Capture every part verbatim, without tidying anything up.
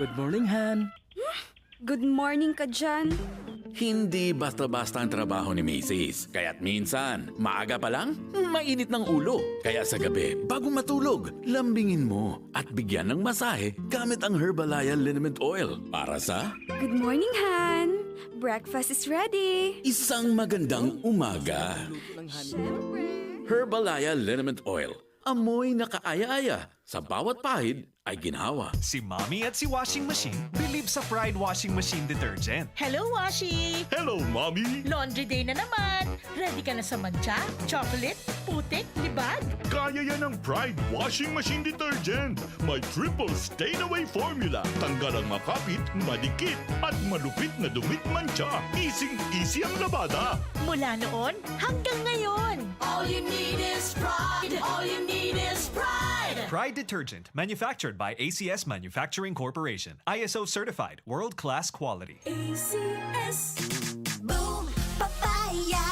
Good morning, Han. Good morning ka dyan. Hindi basta-basta ang trabaho ni Misis. Kaya't minsan, maaga pa lang, mainit ng ulo. Kaya sa gabi, bago matulog, lambingin mo at bigyan ng masahe gamit ang Herbalaya Liniment Oil para sa Good morning, Han. Breakfast is ready. Isang magandang umaga. Siyempre. Herbalaya Liniment Oil. Amoy na kaaya-aya. Sa bawat pahid ay ginhawa. Si Mommy at si Washing Machine believe sa Pride Washing Machine Detergent. Hello, Washi! Hello, Mommy! Laundry day na naman! Ready ka na sa mantsa, chocolate, putik, libag? Kaya yan ng Pride Washing Machine Detergent. May triple stain away formula. Tanggal ang makapit, madikit, at malupit na dumi at mantsa. Easy-easy ang labada. Mula noon hanggang ngayon. All you need is Pride. All you need is Pride. Pride Detergent, manufactured by A C S Manufacturing Corporation. I S O certified, world-class quality. A C S. Boom! Papaya!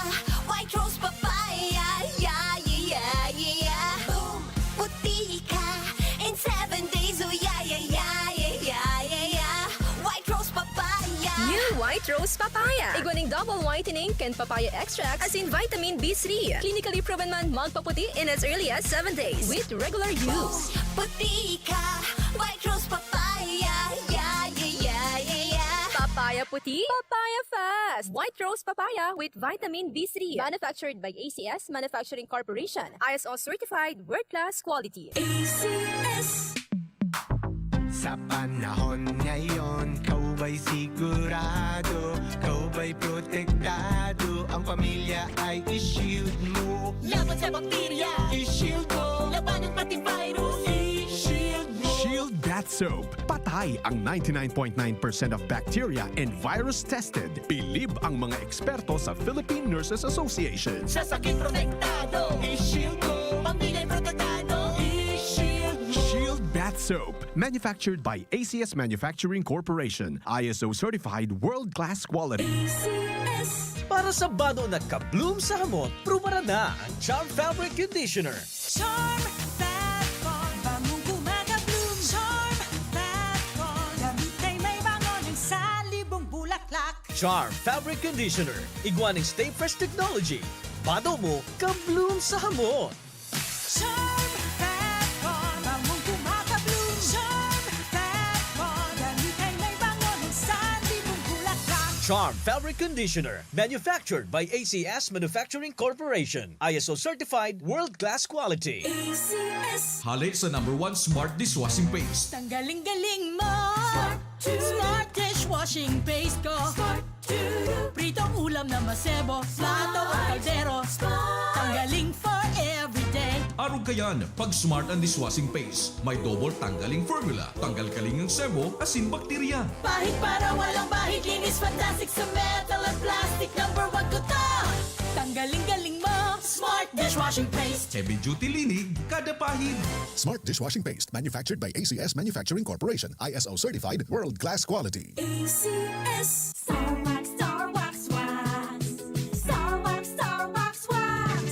White Rose Papaya! Yeah, yeah, yeah, yeah! Boom! Puti ka in seven days! Oh, yeah, yeah, yeah, yeah, yeah, yeah, yeah! White Rose Papaya! New White Rose Papaya. Igwa ning double whitening kan papaya extract asin vitamin B three. Clinically proven man magpaputi in as early as seven days with regular use. Boom! Puti ka! White Rose Papaya! Yeah, yeah, yeah, yeah, yeah! Papaya puti, papaya fast! White Rose Papaya with vitamin B three. Manufactured by A C S Manufacturing Corporation. I S O certified, world-class quality. A C S. Sa panahon ngayon, ikaw ba'y sigurado? Ikaw ba'y protektado? Ang pamilya ay i-shield mo. Laban sa bakterya, i-shield mo. Labanan pati virus, i-shield mo. Shield Bath Soap. Patay ang ninety-nine point nine percent of bacteria and virus tested. Bilib ang mga eksperto sa Philippine Nurses Association. Sa sakit protektado, i-shield mo. Pamilya protektado, i-shield mo. Shield Bath Soap. Manufactured by A C S Manufacturing Corporation. I S O certified, world-class quality. A C S. Para sa bado na ka-bloom sa hamot, prubaran na ang Charm Fabric Conditioner. Charm Fat Con, bangong gumagabloom. Charm Fat Con, damit ay may bango ng salibong bulaklak. Charm Fabric Conditioner, igwa ning Stay Fresh Technology. Bado mo, ka-bloom sa hamot. Charm Fat Con, bangong gumagabloom. Charm Fat Con, damit ay may bango ng salibong bulaklak. Charm Fabric Conditioner, manufactured by A C S Manufacturing Corporation. I S O certified, world-class quality. A C S. Hale sa number one smart dishwashing paste. Tanggaling-galing mo. Smart to. Smart dishwashing paste ko. Smart to. Pritong ulam na masebo. Smart. Plato o kaldero. Smart. Tanggaling for everyday. Arog kayan, pag Smart ang dishwashing paste, may double tanggaling formula. Tanggal kaling ang sebo, asin bakterya. Pahid para walang bahid, linis fantastic sa metal at plastic. Number one ko to. Tanggaling-galing mo, Smart Dishwashing Paste. Heavy duty linig, kada pahid. Smart Dishwashing Paste, manufactured by A C S Manufacturing Corporation, I S O certified, world class quality. A C S. Star Wax, Star Wax, Wax. Star Wax, Star Wax, Wax.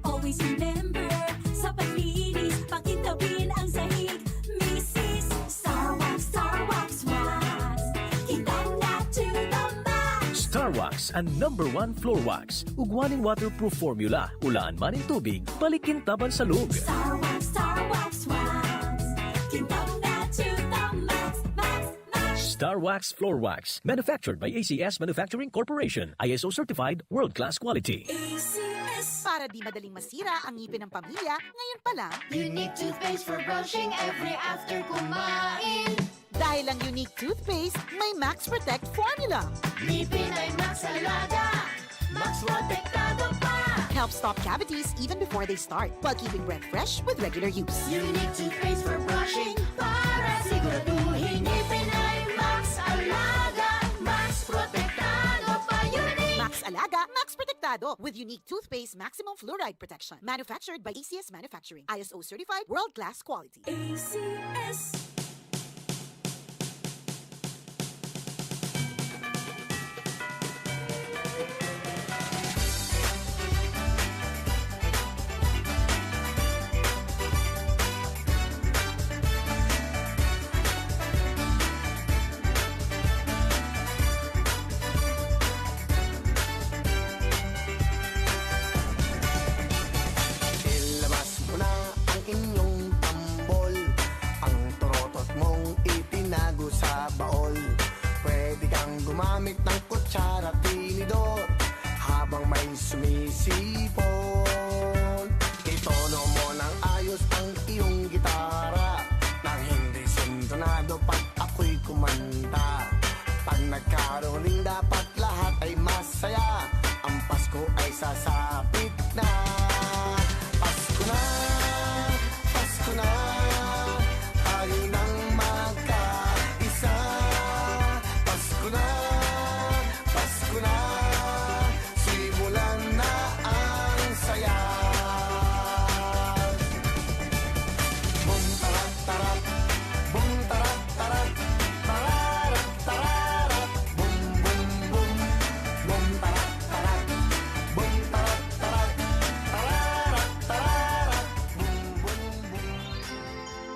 Always remember, sa paglinis, pakintabin ang sahig. Misis, Star Wax, Star Wax, Wax. Kintab na to the max. Star Wax, ang number one floor wax. Ugwa nin waterproof formula, ulaan man nin tubig, balik kintaban sa log. Star Wax, Star Wax, Wax. Kintab na to the max, max, max. Star Wax Floor Wax, manufactured by A C S Manufacturing Corporation, I S O certified, world-class quality. A C S. Para di madaling masira ang ngipin ng pamilya, ngayon pa lang. Unique toothpaste for brushing every after kumain. Dahil ang Unique Toothpaste may Max Protect Formula. Ngipin ay Max Alaga, Max Protektado pa. Helps stop cavities even before they start, while keeping breath fresh with regular use. Unique Toothpaste for brushing para siguraduhin ngipin ay Max Alaga, Max Protektado pa. Unique. Max Alaga, Max Protektado with Unique Toothpaste Maximum Fluoride Protection. Manufactured by A C S Manufacturing. I S O certified, world class quality. A C S.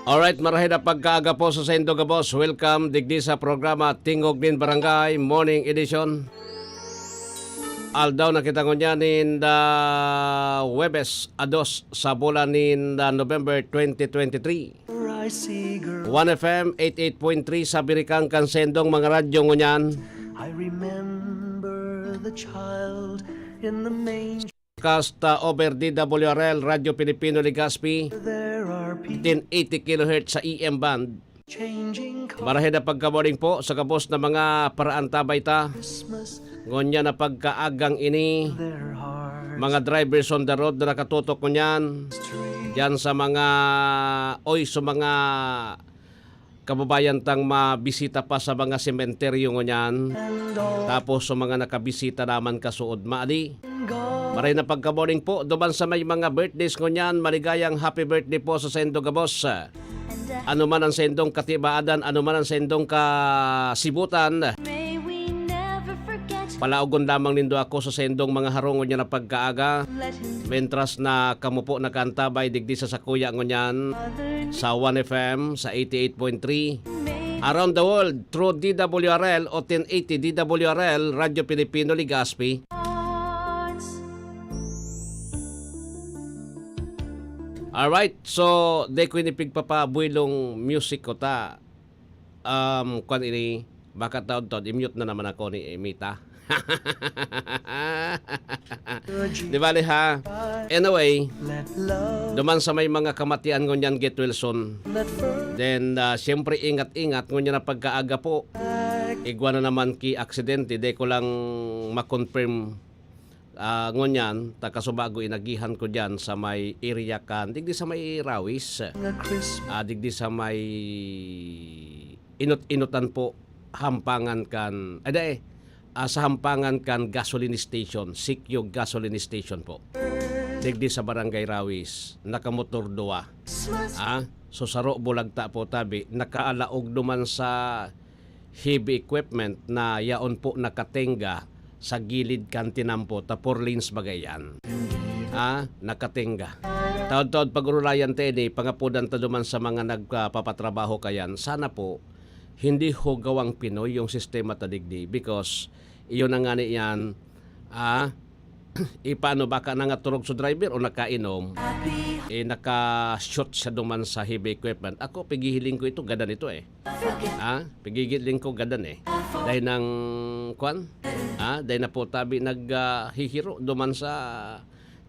Alright, marahay na pagkaaga po sa saindo gabos. Welcome digdi sa programa Tingog nin Barangay, Morning Edition. Aldaw na kita ngunyan nin the Huwebes, a dos sa bulan nin the November twenty twenty-three. One F M eighty-eight point three sa birikang kan saindong mga radyo ngunyan. I remember the child in the manger. Broadcast, ah, over D W R L, Radyo Pilipino Legazpi, There are people ten eighty kilohertz sa A M band. Changing colors. Marahay na pagka-morning po sa gabos na mga paraantabay ta. Christmas. Ngunyan na pagkaagang ini, Their hearts. Mga drivers on the road na nakatutok ngunyan. Diyan sa mga, oy, sa mga kababayan tang mabisita pa sa mga sementeryo ngunyan. Tapos sa mga nakabisita naman kasuod, maadi. Maray na pagka-morning po, duman sa may mga birthdays ngunyan, maligayang happy birthday po sa saindo gabos. Ano man ang saindong katibaadan, ano man ang saindong kasibutan, May we never forget. Palaogon lamang nindo ako sa saindong mga harong ngunyan na pagkaaga. Let him Mentras na kamo po nakaantabay digdi sa sakuya ngunyan, other sa One F M, sa eighty-eight point three. Around the world, through D W R L o ten eighty D W R L, Radyo Pilipino Legazpi. Hearts. Alright, so, di ko ini pigpapabuylong music ko ta. Um, kwan ini, baka taod-taod, i-mute na naman ako ni Mita. Di bale, ha? Anyway, Let love duman sa may mga kamatian ngunyan, Get Wilson. Let first Then, ah, siyempre, ingat-ingat ngunyan na pagkaaga po. Igwa na naman ki aksidente, di ko lang ma-confirm, ah, ngunyan, ta kasubago inagihan ko diyan sa may area kan, digdi sa may Rawis. Nga Christmas. Ah, digdi sa may inot-inotan po, hampangan kan, ay, dai, ah, sa hampangan kan gasoline station, Sikyo Gasoline Station po. Digdi sa Barangay Rawis, nakamotor duwa. Ah, so saro bulagta po tabi, nakaalaog duman sa heavy equipment na yaon po nakatenga sa gilid kan tinampo, ta four lanes baga iyan. Ah, nakatenga. Taod-taod pagurulayan ta ini, pangapodan ta duman sa mga nagpapatrabaho kayan. Sana po, hindi ho gawang Pinoy yung sistema ta digdi because iyon na nga ni yan, ah, e, paano baka nangaturog sa driver o nakainom, e, naka-shoot siya duman sa heavy equipment. Ako, pigihiling ko ito, gadan ito eh. Ha? Pigihiling ko, gadan eh. Dahil nang, kwan? Ha? Dahil na po tabi nag, ah, hihiro duman sa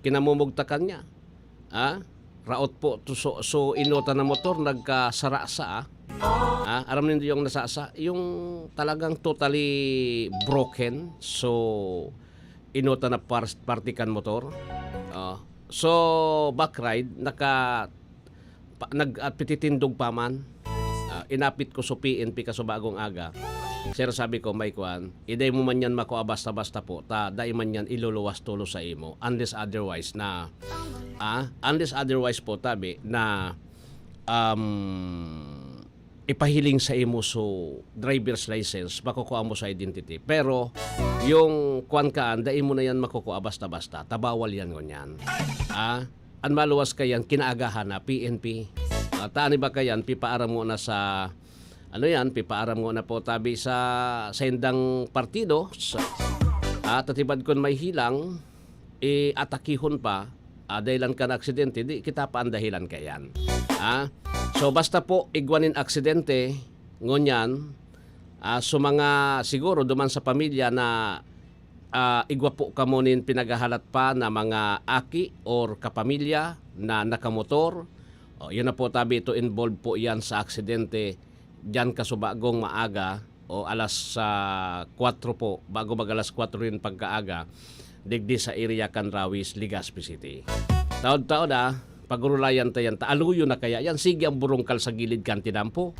kinamumugtakan niya. Ha? Raot po, to, so, so inota na motor, nagkasarasa, ah. Ha? Aram nindo yung nasasa? Yung talagang totally broken. So, inota na par-, parte kan motor. Oh. So, back ride, naka, pa, nag, at pititindog pa man. Ah, inapit ko sa P N P kasubagong aga. Sir, sabi ko, may kwan, iday mo man yan makua basta-basta po, ta dai man yan iluluwas tulos sa imo, unless otherwise na, ah, unless otherwise po, tabi na, um, ipahiling sa imo so driver's license, makukua mo sa identity. Pero, yung kwan kaan, dai mo na yan makukua basta-basta, ta bawal yan ngunyan. Ah, an maluwas kayan, kinaagahan na, P N P. Ah, ta an iba kayan, pipaaram mo na sa, ano yan, pipaaram mo na po tabi sa saindang partido. Sa, ah, tatibad kun may hilang, e, atakihon pa, ah, dahilan kan aksidente, di kita pa an dahilan kayan. Ah, so, basta po, igwa nin aksidente, ngunyan, ah, so mga, siguro, duman sa pamilya na, ah, igwa po kamo nin pinaghahalat pa na mga aki or kapamilya na nakamotor, o, yun na po, tabi ito, involved po yan sa aksidente, diyan kasubagong maaga o alas, ah, kwatro po, bago mag alas kwatro rin pagkaaga, digdi sa area kan Rawis, Legazpi City. Taod-taod, ah, pagurulayan ta yan. Ta-, aluyo na kaya yan. Sige ang burungkal sa gilid kan tinampo.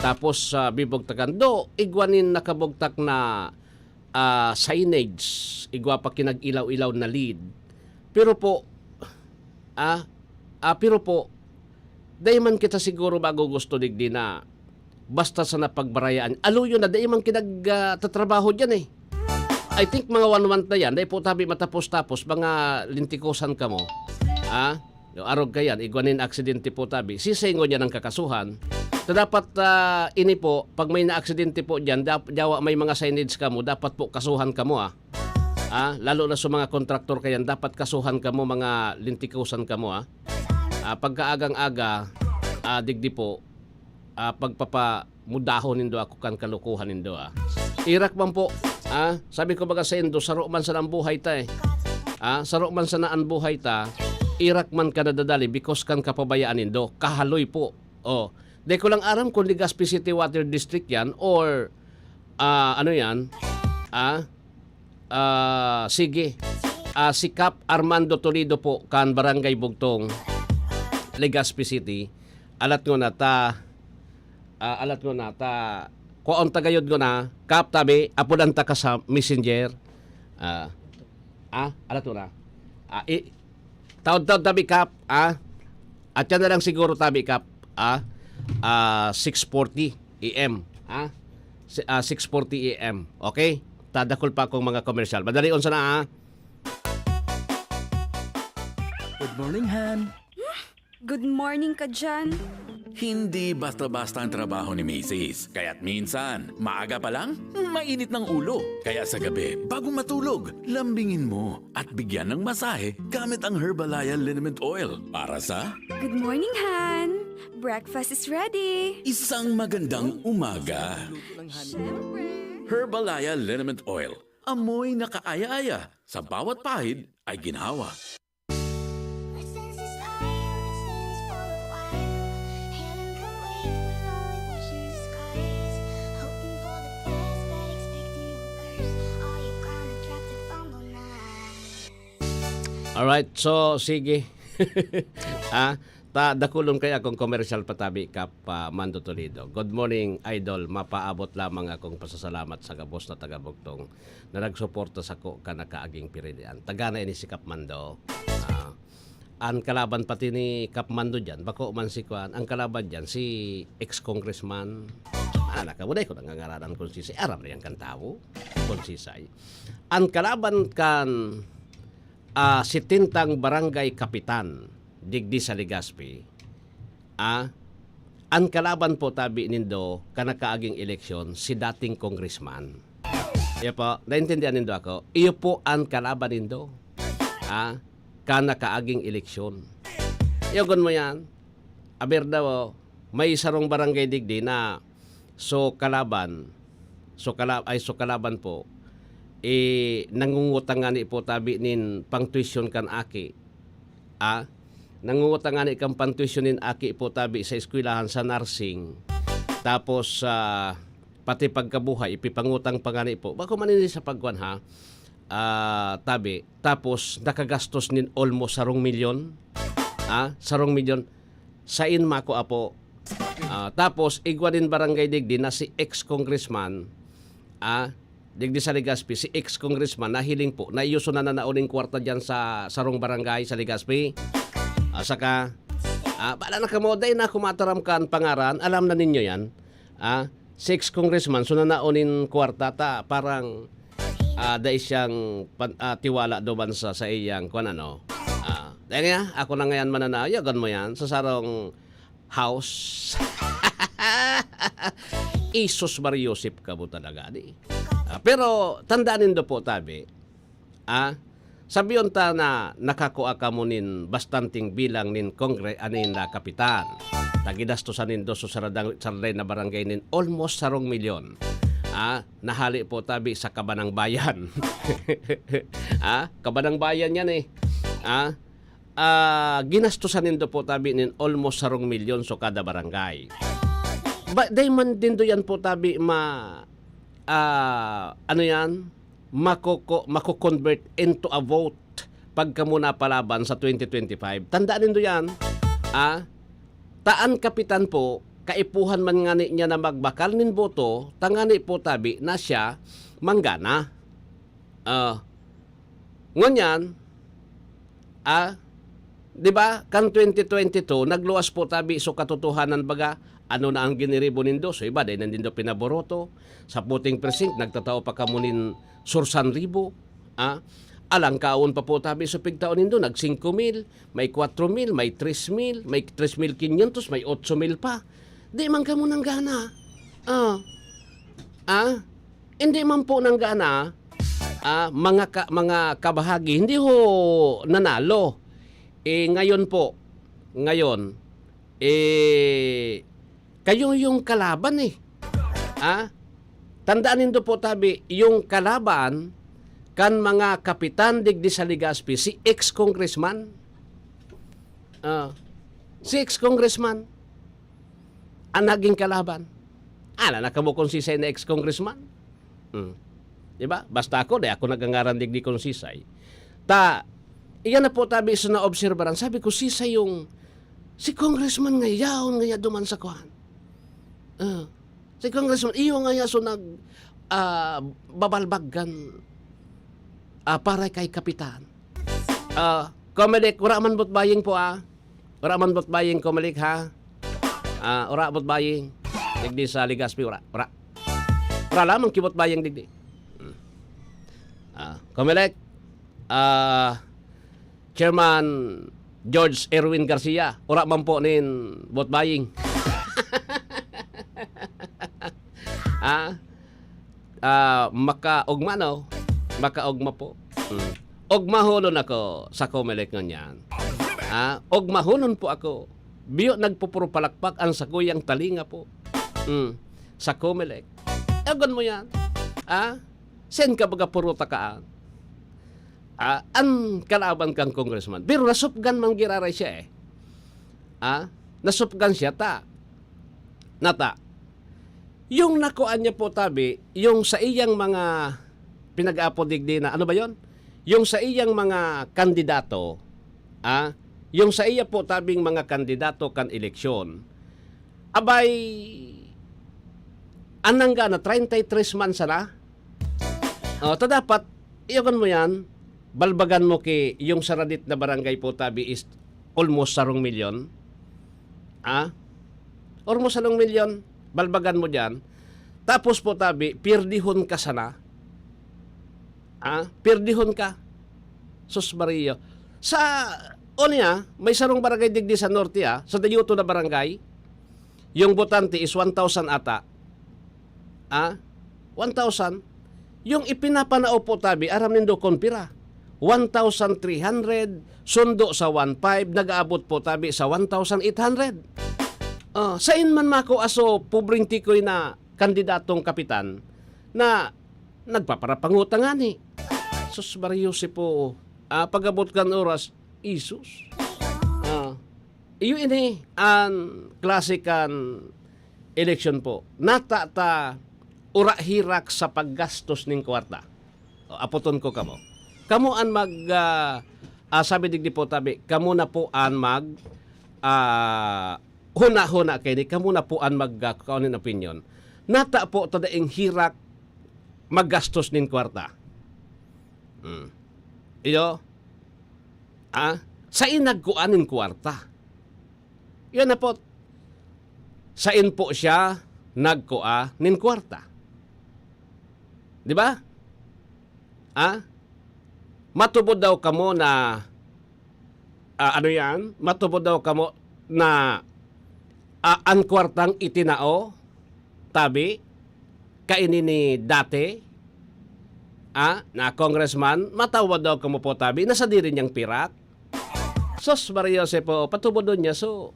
Tapos, ah, bibugtakan. Do, igwa nin nakabugtak na, ah, signage. Igwa pa kinag-ilaw-ilaw na lead. Pero po, ah, ah, pero po, dai man kita siguro bago gusto digdi na basta sa napagbarayaan. Aluyo na, dai man kinag, ah, tatrabaho diyan eh. I think mga one month na yan, dai po tabi matapos-tapos, mga lintikosan kamo. Ah? No, arog ka yan, igwa nin aksidente po tabi. Sisingon yan ang kakasuhan. So, dapat, ah, ini po, pag may naaksidente po dyan, dap-, dawa may mga signage kamo, dapat po kasuhan kamo, ah. Ah, lalo na sa mga kontraktor kayan, dapat kasuhan kamo, mga lintikusan kamo, ah. Ah, pagkaagang-aga, ah, digdi po, ah, pagpapa-, mudahon nindo ako kan kalukuhan nindo, ah. Irak man po, ah, sabi ko baga saindo, saro man sana an buhay ta, eh. Ah, saro man sana an buhay ta, irak man ka nadadali because kan kapabayaan nindo, kahaloy po. Oh, di ko lang aram kung Legazpi City Water District yan or, ah, ano yan, ah, ah, sige. Ah, si Kap Armando Toledo po kan Barangay Bugtong, Legazpi City. Alat ngona ta, ah, alat ngona ta, kwaon ta gayod ngona, Kap, tabi, apodan ta ka sa messenger. Ah, ah, alat ngona. Ah, i-, taod-taod tabi, Kap, ah. At yan na lang siguro tabi, Kap, ah, ah, six forty A M, ah. Si-, ah, six forty A M, okay? Tadakol pa akong mga komersyal. Madalion sana, ah. Good morning, Han. Good morning ka dyan. Hindi basta-basta ang trabaho ni Misis. Kaya't minsan, maaga pa lang, mainit ng ulo. Kaya sa gabi, bago matulog, lambingin mo at bigyan ng masahe gamit ang Herbalaya Liniment Oil para sa Good morning, Han. Breakfast is ready. Isang magandang umaga. Siyempre. Herbalaya Liniment Oil. Amoy na kaaya-aya. Sa bawat pahid ay ginhawa. My senses fire, my skin is full of wire. Heaven can wait, but all I wish is skies. Hoping for the best, but expecting the worst. Are you gonna drop the bomb or not? Alright, so sige. Ah, ta dakulon kaya akong commercial patabi, Kap, ah, Mando Toledo. Good morning, Idol. Mapaabot lamang akong pasasalamat sa gabos na taga-Bugtong na nagsuporta sako kan nakaaging pirilian. Taga na ini si Kap Mando. Ah, an kalaban pati ni Kap Mando diyan, bako man si kuan, ang kalaban diyan si ex-congressman. Ah, nakabuday ko nangangaranan kung sisay. Aram na yan kan tawo. Kung sisay. An kalaban kan, ah, setentang barangay kapitan digdi sa Legazpi, ah, an kalaban po tabi nindo kan nakaaging eleksyon, si dating congressman. Iyo po, naintindihan nindo ako? Iyo po an kalaban nindo, ah, kan nakaaging eleksyon. Iyogon mo yan. Aber daw, may sarong barangay digdi na so kalaban, so kala-, ay so kalaban po, eh, nangungutang ngani po tabi nin pang-tuition kan aki. Ah, nangungutang ngani kan pang-tuition nin aki po tabi sa eskwelahan sa nursing. Tapos, ah, pati pagkabuhay, ipipangutang pa ngani po. Bako man ini sa pagkuan, ha, ah, tabi. Tapos, nakagastos nin almost sarong milyon. Ah, sarong milyon. Sain mako, apo. Ah, tapos, igwa nin barangay digdi na si ex-congressman, ah, digdi sa Legazpi, si ex-congressman, nahiling po, na iyo so nananao nin kwarta dyan sa sarong barangay sa Legazpi. Ah, saka, ah, bala na kamo, dai na ako mataram kan pangaran, alam na ninyo yan. Ah, si ex-congressman, so nanao nin kwarta ta, parang, ah, dai siyang pan-, ah, tiwala duman sa, sa iyang, kwan ano. Ah, dai niya, ako na ngayon mananao, yagan mo yan, sa sarong house. Isus Mario Yosep ka mo talaga, di? Ah, pero, tandaan nindo po, tabi, ah, sabiyon ta na nakakua kamo nin bastanting bilang nin kongre-, anin na kapitan. Tagidastosan nindo so saradang, saraday na barangay nin almost sarong milyon. Ah, nahali po tabi sa Kabanang Bayan. Ah, Kabanang Bayan yan eh. Ah, ah, ginastosan nindo po tabi nin almost sarong milyon so kada barangay. Ba, dai man dindo yan po tabi ma-, ah, ano yan? Makoko-, mako-convert into a vote pag kamo napalaban sa twenty twenty-five. Tandaan nindo yan. Ah, ta an kapitan po, kaipuhan man ngani niya na magbakal nin boto, tangani po tabi na siya manggana. Ah, ngunyan, ah, di ba, kan twenty twenty-two, nagluwas po tabi so katotohanan baga, ano na ang giniribo nindo? So iba, dai na nindo pinaboroto. Sa voting precinct, nagtatao pa kamo nin sursan ribo. Ah, Alangkawon pa po tabi sa pigtaon nindo, nag singko mil, may kwatro mil, may tres mil, may tres mil quinientos, may otso mil pa. Di man kamo nanggana. Ah. Ah? Hindi man po nanggana, ah, mga ka-, mga kabahagi, hindi ho nanalo. Eh, ngayon po, ngayon, eh, kayo yung kalaban eh. Ah? Tandaan nindo po, tabi, yung kalaban kan mga kapitan digdi sa Legazpi, si ex-congressman. Ah, si ex-congressman ang naging kalaban. Ala na kamo kung sisay na ex-congressman. Hmm. Di ba? Basta ako, di ako nagangaran digdi kung sisay. Ta, iyan na po, tabi, sa naobserbaran. Sabi ko, sisay yung, si congressman nga yaon nga duman sa kuhan. Ah, si congressman, iyo nga yaso nag, ah, babalbag kan, ah, para kay kapitan. Ah, Comelec, wala man butbaying po, ah. Wala man butbaying, Comelec, ha? Ah, wala butbaying. Digdi sa Legazpi, wala. Wala. Wala lamang kibutbaying digdi. Hmm. Ah, Comelec, ah, Chairman George Erwin Garcia, wala man po nin butbaying. Ah, ah, makaogma, no? Makaogma po. Hmm. Ogmahonon ako sa Comelec ngunyan. Ah, ogmahonon po ako. Biyo nagpupurupalakpak ang sakuyang talinga po. Hmm. Sa Comelec. Egon mo yan. Ah? Sen ka baga puro takaan. Ah, an kalaban kang congressman. Pero nasupgan man giraray siya eh. Ah, nasupgan siya ta. Nata. Yung nakuan niya po, tabi, yung sa iyang mga pinag-aapod digdi na, ano ba yon? Yung sa iyang mga kandidato, ah, yung sa iya po, tabing mga kandidato kan eleksyon, abay, anang gana, treinta y tres man sana? O, ta dapat, iyakan mo yan, balbagan mo ki yung saradit na barangay po, tabi, is almost sarong milyon. Ah? Almost sarong milyon, balbagan mo dyan. Tapos po, tabi, pirdihon ka sana. Ah? Pirdihon ka. Sus Maria. Sa, o niya, may sarong barangay digdi sa norte, ah, sa Dayuto na barangay, yung botante is one thousand ata. Ah? One thousand. Yung ipinapanao po, tabi, aram nindo kon pira? One thousand three hundred, sundo sa one five, nag-aabot po, tabi, sa one thousand eight hundred. Ah, sain man mako aso pobreng tikoy na kandidatong kapitan na nagpaparapangutang ngani? Sus Maria Jose po, ah, pag-abot kan oras, Isus. Ah, iyo ini an klase kan eleksyon po. Nata ta ura hirak sa paggastos nin kwarta. O, apoton ko kamo. Kamo an mag, ah, ah, sabi digdi po, tabi, kamo na po an mag, ah, huna-huna kaini, kamo na po an mag, ah, kaon nin opinyon. Nata po ta daing hirak maggastos nin kwarta. Hmm. Iyo, ah, sain nagkua nin kwarta? Yan na po. Sain po siya nagkua nin kwarta? Di ba? Ah? Matubod daw kamo na, ah, ano yan? Matubod daw kamo na, ah, an kwartang itinao, tabi, kaini ni dati, ah, na congressman, matawad daw kamo po, tabi, na sadiri niyang pirak. Sus, Maria Jose po, patubodon niya, so,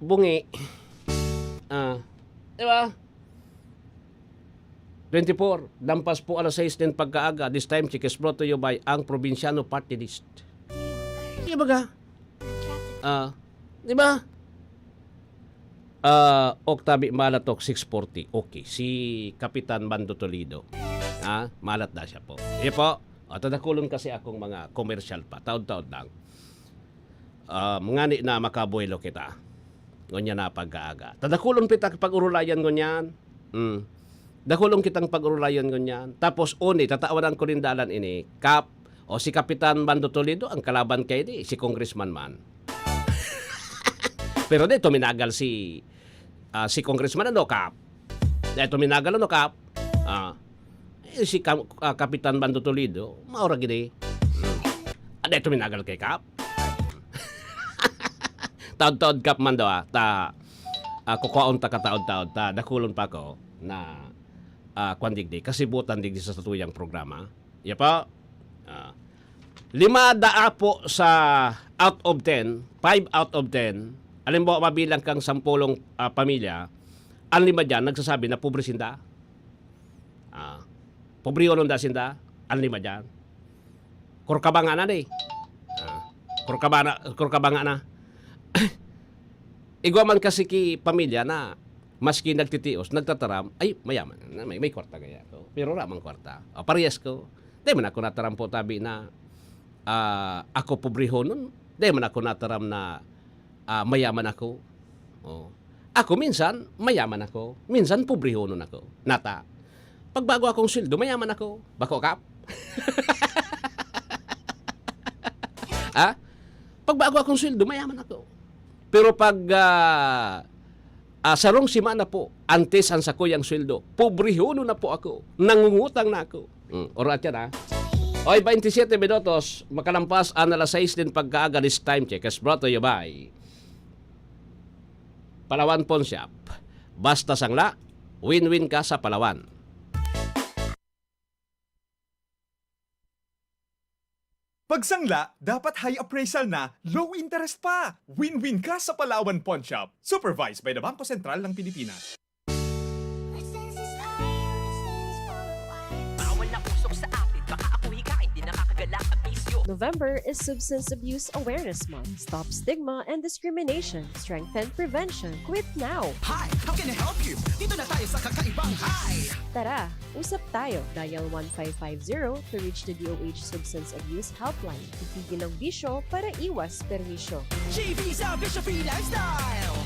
bungi. Ah, di ba? Twenty-four, dampas po alas sais nin pagkaaga. This time, Chikis brought to you by ang Probinsyano Party List. Di ba ka? Ah, di ba? Ah, Octavi Malatok, six forty. Okay, si Kapitan Mando Toledo. Ah, malat na siya po. Iya po. At tadakulon kasi akong mga commercial pa. Taod-taod lang. Ah, ngani na makabuelo kita. Ngunyan na pag-aaga. Tadakulon pita pag-urulayan ngunyan. Hmm. Dakulon kitang pag-urulayan ngunyan. Tapos, uni, tatawan ko nin dalan ini. Kap, o si Kapitan Mando Toledo, ang kalaban kay di, si Congressman man. Pero di, tuminagal si, ah, si Congressman, ano, Kap? Di, tuminagal, ano, Kap? Ah. Eh, si Kam-, ah, Kapitan Bando Toledo, maura gini. Hmm. Ano ito minagal kay Kap? Taod-taod, Kap, man daw, ah, ta, ah, kukuhaon ta kataod-taod, ta dakulon pa ako na, ah, kwan digdi, kasibutan digdi sa satuyang programa. Iya pa, ah, lima daa po sa out of ten, five out of ten, halimbawa, mabilang kang sampolong, ah, pamilya, ang lima diyan nagsasabi na pobre sinda. Ah, pobre unon da sinda, ang lima diyan. Kurkabanga na di. Ah, kurkabana, kurkabanga na. Igwa man kasi ki pamilya na maski nagtitios, nagtataram, ay, mayaman, na may, may kwarta kaya ako. Pero wala mang kwarta. O, parehas ko. Di man ako nataram po tabi na, ah, ako pobrehonon. Di man ako nataram na, ah, mayaman ako. Oh. Ako minsan, mayaman ako. Minsan, pobrehonon ako. Nata. Pagbago akong sweldo, mayaman ako. Bako, Kap? Ha? Pagbago akong sweldo, mayaman ako. Pero pag, ah, ah, sarong semana po, antes ang sakuyang sweldo, pobrehon na po ako. Nangungutang na ako. Hmm, oras yan, ha? Oy, twenty-seven minutos, makalampas ang alas sais din pagkaaga. This time check is brought to you by Palawan Pawn Shop. Basta sangla, win-win ka sa Palawan. Pagsangla, dapat high appraisal na, low interest pa. Win-win ka sa Palawan Pawn Shop. Supervised by the Bangko Sentral ng Pilipinas. Bawal na usok sa akin, baka ako hikain, di nakakagala ang bisyo. November is Substance Abuse Awareness Month. Stop stigma and discrimination. Strengthen prevention. Quit now! Hi! How can I help you? Dito na tayo sa kakaibang Hi! Tara, usap tayo. Dial one five five zero to reach the D O H Substance Abuse Helpline. Itigil ang bisyo para iwas perwisyo. G V sa Bisyo Free Lifestyle!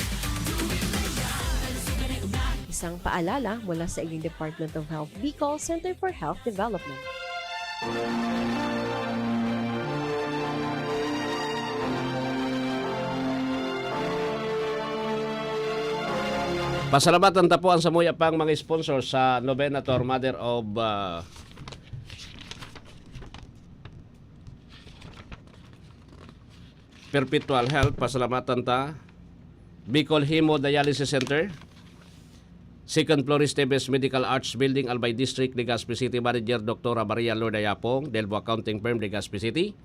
Isang paalala mula sa inyong Department of Health Bicol Center for Health Development. Pasalamatan ta po ang samuya pang mga sponsor sa Novena to Our Mother of, ah, Perpetual Health. Pasalamatan ta. Bicol Hemodialysis Center. Second floor, Esteves Medical Arts Building, Albay District, Legazpi City. Manager, Doktora Maria Lourdes Ayapong, Delvo Accounting Firm, Legazpi City.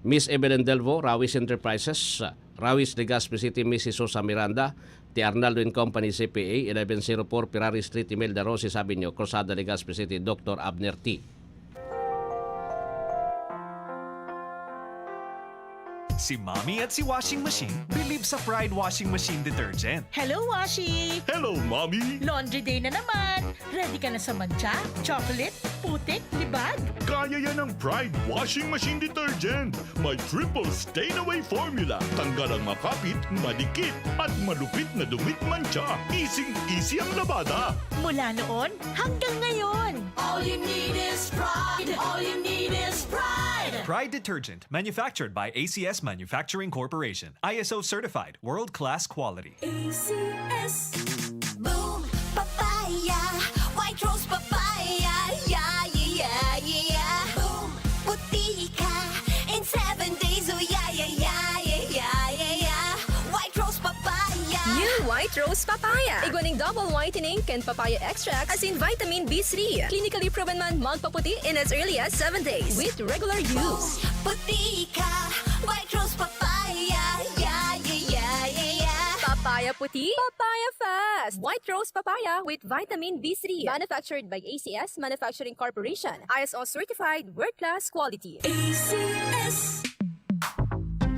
Miss Evelyn Delvo, Rawis Enterprises, Rawis, Legazpi City. Miss Jesusa Miranda, T. Arnaldo and Company C P A, eleven zero four Ferrari Street, Imelda Rosas Avenue, Cruzada, Legazpi City. Doktor Abner T. Si Mommy at si Washing Machine bilib sa Pride Washing Machine Detergent. Hello, Washi! Hello, Mommy! Laundry day na naman! Ready ka na sa mantsa, chocolate, putik, libag? Kaya yan ng Pride Washing Machine Detergent! May triple stain away formula. Tanggal ang makapit, madikit, at malupit na dumit mantsa. Easing-easy ang labada. Mula noon hanggang ngayon. All you need is Pride. All you need is Pride. Pride Detergent, manufactured by A C S Manufacturing Corporation. I S O certified, world-class quality. A C S. Boom! Papaya! White Rose Papaya! Yeah, yeah, yeah, yeah! Boom! Puti ka in seven days! Oh, yeah, yeah, yeah, yeah, yeah, yeah, yeah! White Rose Papaya! New White Rose Papaya. Igwa ning double whitening kan papaya extract, as in vitamin B three. Clinically proven man magpaputi in as early as seven days with regular use. Boom! Puti ka! White Rose Papaya! Yeah, yeah, yeah, yeah, yeah! Papaya puti, papaya fast! White Rose Papaya with vitamin B three. Manufactured by A C S Manufacturing Corporation. I S O certified, world-class quality. A C S.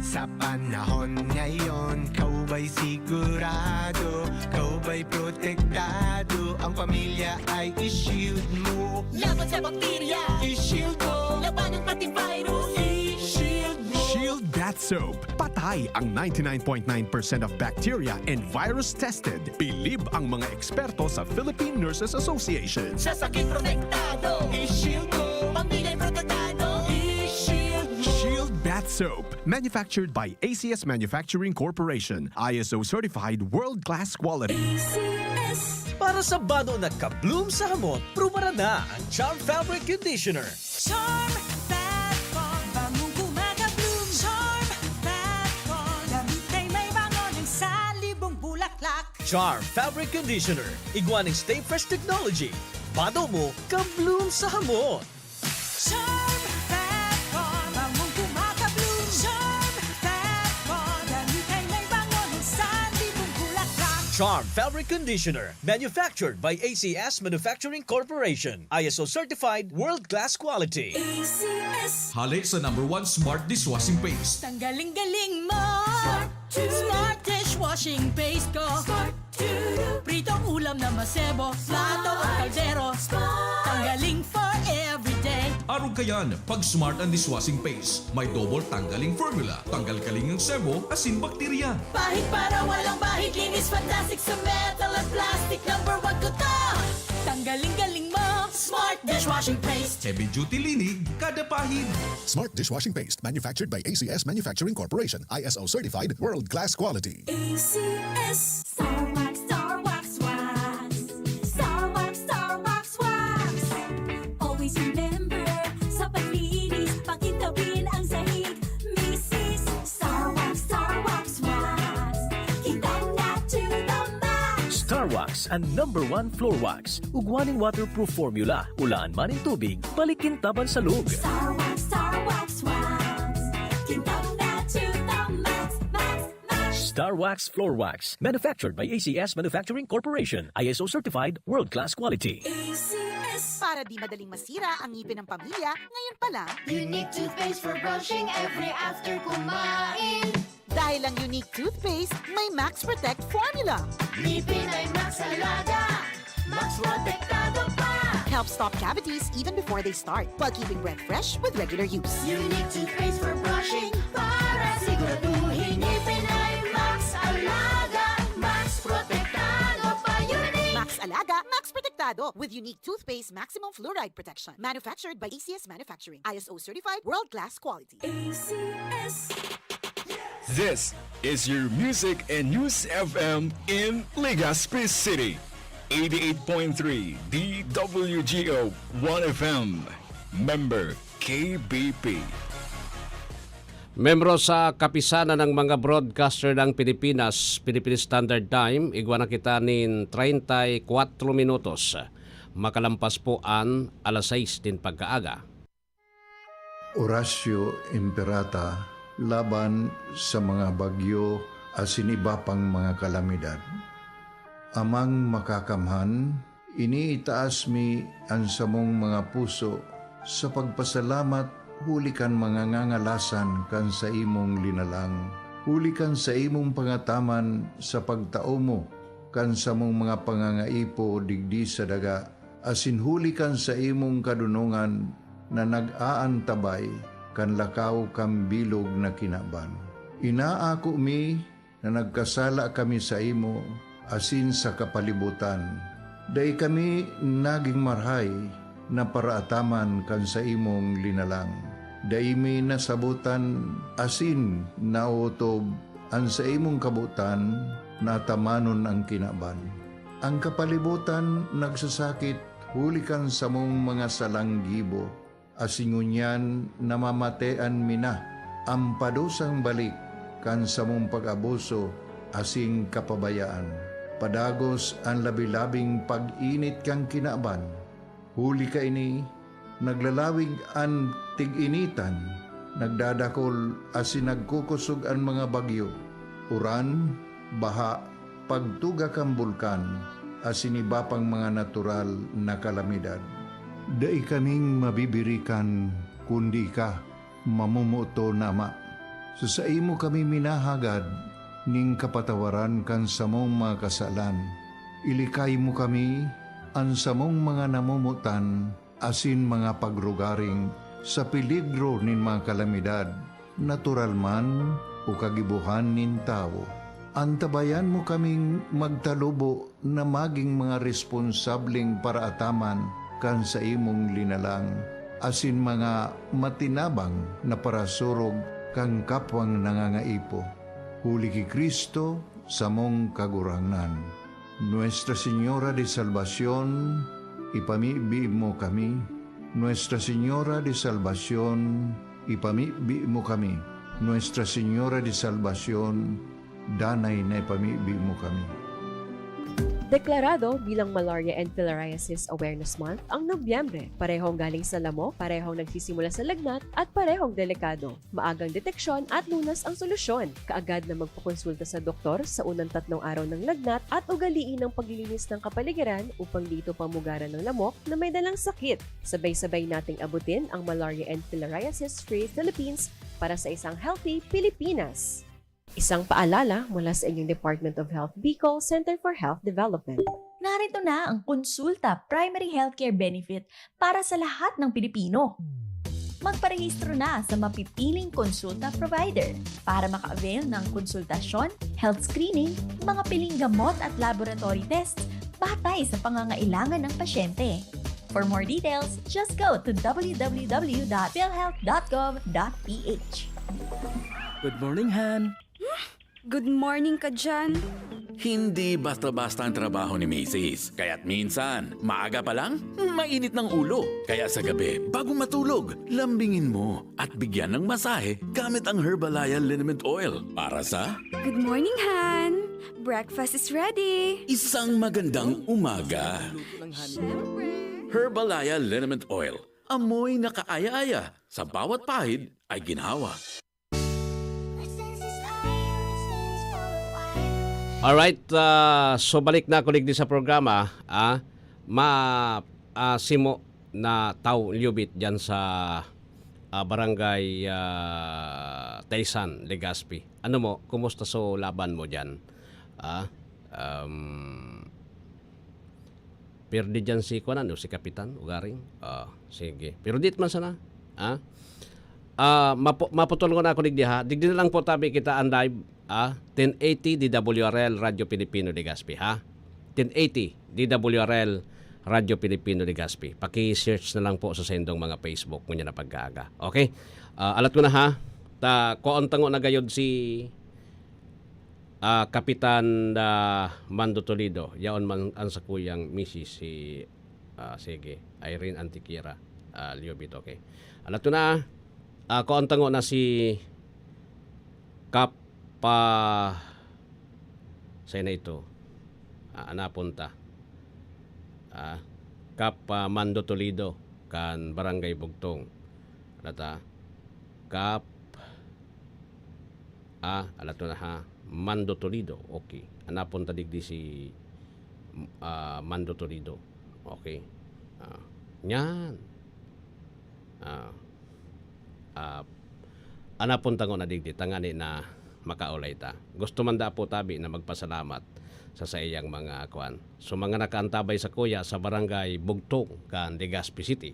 Sa panahon ngayon, ikaw ba'y sigurado, ikaw ba'y protektado, ang pamilya ay i-shield mo. Laban sa bakterya, i-shield mo. Labanan pati virus, i-shield mo. Shield Bath Soap. Patay ang ninety-nine point nine percent of bacteria and virus tested. Bilib ang mga eksperto sa Philippine Nurses Association. Sa sakit protektado, i-shield mo. Pamilya protektado, i-shield mo. Shield Bath Soap, manufactured by A C S Manufacturing Corporation, I S O certified world-class quality. Para sa bado na ka-bloom sa hamot, prubaran na ang Charm Fabric Conditioner. Charm Fat Con, bangong kumaka-bloom. Charm Fat Con, damit ay may bango ng salibong bulaklak. Charm Fabric Conditioner, igwa ning Stay Fresh Technology. Bado mo, ka-bloom sa hamot. Charm Fat Con, bangong kumaka-bloom. Charm Fat Con, damit ay may bango ng salibong bulaklak. Charm Fabric Conditioner, manufactured by A C S Manufacturing Corporation, I S O certified, world-class quality. A C S. Hale sa number one smart dishwashing paste. Tanggaling-galing mo. Smart dishwashing paste ko. Pritong ulam na masebo, plato o kaldero. Tanggaling for everyday. Arog kayan, pag smart ang dishwashing paste. May double tanggaling formula. Tanggal kaling ang sebo, asin bakterya. Pahid para walang bahid, linis fantastic sa metal at plastic. Number one ko to. Tanggaling-galing mo. Smart dishwashing paste. Heavy duty linig, kada pahid. Smart dishwashing paste, manufactured by A C S Manufacturing Corporation, I S O certified, world-class quality. A C S. Star Wax, Star Wax Wax. Star Wax, Star Wax Wax. Always remember, sa paglinis, pakintabin ang sahig. Misis, Star Wax, Star Wax Wax. Kintab na to the max. Star Wax, ang number one floor wax. Ugwa ning waterproof formula, ulaan man nin tubig, balik kintab an salog. Star Wax, Star Wax Wax. Kintab na to the max, max, max. Star Wax Floor Wax, manufactured by A C S Manufacturing Corporation, I S O certified, world-class quality. A C S. Para di madaling masira ang ngipin ng pamilya, ngayon pa lang. Unique toothpaste for brushing every after kumain. Dahil ang Unique Toothpaste may Max Protect Formula. Ngipin ay Max Alaga, Max Protektado pa. Helps stop cavities even before they start, while keeping breath fresh with regular use. Unique toothpaste for brushing para siguraduhin ngipin ay Max Alaga, Max Protektado pa. Unique! Max Alaga, Max Protektado with Unique Toothpaste Maximum Fluoride Protection. Manufactured by A C S Manufacturing. I S O certified, world-class quality. A C S. This is your Music and News F M in Legazpi City. eighty-eight point three D W G O one F M. Member K B P. Membro sa Kapisanan ng mga Broadcaster ng Pilipinas, Philippine Standard Time, igwa na kita nin treinta y cuatro minutos. Makalampas po an alas sais nin pagkaaga. Oratio Imperata laban sa mga bagyo asin iba pang mga kalamidad. Amang Makakamhan, iniitaas mi an samong mga puso sa pagpasalamat huli kan mga ngangalasan kan saimong linalang, huli kan saimong pangataman sa pagtao mo kan samong mga pangangaipo digdi sa daga, asin huli kan saimong kadonongan na nag-aantabay kan lakaw kan bilog na kinaban. Inaako mi na nagkasala kami saimo asin sa kapalibotan. Dai kami nagin marahay na paraataman kan saimong linalang. Dai mi nasabotan asin naotob an saimong kabotan na atamanon an kinaban. An kapalibotan nagsasakit huli kan samong mga salang gibo, asin ngunyan namamatean mi na an padusang balik kan samong pag-abuso asin kapabayaan. Padagos an labi-labing pag-init kan kinaban. Huli kaini, naglalawig an tig-initan, nagdadakol asin nagkukosog an mga bagyo, uran, baha, pagtuga kan bulkan, asin iba pang mga natural na kalamidad. Dai kaming mabibirikan kundi ika, mamomoton na Ama. Sa saimo kami minahagad nin kapatawaran kan samong mga kasalan. Ilikay mo kami, an samong mga namomotan, asin mga pagrugaring sa peligro nin mga kalamidad, natural man o kagibohan nin tawo. Antabayan mo kaming magtalubo na magin mga responsableng paraataman kan saimong linalang, asin mga matinabang na parasurog kan kapwang nangangaipo, huli ki Cristo, samong Kagurangnan. Nuestra Señora de Salvacion, ipamibi mo kami. Nuestra Señora de Salvacion, ipamibi mo kami. Nuestra Señora de Salvacion, danay na ipamibi mo kami. Deklarado bilang Malaria and Filariasis Awareness Month ang Nobyembre, parehong galing sa lamok, parehong nagsisimula sa lagnat, at parehong delikado. Maagang deteksyon at lunas ang solusyon. Kaagad na magpakonsulta sa doktor sa unang tatlong araw ng lagnat at ugaliin ang paglilinis ng kapaligiran upang di ito pamugaran ng lamok na may dalang sakit. Sabay-sabay nating abutin ang Malaria and Filariasis Free Philippines para sa isang healthy Pilipinas. Isang paalala mula sa inyong Department of Health Bicol, Center for Health Development. Narito na ang Konsulta Primary Healthcare Benefit para sa lahat ng Pilipino. Magparehistro na sa mapipiling konsulta provider para maka-avail ng konsultasyon, health screening, mga piling gamot at laboratory tests batay sa pangangailangan ng pasyente. For more details, just go to w w w dot philhealth dot gov dot p h. Good morning, Han. Good morning ka dyan. Hindi basta-basta ang trabaho ni Misis. Kaya't minsan, maaga pa lang, mainit ng ulo. Kaya sa gabi, bago matulog, lambingin mo at bigyan ng masahe gamit ang Herbalaya Liniment Oil para sa Good morning, Han. Breakfast is ready. Isang magandang umaga. Siyempre. Herbalaya Liniment Oil. Amoy na kaaya-aya. Sa bawat pahid ay ginhawa. Alright, ah, so balik na ako digdi sa programa, ah, ma, ah, simo na tawo liyubit diyan sa, ah, barangay, ah, Taysan, Legazpi. Ano mo, kumusta so laban mo diyan? Ah, um, Pirdi diyan si kuan, ano, si Kapitan Ugaring. Ah, sige. Pero dit man sana, ah. Ah, mapu-, maputol ko na ako digdi, ha. Digdi na lang po tabi kita ang live, ah, ten eighty D W R L Radyo Pilipino Legazpi, ha. Ten eighty D W R L Radyo Pilipino Legazpi. Paki-search na lang po sa sendong mga Facebook mo niya na pagkaaga. Okay? Ah, alat ko na, ha. Ta, kuan tango na gayod si ah, Kapitan, ah, Mando Toledo, yaon man an sakuyang misis si, ah, sige, Irene Antiquera, ah, Liobit, okay. Alat ko na, ah, kuan tango na si Kap, ah, sa'yo na ito, ah, anapon ta. Ah, Kap, ah, Mando Toledo, kan Barangay Bugtong. Alat, ah, Kap, Ah, alat ko na, ha. Mando Toledo. Okay. Anapon ta digdi si, ah, Mando Toledo. Okay. Ah, nyan. Ah, ah, anapon tango na digdi, tangani na makaulay ta. Gusto man da po tabi na magpasalamat sa saiyang mga kuan. So, mga nakaantabay sa kuya sa Barangay Bugtong, kan Legazpi City.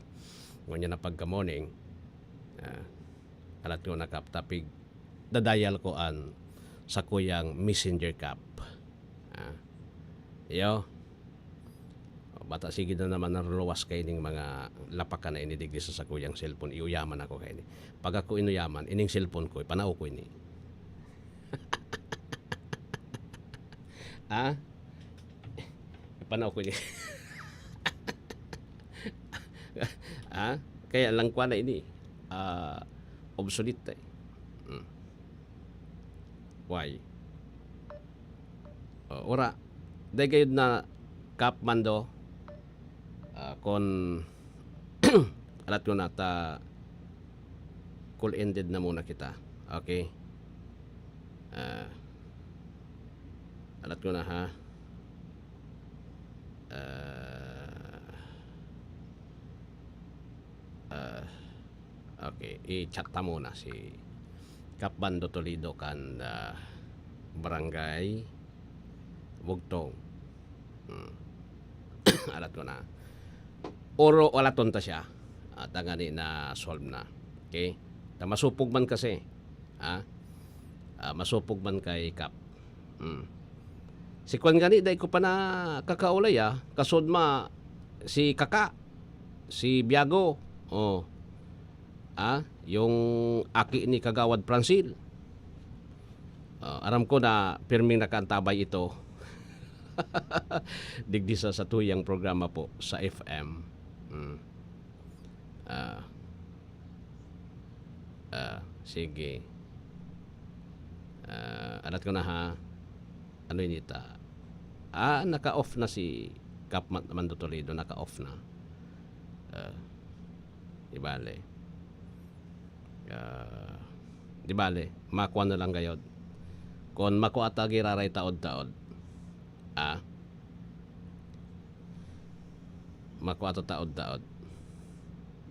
Ngunyan na pagka-morning, ah, alat ko na, Kap, tapig dadayal ko an sakuyang messenger, Kap. Ah. Iyo. O, bata, sige na naman, naruluwas kaining mga lapakan na ini digdi sa sakuyang cellphone. Iuyaman ako kaini. Pag ako inuyaman, ining cellphone ko, ipanao ko ini. Ah? Ipanao ko ini. Ah? Kaya lang kwa na ini. Ah, obsolete, eh. Hmm. Why? Oh, ora. Dai gayud na, Kap Mando. Ah, kon alat ko na ta, call ended na muna kita. Okay? Ah, alat ko na, ha. Ah, ah, okay, i-chat ta muna si Kap Bando Toledo kan, ah, Barangay Bugtong. Hmm. Alat ko na. Oro, alaton ta siya. Ah, tangani na solve na. Okay? Ta masupog man kasi. Ha? Ah, masupog man kay Kap. Hmm. Si Kwan gani, dai ko pa nakakaulay, ah. Kasod ma, si Kaka, si Biago. Oh. Ah, yung aki ni Kagawad Francil. Ah, aram ko na pirming nakaantabay ito. Digdi sa satuyang programa po sa F M. Hmm. Ah. Ah, sige. Ah, alat ko na ha. Ano yun ita? Ah, naka-off na si Kap Ma-, Mando Toledo, naka-off na. Ah, di bale. Ah, di bale, makwa na lang gayod. Kun makwa ta giraray taod-taod. Ah. Makwa ta taod-taod.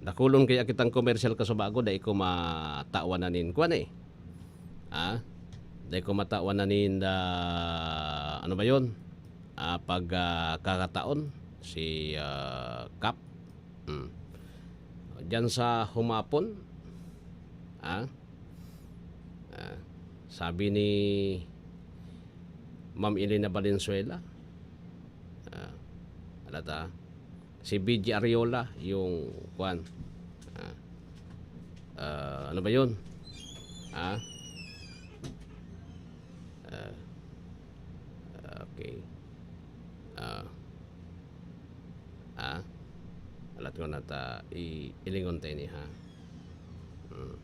Dakulon kaya kitang komersyal kasubago, dai ko matawan na nin kwan eh. Ah? Dai ko matawan na nin, ah, ano ba yun? Ah, pag, ah, kakataon, si, ah, Kap. Hmm. Diyan sa humapon, ah, ah, sabi ni Ma'am Elena Valenzuela, ah, alata, si B J Ariola, yung kwan, ah, ah, ano ba yun? Ah? Ah, okay. Ah. Ah? Alat ko na ta, i-, ilingon ta ini, ha? Hmm.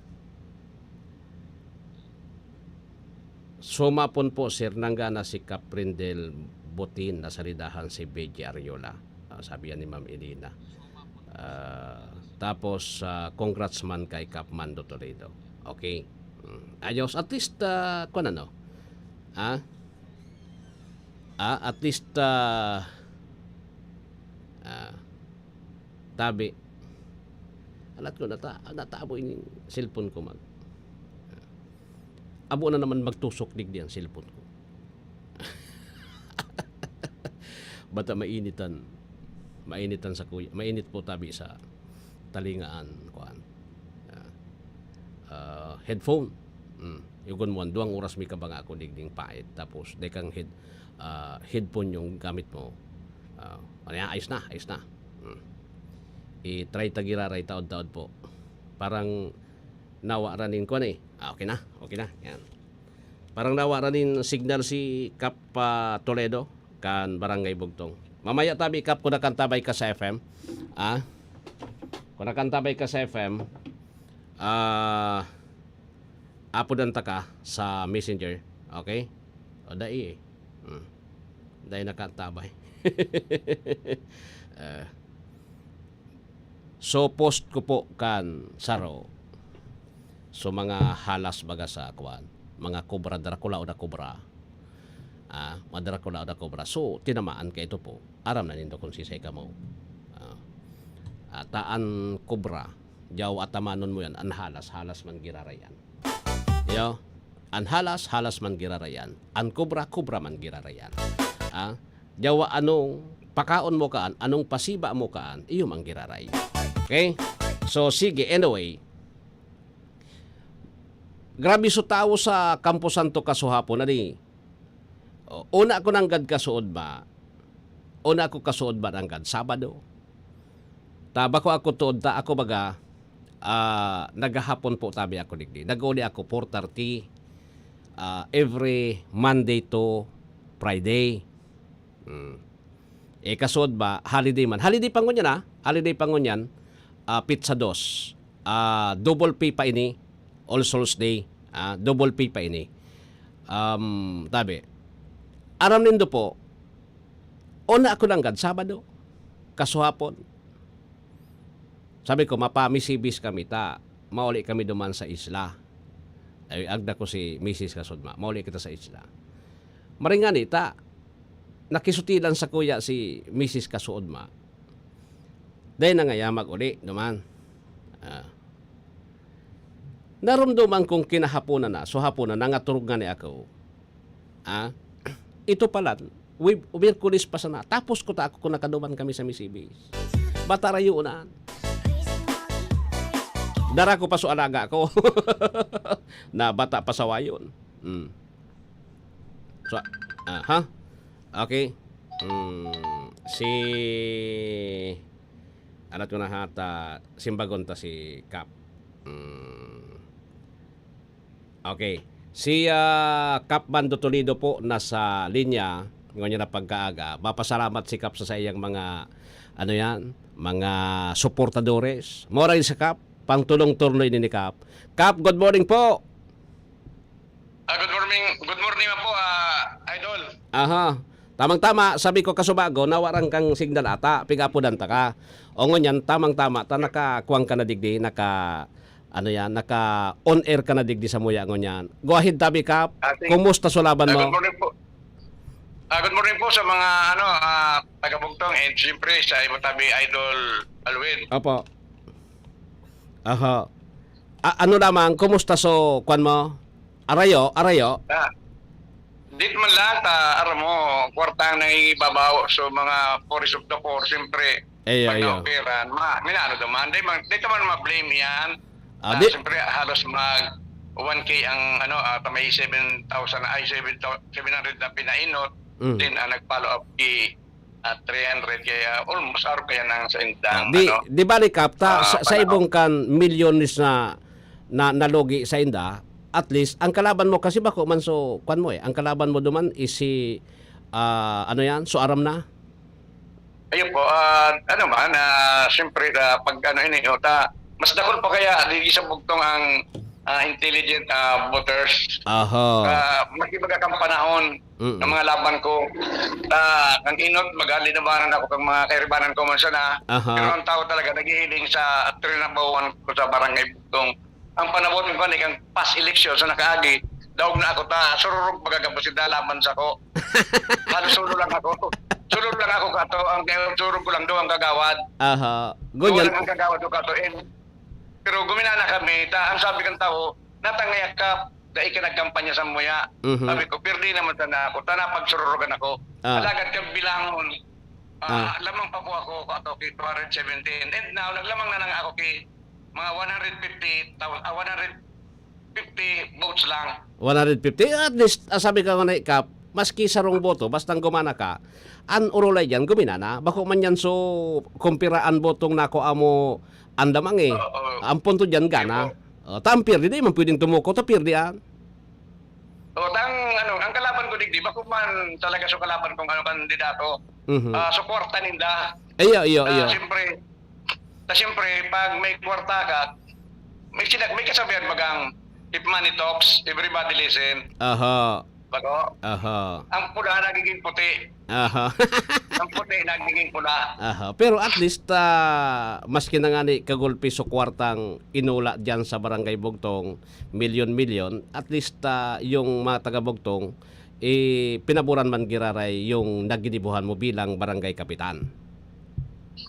Sumapon po, sir, nanggana si Kap Rindel Butin na salidahan si B J Ariola. Ah, sabi yan ni Ma'am Elena. Ah, tapos, ah, congrats man kay Kap Mando Toledo. Okay. Hmm. Ayos. At least, ah, kung ano, ah, ah, at least, ah, ah, tabi. Alat ko, nata-, natabo ini cellphone ko, man. Abo na naman magtusok digdi ang cellphone ko. Bata mainitan. Mainitan sa kuya. Mainit po tabi sa talingaan, kuan. Ah, ah, headphone. Mm. Yugon mo, duwang oras may kabanga ako digding pait. Tapos, dekang head, ah, headphone yung gamit mo. Ah, ano yan? Ayos na, ayos na. Mm. I-try ta giraray taod-taod po. Parang nawa ra nin kuan eh. Ah, okay na, okay na. Yan. Parang nawa ra nin signal si Kap, ah, Toledo kan Barangay Bugtong. Mamaya tabi, Kap, kung nakantabay ka sa F M. Ah? Kung nakantabay ka sa F M, ah, apodan ta ka sa Messenger. Okay? O, dai eh. Hmm. Dai nakantabay. Ah. So, post ko po kan saro. So, mga halas baga sa kuan, mga kobra, Dracula o na kobra. Ah, mga Dracula o na kobra. So, tinamaan ka ito po. Aram na nindo kung sisay kamo. Ah, ata an kobra, diyaw atamanon mo yan, an halas, halas man giraray yan. Yo, an halas, halas man giraray yan. An kobra, kobra man giraray yan. Ah, diyawa anong pakaon mo kaan, anong pasiba mo kaan, iyo man giraray. Okay? So, sige, anyway. Grabe so tawo sa Campo Santo kasuhapon, ani? O, una ko nanggad kasuod ba? Una ko kasuod ba nanggad? Sabado. Ta, bako ako tuod ta, ako baga, ah, naghahapon po tabi ako digdi. Nag-uli ako four thirty, ah, every Monday to Friday. Hmm. Eh, kasuod ba, holiday man. Holiday pa ngunyan, ah. Holiday pa ngunyan, ah, Pitsa dos. Ah, double pay pa ini, All Souls Day. Ah, double pay pa ini. Um, tabi, aram nindo po, una ako nanggad, Sabado, kasuhapon. Sabi ko, "Mapamisibis kami ta, mauli kami duman sa isla." Ay, agda ko si misis kasudma, "Mauli kita sa isla." Maringani ta, nakisutilan sa kuya si misis kasudma. Dai na ngaya mag-uli duman. Ah. Narumduman kong kinahaponan na, so haponan, nangaturog ngani ako. Ah, ito pala, Web-, Miyerkules pa sana. Tapos ko ta ako kung nakaduman kami sa Misibis. Bata rayo na. Dara ko pa so alaga ko. Na bata pa sa wayon. Hmm. So, aha. Okay. Hmm. Si, alat ko na hata, simbagon ta si Kap. Mm. Okay. Si, ah, Kap Mando Toledo po nasa linya, ngunyan na pagkaaga. Mapasalamat si Kap sa saiyang mga, ano yan, mga suportadores. Mora yun sa Kap, pang tulong turno ini ni Kap. Kap, good morning po! Ah, good morning. Good morning po, ah, Idol. Aha. Tamang-tama, sabi ko, kasubago, nawaran kang signal ata, pigapodan ta ka. O ngunyan, tamang-tama, ta nakakuwang ka na digdi, naka, ano yan, naka on air ka na digdi sa muya ngunyan. Go ahead, tabi ka. Ah, sige. Kumusta so laban Ah, mo? Good morning po. Ah, good morning po sa mga, ano, ah, taga-Bugtong and siyempre sa imo tabi, Idol Alwin. Opo. Aha. A-, ano lamang, kumusta so, kwan mo? Arayo, arayo? Ah, di man lang ta, aram mo, kwarta ang nangingibabaw. So, mga poorest of the poor, siyempre, Ayo, pag ayo. naoperan, ma-, minano naman. Di man, di naman ma-blame yan. Ah, Ah, di siyempre, halos mag one K ang, ano, ah, may seven thousand, ay, seven thousand, seven hundred na pinainot. Mm. Then, ah, nag-follow up kay, ah, three hundred, kaya almost arog kaya nang sa inda, Ah, di, ano, di bali, Kap, ta, ah, sa, sa panahon. Ibong kan milyones na, na, nalugi sa inda, at least, ang kalaban mo kasi bako man so, kwan mo eh, ang kalaban mo duman is si, ah, ano yan, so aram na? Ayun po, ah, ano man, ah, siyempre, ah, pag ano ini, o ta, mas dakul pa kaya di sa Bugtong ang, ah, intelligent, ah, voters. Aha. Ah, mas iba ka kang panahon Mm. ng mga laban ko. Ta, ang inot, magalinabanan ako kang mga kairibanan ko man sana. Aha. Pero ang tao talaga naghihiling sa trinabahoan ko sa Barangay Bugtong. Ang panabot ko ni kang past election sa nakaagi, daog na ako ta, sururog magagabos sila laban sa ko. Halos solo lang ako. Solo lang ako kato, ang kaya sururog ko lang daw ang kagawad. Aha. Daw Gunyan. lang ang kagawad ko kato. And, pero guminana kami, ta, ang sabi kang tao, "Natangay ka, dai ka nagkampanya sa muya." Mhm. Sabi ko, "Pirdi naman sana ako, ta napagsururugan ako." Ah. Alagad kang bilangon, ah, Ah. lamang pa po ako, kato, kay two hundred seventeen. And now, naglamang na lang ako kay mga one hundred fifty thousand, ah, one hundred fifty votes lang. One hundred fifty? At least, ah, sabi ka nga na, Kap, maski sarong boto, bastang gumana ka, an urulay diyan, guminana. Bako man yan, so, kumpira an botong nako amo, andam ang eh. Oo, oo. Ang punto diyan, Yun gana. po. Oh, tampir, di, di man pwedeng tumuko, tapir di an. O, tang, ano, ang kalaban ko digdi, bako man talaga so kalaban kong, ano, kandidato. Mhm. Ah, suporta ninda. Iyo, iyo, Ah, iyo. siyempre, ta siyempre, pag may kwarta ka, may sina-, may kasabihan bagang, "If money talks, everybody listen." Aha. Bago? Aha. Ang pula nagiging puti. Aha. Ang puti nagiging pula. Aha. Pero at least, ah, maski na nga ni kagulpi so kwartang inula diyan sa Barangay Bugtong, milyon-milyon, at least, ah, yung mga taga-Bugtong, eh, pinaboran man giraray yung naginibuhan mo bilang barangay kapitan?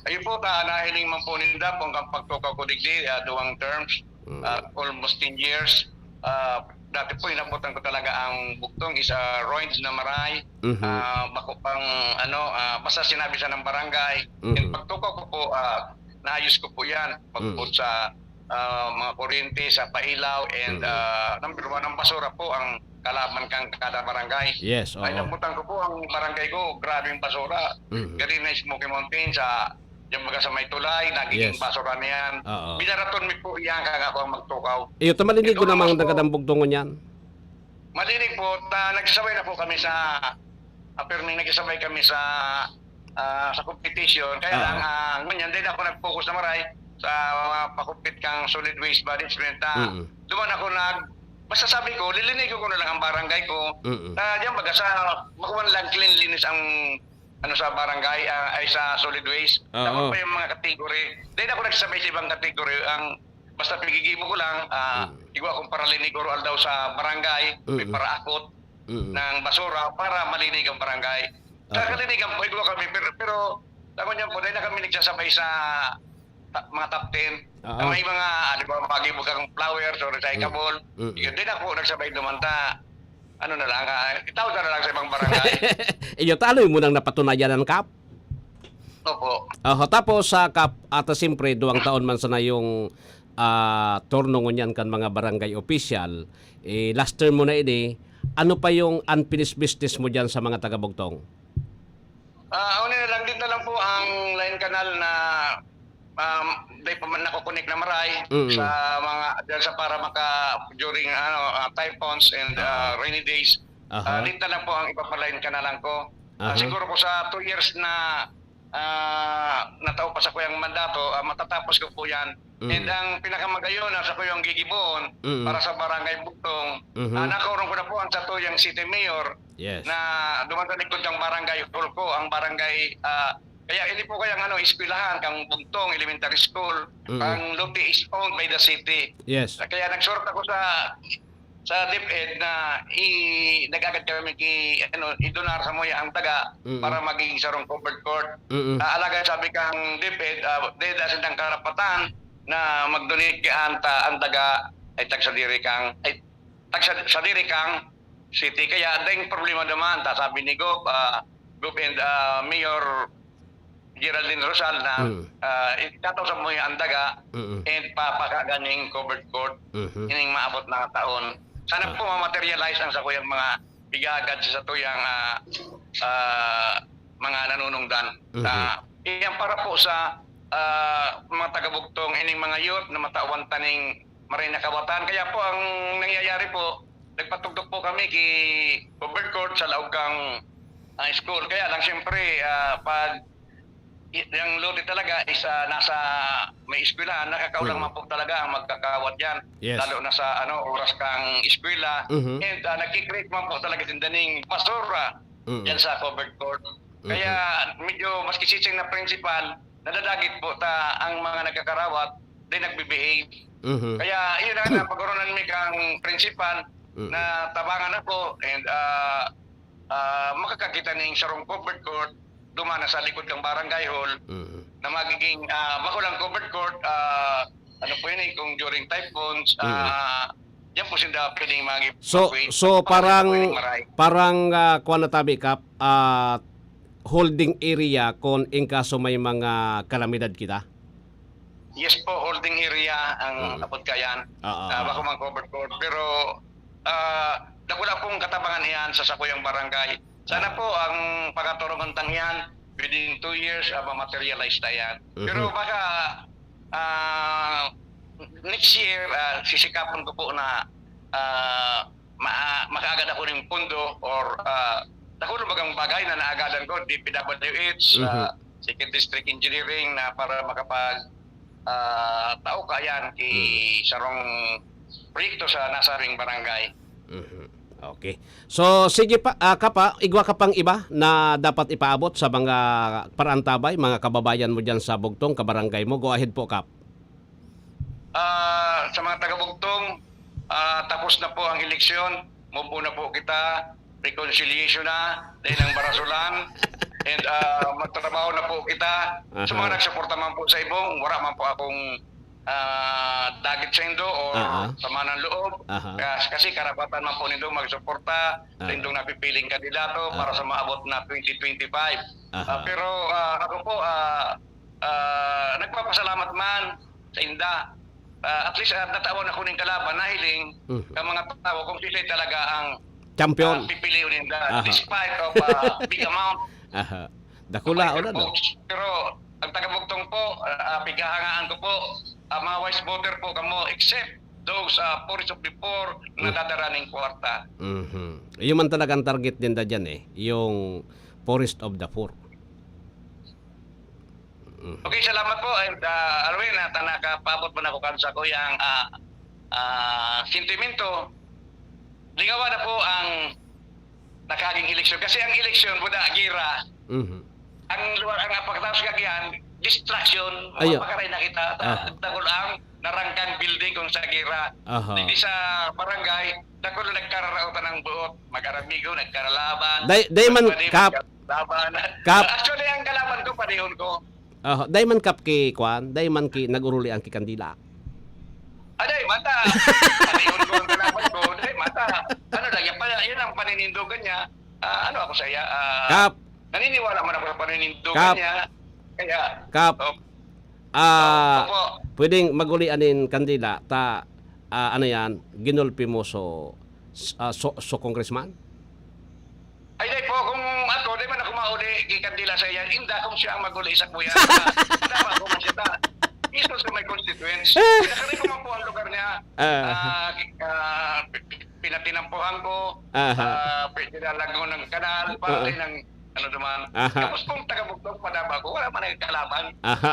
Ayun po, ta, nahiling man po ninda po ang pagtukaw ko digdi, ah, duwang terms, Mm. ah, almost ten years. Ah, dati po, inabutan ko talaga ang Bugtong is, ah, ruins na maray. Mhm. Ah, bako pang, ano, ah, basta sinabi sa ng barangay. Mhm. And pagtukaw ko po, ah, naayos ko po yan. Pag Mm. po sa ah, mga kuryente, sa pailaw, and, Mm. ah, number one, ang basura po ang kalaban kang kada barangay. Yes, Ay, oo. nabutan ko po ang barangay ko, grabing basura. Mm. Galing na Smoky Mountain, sa, yung mga sa may tulay, nagiging Yes. basura na yan. Oo. Binaraton mi po yan, kaya ako ang magtukaw. Iyo, ta malinigo Ito, namang mas po. nagkadambog tungon yan. Malinig po, ta-, nagsasabay na po kami sa, ah, pirming nagsasabay kami sa, ah, sa competition. Kaya Oo. lang, ah, ngunyan, di na ako nag-focus na maray sa mga pakumpit kang solid waste management. Ah, Mm. duman ako nag-, basta sabi ko, lilinigo ko na lang ang barangay ko. Mm. Ah, diyan baga sa, makuha lang cleanliness ang, ano, sa barangay, ah, ay sa solid waste. Oo. Tapos pa yung mga category. Di na ako nagsabay sa ibang category. Ang Basta pigigibo ko lang, ah, Mm. igwa akong paralinig oro aldaw sa barangay, may Mm. paraakot Mm. ng basura para malinig ang barangay. Okay. Kakalinigan po, igwa kami, pero, pero, tangon niyan po, dahil na kami nagsasabay sa ta-, mga top ten, Oo. na may mga, ah, di ba, magibo kang flowers o recyclable. Mm. Mm. Yun, di na po nagsabay naman ta. Ano na lang, ah, itaw na lang sa ibang barangay. Iyo, taloy mo nang napatunayan ang Kap? Opo. Aha, tapos sa Kap, ata siyempre, duwang taon man sana yung, ah, turno ngunyan kan mga barangay official. Eh, last term mo na ini, ano pa yung unfinished business mo diyan sa mga taga-Bugtong? Ah, ako na lang, dito lang po ang Line Canal na um, di pa man nakukunik na maray Mm. sa mga, dyan sa para maka, during, ano, ah, typhoons and, ah, Ah. rainy days. Aha. Ah, late na lang po ang ipapalain kanalan ko. Ah, Aha. siguro po sa two years na, ah, natao pa sa kuyang mandato, ah, matatapos ko po yan. Mm. And ang pinakamagayon na sa kuyang gigibohon Mm. para sa Barangay Bugtong, Mhm. ah, nakaurong ko na po ang satuyang city mayor Yes. na duman sa likod ng barangay hall ko, ang barangay, ah, kaya hindi po kayang, ano, eskwelahan, kang Bugtong Elementary School, Mm. ang lote is owned by the city. Yes. Kaya nagsurat ako sa, sa DepEd na i-, nag-agad kami ki, ano, idonar sa muya ang daga Mm. para maging sarong covered court. Mm. Ah, alagad sabi kang DepEd, ah, dahil da sindang karapatan na mag-donate ki anta, ang daga ay tagsadiri kang, ay, tagsa-, sadiri kang city. Kaya dayong problema naman, ta sabi ni Gov, ah, Gov and, ah, Mayor Geraldine Rosal na, Mm. ah, ikataw sa muya ang daga Mm. and papakaganing covered court Mhm. ining maabot na taon. Sana Ah. po ma-materialize ang sakuyang mga pigagad sa satuyang, ah, ah, mga nanunungdan. Mhm. Ah, iyan para po sa, ah, mga taga-Bugtong, ining mga youth na matawan taning maray na kawatan. Kaya po ang nangyayari po, nagpatugdok po kami ki covered court sa laog kang, ah, school. Kaya lang siyempre, ah, pag i-, ang lote talaga is, ah, nasa may eskwelahan, nakakaulang Mm. man po talaga ang magkakawat diyan. Yes. Lalo na sa, ano, oras kang eskwela. Mhm. And, ah, nagki-create man po talaga sinda ning basura Mm. diyan sa covered court. Mhm. Kaya medyo maski siisay na principal, nadadagit po ta ang mga nagkakarawat, di nagbe-behave. Mhm. Kaya, yun na nga, pag-oronan mi kang principal Mm. na tabangan ako and, ah, ah, makakakita ning sarong covered court, duman na sa likod kang barangay hall, Mhm. na magiging, ah, bako lang covered court, ah, ano po yun eh, kung during typhoons, Mm. ah, yan po sinda pwedeng mag-, So, mag-, so mag-, parang, pwedeng maray. parang, ah, kuwan na tabi, Kap, ah, holding area kung in kaso may mga kalamidad kita? Yes po, holding area ang Mm. apod kayan. Oo, Ah, oo. bako man covered court. Pero, ah, dakula pong katabangan iyan sa sakuyang barangay. Sana Ah. po ang pagkaturongan tang iyan, within two years, ah, ma-materialize na yan. Mhm. Pero baka, ah, next year, ah, sisikapon ko po na, ah, ma-, makaagad ako ng pondo or, ah, dakula bagang bagay na naagadan ko, D P W H, Mhm. ah, Second District Engineering na para makapag, ah, tao kayan ki Mhm. sarong proyekto sa nasabing barangay. Mhm. Okay. So, sige pa, ah, Kap, igwa ka pang iba na dapat ipaabot sa mga paraantabay, mga kababayan mo diyan sa Bugtong, kabarangay mo. Go ahead po, Kap. Ah, sa mga taga-Bugtong, ah, tapos na po ang eleksyon. Move on na po kita. Reconciliation na. Dahil ang barasulan. And, ah, magtrabaho na po kita. Sa mga Aha. nagsuporta man po sa ibong, wala man po akong, ah, dagit sa indo or Aha. sama ng loob. Aha. Kas-, kasi karapatan man po nindo magsuporta sa Aha. indong napipiling kandidato para Aha. sa maabot na twenty twenty-five. Aha. Ah, pero, ah, ako po, ah, ah, nagpapasalamat man sa inda. Ah, at least, ah, natawan ako ning kalaban, nahiling Mhm. ang mga tao kung sila talaga ang, Champion. ah, pipilion ninda, Aha. despite of, ah, big amount Aha. Dakula, of wala, no? votes. Pero ang taga-Bugtong po, ah, ah, pighahangaan ko po, ang mga wise voter po kamo, except those, ah, poorest of the poor, na Mm. nadadara ning kwarta. Mhm. Yun man talaga ang target ninda dyan, eh, yung poorest of the poor. Mhm. Okay, salamat po. And, ah, Arwin, at nakapaabot man ako kan sa kuyang, ah, ah, sentimento. Lingawa na po ang nakaging eleksyon. Kasi ang eleksyon, buda, gira. Mhm. Ang lugar, ang pagkatapos kagihan, distraction, Ayo. mapakaray na kita. Ta-, Aha. takol ang narangkang building kung sa gira. Aha. Hindi sa barangay, takol nagkararaotan ng buot. Mag-aramigo, nagkaralaban. Day, day man, Magpadi, Kap. magkalaban. Kap. Actually, ang kalaban ko, panihon ko. Aha, day man, Kap, ki, kwan, day man ki, nag-urulian ki kandila. Ah, day, mata. Panihon ko ang kalaban ko, day, mata. Ano lang, yan pala, yun ang paninindogan niya. Ah, ano ako sa iya, ah, Kap. naniniwala man ako sa paninindogan Kap. niya. Kaya, Kap. oh. Ah, Opo. pwedeng mag-ulian nin kandila, ta, ah, ano yan, ginulpi mo so, s-, ah, so, so congressman? Ay, day po, kung ako, di man ako mauli, ki kandila sa iya, inda kung siya ang mag-uli sa kuya. Tama po man siya, ta. Mismo sa may constituents. Nakari ko man po ang lugar niya. Ah. Ah, ah, pi-, pi-, pinatinampuhan ko. Aha. Ah, pi-, nilalagyan ng kanal, Oo. pati ng ano naman. Aha. Tapos kung taga-Bugtong pa daw ako, wala man nagkalaban. Aha.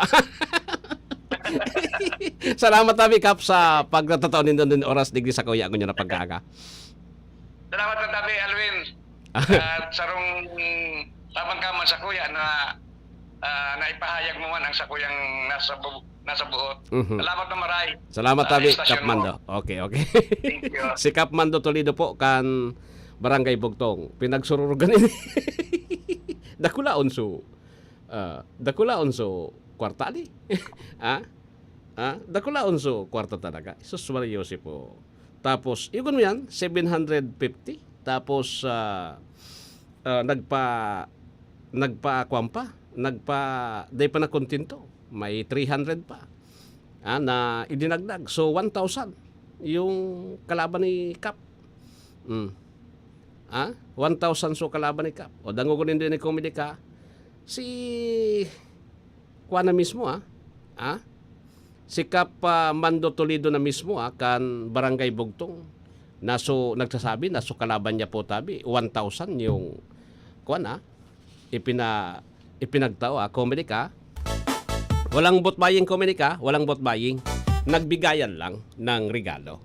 Salamat, Abi Kap, sa pagtatao nindo nin oras digdi sa kuya ko niya na pagkaaga. Salamat, Tabi Alwin. At sarong tabang ka man sa kuya na, ah, naipahayag mo man ang sakuyang nasa bu-, nasa buot. Mhm. Salamat na maray. Salamat, Sa Tabi, estasyon Kap mo. Mando. Okay, okay. Thank you. Si Kap Mando Toledo po, kan Barangay Bugtong. Pinagsururugan ini. Dakulaon so, ah, dakulaon so kwarta, ali. Ah? Ah? Dakulaon so kwarta talaga. Jesus Maria Jose po. Tapos, iyon mo yan, seven hundred fifty. Tapos, ah, ah, nagpa-, nagpa-, kwan pa, nagpa-, dai pa nakontento. May three hundred pa. Ah, na idinagdag. So, one thousand yung kalaban ni Kap. Mm. Ah, one thousand so kalaban ni Kap. O, dangogon nindo ni Comedy ka. Si, kuwan na mismo, ah. Ah? Si Kap, ah, Mando Toledo na mismo, ah, kan Barangay Bugtong. Naso, nagsasabi, naso kalaban niya po, tabi, one thousand yung, kuwan, ah, ipina-, ipinagtao, ah, Comedy ka. Walang vote buying, Comedy ka. Walang vote buying. Nagbigayan lang ng regalo.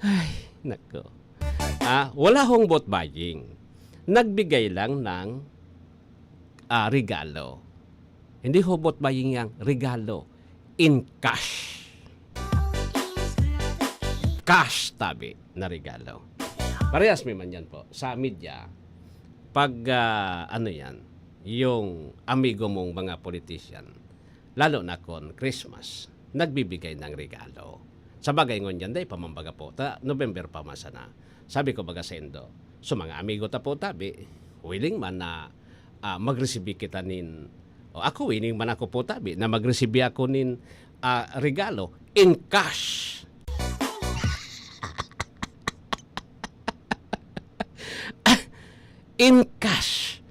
Ay, nako. Ah, wala hong vote buying. Nagbigay lang ng, ah, regalo. Hindi ho vote buying yang regalo. In cash. Cash, tabi, na regalo. Parehas mi man yan po. Sa media, pag, ah, ano yan, yung amigo mong mga politician, lalo na kon Christmas, nagbibigay ng regalo. Sa bagay ngunyan, dai pa man baga po, ta November pa man sana. Sabi ko baga saindo, so mga amigo ta po tabi, willing man na, ah, magresibi kita nin, o ako, willing man ako po tabi na magresibi ako nin, ah, regalo in cash. In cash.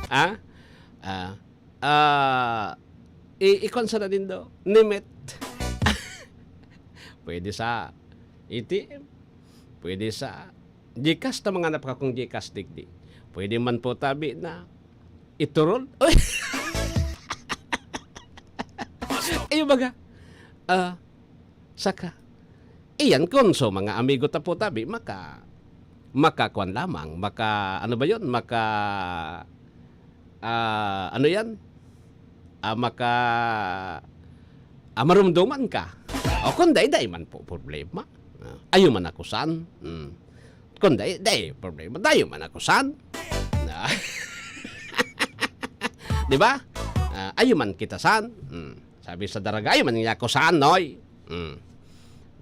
Ah? Ah, ah, i-, ikwan sana nindo, nimit. Pwede sa A T M, pwede sa GCash, ta mga napakakong GCash digdi. Pwede man po tabi na iturol. Uy! Ayun baga, ah, saka, iyan kun so mga amigo ta po tabi, maka-, makakuan lamang, maka-, ano ba yun? Maka-, ah, ano yan? Ah, maka-, ah, marumduman ka. O kung dai, dai man po problema. Ah, ayo man ako san. Mm. Kung dai, dai problema. Dayo man ako san. Ah. Di ba? Ah, ayo man kita san. Mm. Sabi sa daraga, "Ayo man niya ako san, noy." Mm.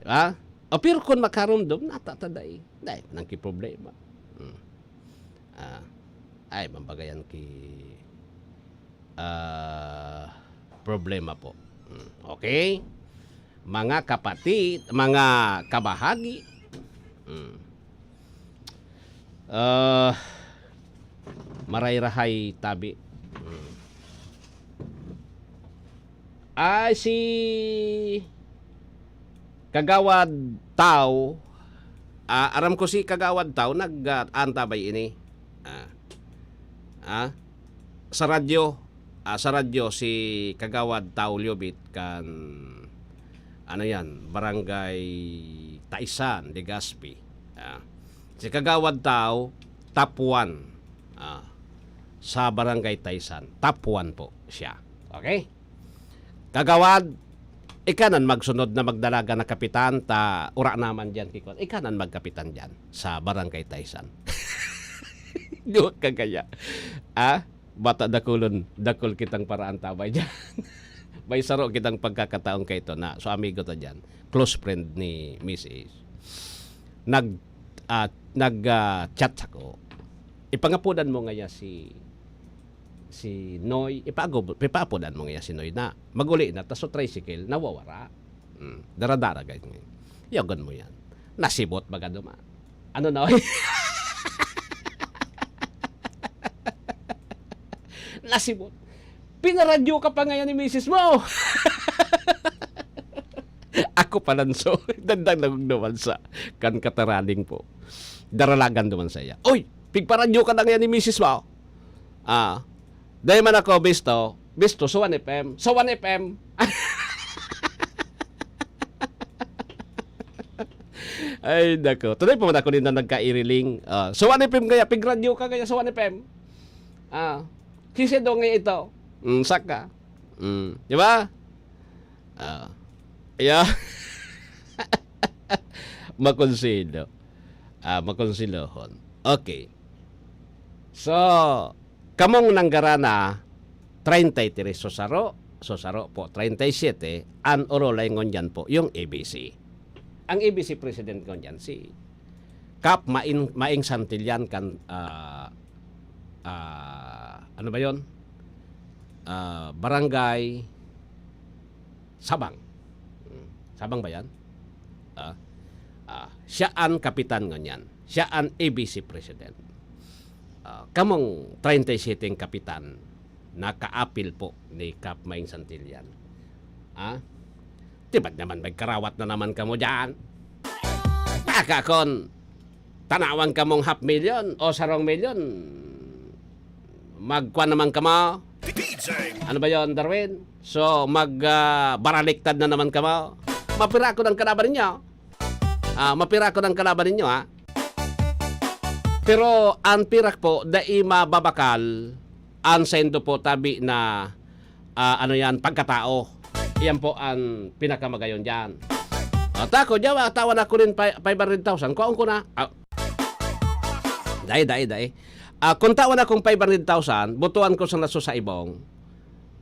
Di ba? O, pero kung makarumdom, nata ta dai. Dai, nang ki problema. Mm. Ah, ay, mambagayan ki, ah, problema po. Mm. Okay? Mga kapatid, mga kabahagi. Mm. Ah, maray-rahay tabi. Mm. Ay, si Kagawad Tao, ah, aram ko si Kagawad Tao nag, ah, antabay ini. Ah. Ah, sa radyo, ah, sa radyo si Kagawad Tao Liobit kan, ano yan, Barangay Taisan, Legazpi. Ah. Si Kagawad Tao, top one. Ah, sa Barangay Taisan, top one po siya. Okay? Kagawad, ika nan magsunod na magdalaga na kapitan, ta ura naman diyan, kikwan. Ika nan magkapitan diyan sa Barangay Taisan. Duwa ka kaya. Ah? Bata dakulon, dakul kitang paraan tabay diyan. May saro kitang pagkakataon kay ito na, so amigo ta diyan. Close friend ni Misis. Nag, ah, nag, ah, chat ako. Ipangapodan mo ngaya si, si Noy, ipago-, ipaapodan mo ngaya si Noy na maguli na, ta so tricycle, nawawara. Hmm, dara-dara, guys, ngayon. Yagan mo yan. Nasibot baga duman. Ano na, oy? Nasibot. Pinaradyo ka pa ngayon ni misis mo. Ako pa, Lanso. Dandang lagog naman sa kan kataraning po. Daralagan naman sa iya. Oy! Pigparadyo ka na ngayon ni misis mo. Ah, dahil man ako, bisto. Bisto, sa one F M. Sa one F M. Ay, nako. Tunay pa man ako nila nagkairiling. Ah, sa one F M kaya, pigradyo ka kaya sa one F M. Ah, si Sidong nga ito. Mm, saka. Mm, di ba? Ah, yeah. Makonsilo. Ah, makonsilohon. Okay. So, kamong nanggarana, treinta y tres so saro, so saro po, treinta y siete, an orolay ngunyan po, yung A B C. Ang A B C president ngunyan, si Kap Maing, Maing Santillan kan, ah, ah, ano ba yon? Ah, Barangay Sabang. Hmm, Sabang ba yan? Ah, ah, siya an kapitan ngunyan. Siya an A B C president. Ah, kamong treinta y siete kapitan na kaapil po ni Kap Maing Santillan. Ah? Di ba't naman magkarawat na naman kamo dyan? Baka kon tanawan kamong half million o sarong milyon, magkuan naman kamo. Ano ba yon, Darwin? So, mag, ah, baraliktad na naman kamo. Mapira ko ng kalaban ninyo. Ah, mapira ko ng kalaban ninyo, ha? Pero ang pirak po, dai mababakal ang saindo po tabi na, ah, ano yan, pagkatao. Iyan po ang pinakamagayon dyan. Ah, tako, diyawa, tawan ako rin pa, five hundred thousand. Kuhaon ko na. Ah, dai, dai, dai. Ah, kung tawan akong five hundred thousand, butuan ko sa naso sa ibong.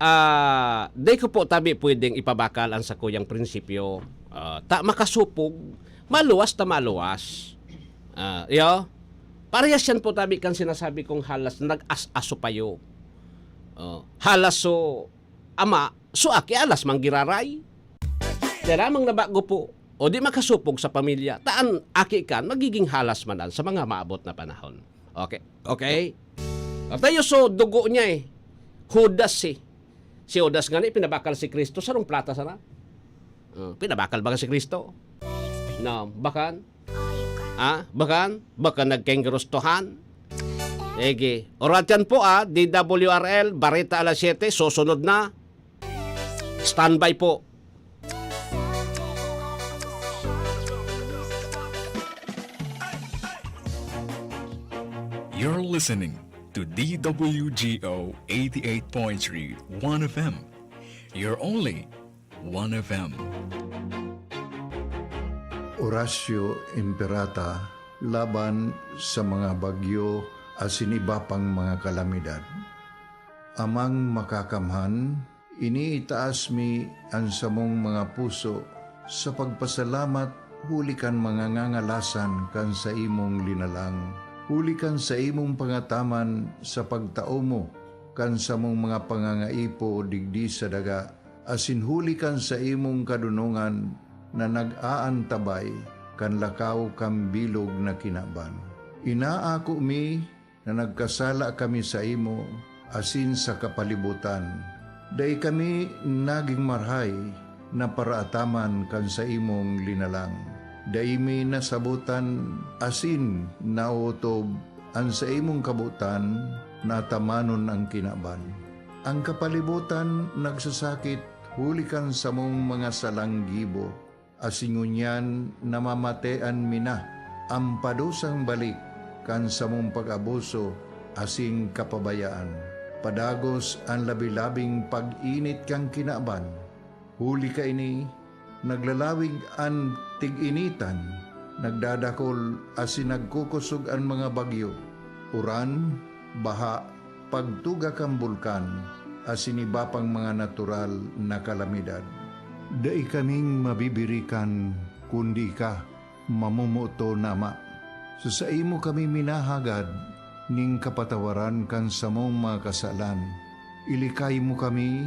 Ah, dai ko po tabi pwedeng ipabakal ang sakuyang prinsipyo. Ah, ta makasupog, maluwas ta maluwas. Ah, iyo. Parehas yan po tabi kan sinasabi kong halas nag-as-aso payo. Oh, halas so ama, so aki alas manggiraray. Dai lamang na bago po, o di makasupog sa pamilya, taan aki kan magiging halas man an sa mga maabot na panahon. Okay? Okay? Tayo so dugo niya eh. Judas eh. Si Judas nga ni pinabakal si Kristo, sarong plata sana. Oh, pinabakal ba si Kristo? No, bakan? Ah, bakan? Bakan nagkenggurustohan? Ege. Oras yan po, ah, D W R L, Bareta alas siyete, susunod na. Standby po. You're listening to D W G O eighty-eight point three One F M. You're only One F M. Horacio Imperata laban sa mga bagyo asin iba pang mga kalamidad. Amang Makakamhan, iniitaas mi an samong mga puso sa pagpasalamat huli kan mga ngangalasan kan saimong linalang, huli kan saimong pangataman sa pagtao mo kan samong mga pangangaipo digdi sa daga, asin huli kan saimong kadonongan na nag-aantabay kan lakaw kan bilog na kinaban. Inaako mi na nagkasala kami saimo asin sa kapalibotan. Dai kami nagin marahay na paraataman kan saimong linalang. Dai mi nasabotan asin naotob an saimong kabotan na atamanon an kinaban. An kapalibotan nagsasakit huli kan samong mga salang gibo, asin ngunyan namamatean mi na an padusang balik kan samong pag-abuso asin kapabayaan. Padagos an labi-labing pag-init kan kinaban. Huli kaini, naglalawig an tig-initan, nagdadakol asin nagkukosog an mga bagyo, uran, baha, pagtuga kan bulkan, asin iba pang mga natural na kalamidad. Dai kaming mabibirikan kundi ika, mamomoton na Ama. Sa saimo kami minahagad nin kapatawaran kan samong mga kasalan. Ilikay mo kami,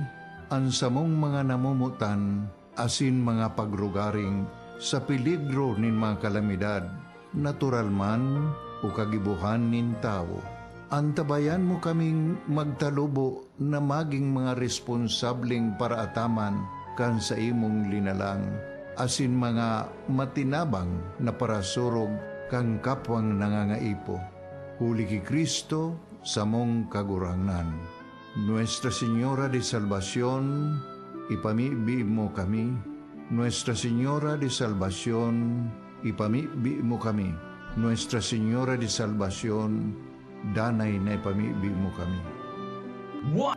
an samong mga namomotan, asin mga pagrugaring sa peligro nin mga kalamidad, natural man o kagibohan nin tawo. Antabayan mo kaming magtalubo na magin mga responsableng paraataman kan saimong linalang, asin mga matinabang na parasurog kan kapwang nangangaipo. Huli ki Cristo, samong Kagurangnan. Nuestra Señora de Salvacion, ipamibi mo kami. Nuestra Señora de Salvacion, ipamibi mo kami. Nuestra Señora de Salvacion, danay na ipamibi mo kami. One,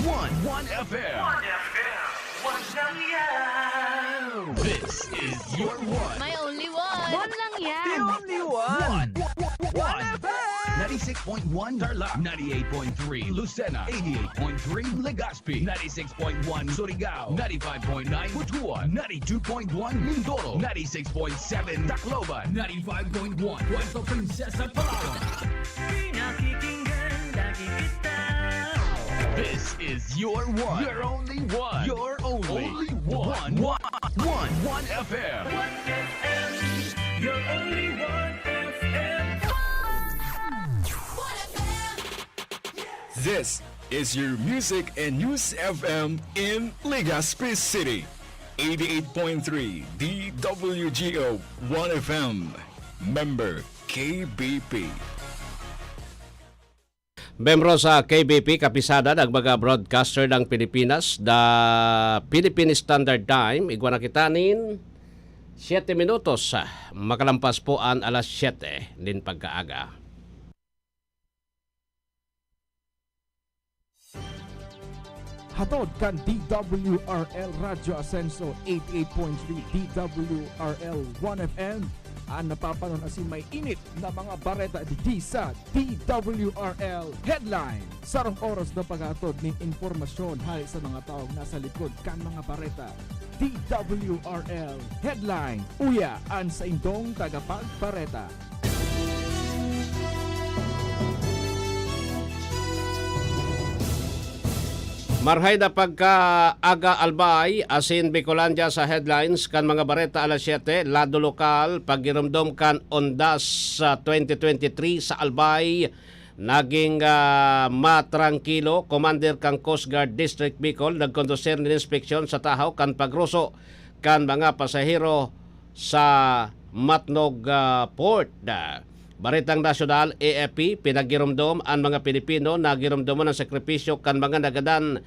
one, one F M. One F M. One lang yan. This is your one. My only one. One lang yan. The only one. One. One F M. Ninety-six point one Tarlac, ninety-eight point three Lucena, eighty-eight point three Legazpi, ninety-six point one Surigao, ninety-five point nine Butuan, ninety-two point one Mindoro, ninety-six point seven Tacloban, ninety-five point one Puerto Princesa, Palawan. Pinakikinggan lagi kita. This is your one. Your only one. Your only Only one. One. One. One F M. One F M. Your only one F M. This is your music and news F M in Legazpi City. Eighty-eight point three D W G O One F M. Member K B P. Membro sa K B P, Kapisanan, ang mga broadcaster ng Pilipinas, the Philippine Standard Time. Igwa na kita nin siyete minutos, ah, makalampas po an alas siyete nin pagkaaga. Hatod kan D W R L Radyo Asenso eighty-eight point three D W R L One F M, an napapanon asin may init na mga bareta digdi sa D W R L Headline. Sarong oras na paghatod nin impormasyon hale sa mga tawong nasa likod kan mga bareta. D W R L Headline. Uya an saindong tagapagbareta. Marhay na pagkaaga, Albay, asin Bicolandia sa headlines kan mga bareta alas siyete, lado lokal, paggiromdom kan Ondas sa twenty twenty-three sa Albay, naging, ah, matrangkilo. Commander kan Coast Guard District Bicol nagkondusir nin inspeksyon sa tahaw kan pagroso kan mga pasahero sa Matnog, ah, Port. Baretang Nasyonal, A F P, pinaggiromdom an mga Pilipino na giromdomon an sakripisyo kan mga nagadan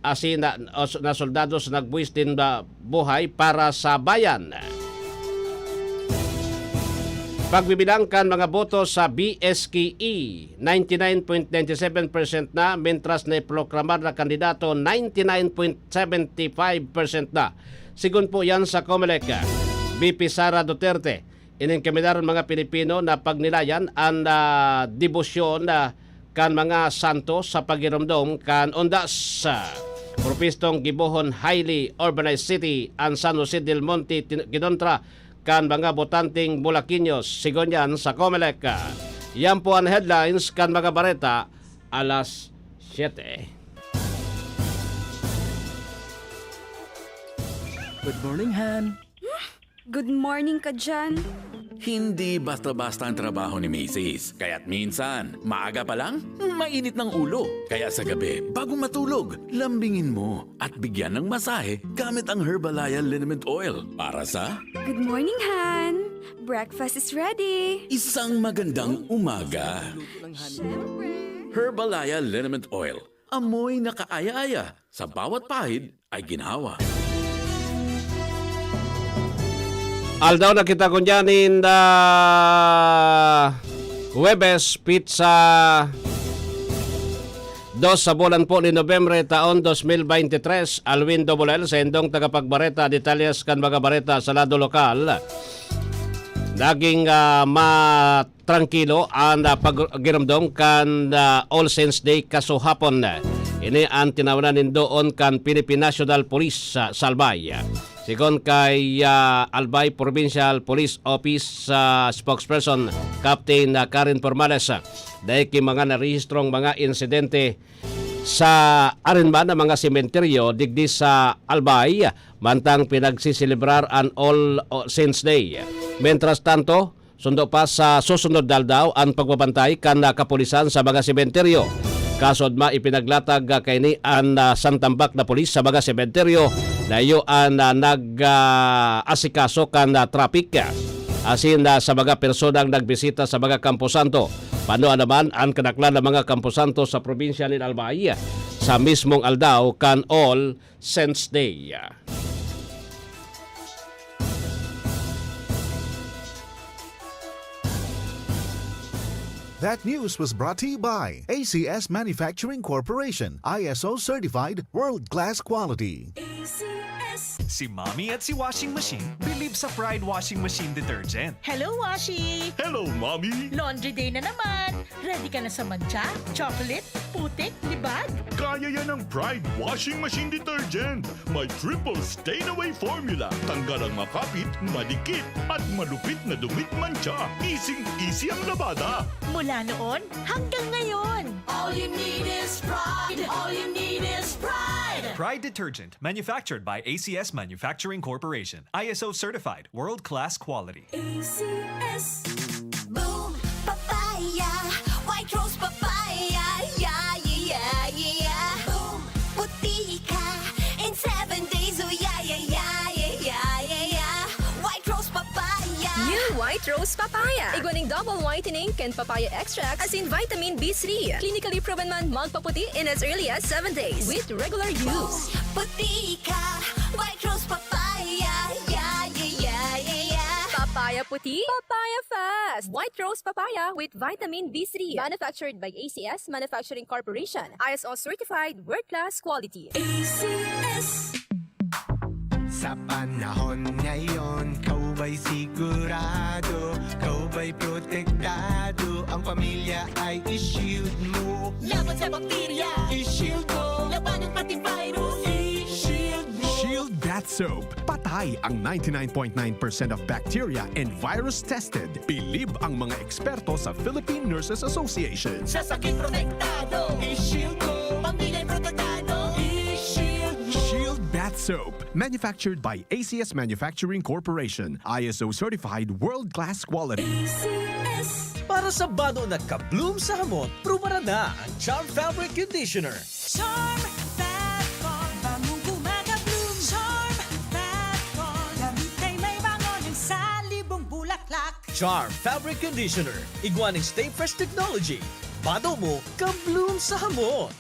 asin na, os-, na soldados nagbuhis nin, ah, buhay para sa bayan. Pagbibilang kan mga boto sa B S K E, ninety-nine point ninety-seven percent na, mentras na iproklamar na kandidato, ninety-nine point seventy-five percent na. Sigon po yan sa Comelec, B P Sara Duterte. Ining kamidaron mga Pilipino na pagnilayan an, ah, debosyon, ah, kan mga santo sa pagiromdom kan Ondas. Propistong gibohon highly urbanized city an San Jose del Monte tin-, kinontra kan mga botanteng Bulaqueños, sigon yan sa Comelec. Yan po an headlines kan mga bareta alas siyete. Good morning, Han. Good morning ka dyan. Hindi basta-basta ang trabaho ni misis. Kaya't minsan, maaga pa lang, mainit ng ulo. Kaya sa gabi, bago matulog, lambingin mo at bigyan ng masahe gamit ang Herbalaya Liniment Oil para sa Good morning, Han. Breakfast is ready. Isang magandang umaga. Siyempre. Herbalaya Liniment Oil. Amoy na kaaya-aya, sa bawat pahid ay ginhawa. Aldaw na kita ngunyan nin, ah, Huwebes, pitsa dos sa bulan po ni Nobyembre, taon dos mil baynte tres. Alwin Dobulel, saindong tagapagbareta, detalyes kan mga bareta sa lado lokal. Naging, ah, ma-, trangkilo an, ah, paggiromdom kan, ah, All Saints Day kasuhapon. Ini an tinawan nin doon kan Philippine National Police sa, sa Albay. Sigon kay, ah, Albay Provincial Police Office, ah, spokesperson Captain, ah, Karen Formales, ah, dai ki mga narehistrong mga insidente sa arin man na mga sementeryo digdi sa Albay, mantang pinagsiselebrar an All Saints Day. Mientras tanto, Sundo pa sa susunod na aldaw an pagbabantay kan, ah, kapulisan sa mga sementeryo. Kasod ma, ipinaglatag, ah, kaini an, ah, santambak na pulis sa mga sementeryo na iyo an, ah, nag, ah, asikaso kan, ah, traffic, ah, asin, ah, sa mga personang nagbisita sa mga kamposanto. Pano naman an kadaklan na mga kamposanto sa probinsya nin Albay sa mismong aldaw kan All Saints Day. That news was brought to you by A C S Manufacturing Corporation, I S O certified, world-class quality. Si Mommy at si Washing Machine believe sa Pride Washing Machine Detergent. Hello, Washi! Hello, Mommy! Laundry day na naman! Ready ka na sa mantsa, chocolate, putik, libag? Kaya yan ng Pride Washing Machine Detergent. May triple stain away formula. Tanggal ang makapit, madikit, at malupit na dumit mantsa. Easing-easy ang labada. Mula noon hanggang ngayon. All you need is pride. All you need is pride. Pride Detergent, manufactured by A C S Manufacturing Corporation. I S O certified, world-class quality. A C S. Boom, papaya, white rose papaya, yeah, yeah, yeah, yeah. Boom, puti ka in seven days, oh yeah, yeah, yeah, yeah, yeah, yeah, yeah. White rose papaya. New White Rose Papaya. Igwa ning double whitening kan papaya extract asin vitamin B three. Clinically proven man magpaputi in as early as seven days with regular use. Puti ka, white rose papaya, yeah, yeah, yeah, yeah, yeah. Papaya puti, papaya fast. White Rose Papaya with vitamin B three. Manufactured by A C S Manufacturing Corporation. I S O certified, world-class quality. A C S. Sa panahon ngayon, ikaw ba'y sigurado? Ikaw ba'y protektado? Ang pamilya ay i-shield mo. Laban sa bakterya, i-shield mo. Labanan pati virus, i-shield mo. Shield Bath Soap. Patay ang ninety-nine point nine percent of bacteria and virus tested. Bilib ang mga eksperto sa Philippine Nurses Association. Sa sakit protektado, i-shield mo. Pamilya protektado, i-shield mo. Shield Bath Soap. Manufactured by A C S Manufacturing Corporation. I S O certified world-class quality. A C S. Para sa bado na ka-bloom sa hamot, prubaran na ang Charm Fabric Conditioner. Charm Fat Foam, bangong kumaka-bloom. Charm Fat Foam, damit ay may bango ng salibong bulaklak. Charm Fabric Conditioner, igwa ning Stay Fresh Technology. Bado mo, ka-bloom sa hamot.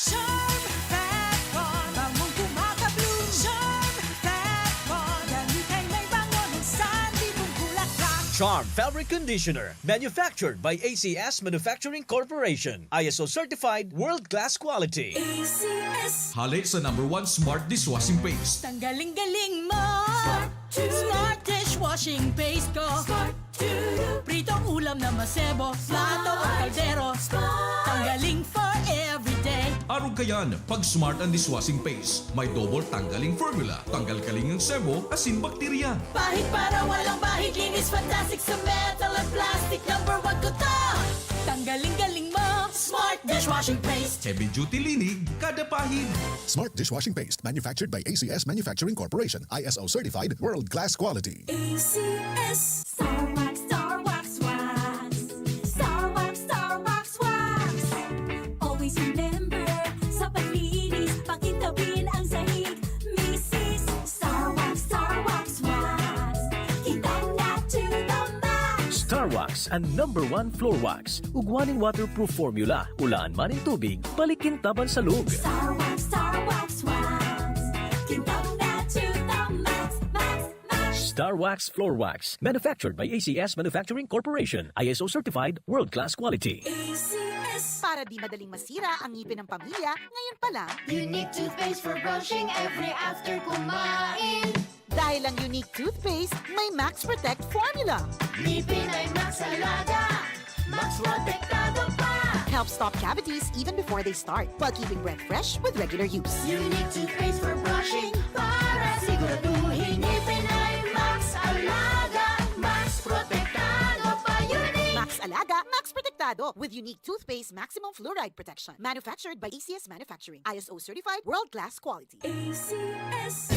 Charm Fat Foam, bangong kumaka-bloom. Charm Fat Foam, damit ay may bango ng salibong bulaklak. Charm Fabric Conditioner, manufactured by A C S Manufacturing Corporation. I S O certified, world-class quality. A C S. Hale sa number one smart dishwashing paste. Tanggaling-galing mo. Smart to. Smart dishwashing paste ko. Smart to. Pritong ulam na masebo. Plato o kaldero. Tanggaling for everyday. Arog kayan, pag smart ang dishwashing paste, may double tanggaling formula, tanggal kaling ang sebo, asin bakterya. Pahid para walang bahid, linis fantastic sa metal at plastic. Number one ko to. Tanggaling-galing mo. Smart dishwashing paste. Heavy duty linig, kada pahid. Smart dishwashing paste, manufactured by A C S Manufacturing Corporation, I S O certified, world-class quality. A C S. Star Wax, Star Wax, Wax. Star Wax, Star Wax, Wax. Always remember, sa paglinis, pakintabin ang sahig. Misis, Star Wax, Star Wax, Wax. Kintab na to the max. Star Wax, an number one floor wax. Ugwa ning waterproof formula, ulaan man nin tubig, balik kintab an salog. Star Wax, Star Wax, Wax. Kintab na to the max, max, max. Star Wax Floor Wax, manufactured by A C S Manufacturing Corporation, I S O certified, world-class quality. A C S. Para di madaling masira ang ngipin ng pamilya, ngayon pa lang. Unique toothpaste for brushing every after kumain. Dahil ang Unique Toothpaste may Max Protect Formula. Ngipin ay Max Alaga, Max Protektado pa. Helps stop cavities even before they start, while keeping breath fresh with regular use. Unique Toothpaste for brushing para siguraduhin ngipin ay Max Alaga, Max Protektado pa. Unique. Max Alaga, Max Protektado with Unique Toothpaste Maximum Fluoride Protection. Manufactured by A C S Manufacturing. I S O certified, world-class quality. A C S.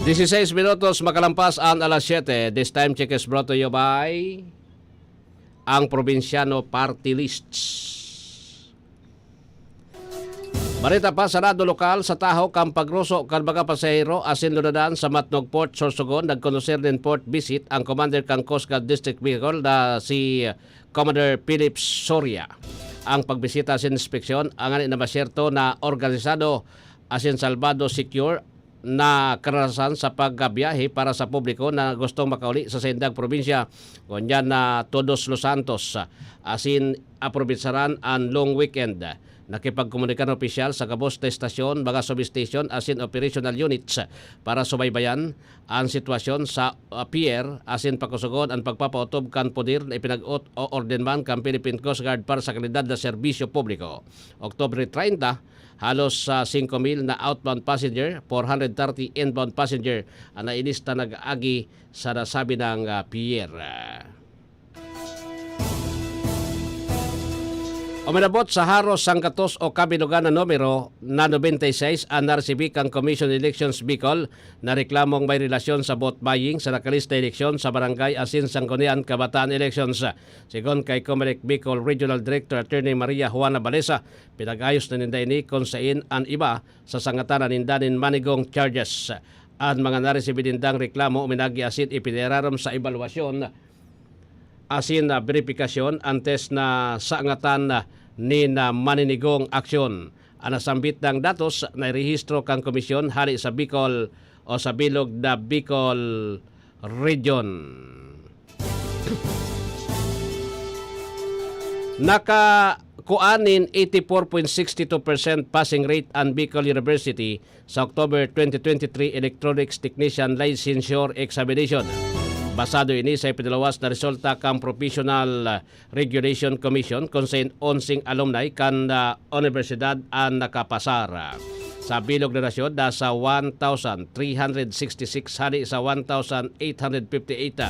Dieciséis minutos makalampas an alas siyete. This time check is brought to you by ang Probinsyano Party Lists. Bareta pa sa lado lokal, sa tahaw kan pagruso kan mga pasahero asin lunadan sa Matnog Port, Sorsogon, nagkonoser nin port visit ang commander kan Coast Guard District Bicol na si Commander Philip Soria. Ang pagbisita asin inspeksyon, angani na masyerto na organisado asin salbado, secure na karanasan sa pagbiyahe para sa publiko na gustong makauli sa saindang probinsya, ngunyan na Todos Los Santos, asin aprobetsaran an long weekend. Nakipagkomunikar an opisyal sa gabos na estasyon, mga substation asin operational units para subaybayan an sitwasyon sa, ah, pier asin pakusogon an pagpapaotob kan poder na ipinag-ot o ordenman kan Philippine Coast Guard para sa kalidad na serbisyo publiko. Oktubre treinta, halos, ah, singko mil na outbound passenger, four hundred thirty inbound passenger an nailista nag-agi sa nasabi nang, ah, pier. Uminabot sa haros sanggatos o kabilugan na numero na nobenta y seis an naresibi kan Commission on Elections Bicol na reklamong may relasyon sa vote buying sa nakalista eleksyon sa barangay asin sanggunian kabataan elections. Sigon kay Comelec Bicol Regional Director Attorney Maria Juana Balesa, pinag-ayos na ninda ini kun sain an iba sasangatan na ninda nin manigong charges. An mga naresibi nindang reklamo uminagi asin ipinirarom sa ebalwasyon asin, ah, beripikasyon antes na sangatan, ah, nin, ah, maninigong aksyon. An nasambit na datos nairehistro kan komisyon hale sa Bicol o sa bilog na Bicol Region. Nakakua nin eighty-four point six two percent passing rate an Bicol University sa October twenty twenty-three Electronics Technician Licensure Examination. Basado ini sa ipinaluwas na resulta kan Professional, ah, Regulation Commission, kun sain onseng alumni kan, ah, unibersidad an nakapasar. Sa bilog na nasyon, nasa one thousand three hundred sixty-six hali sa one thousand eight hundred fifty-eight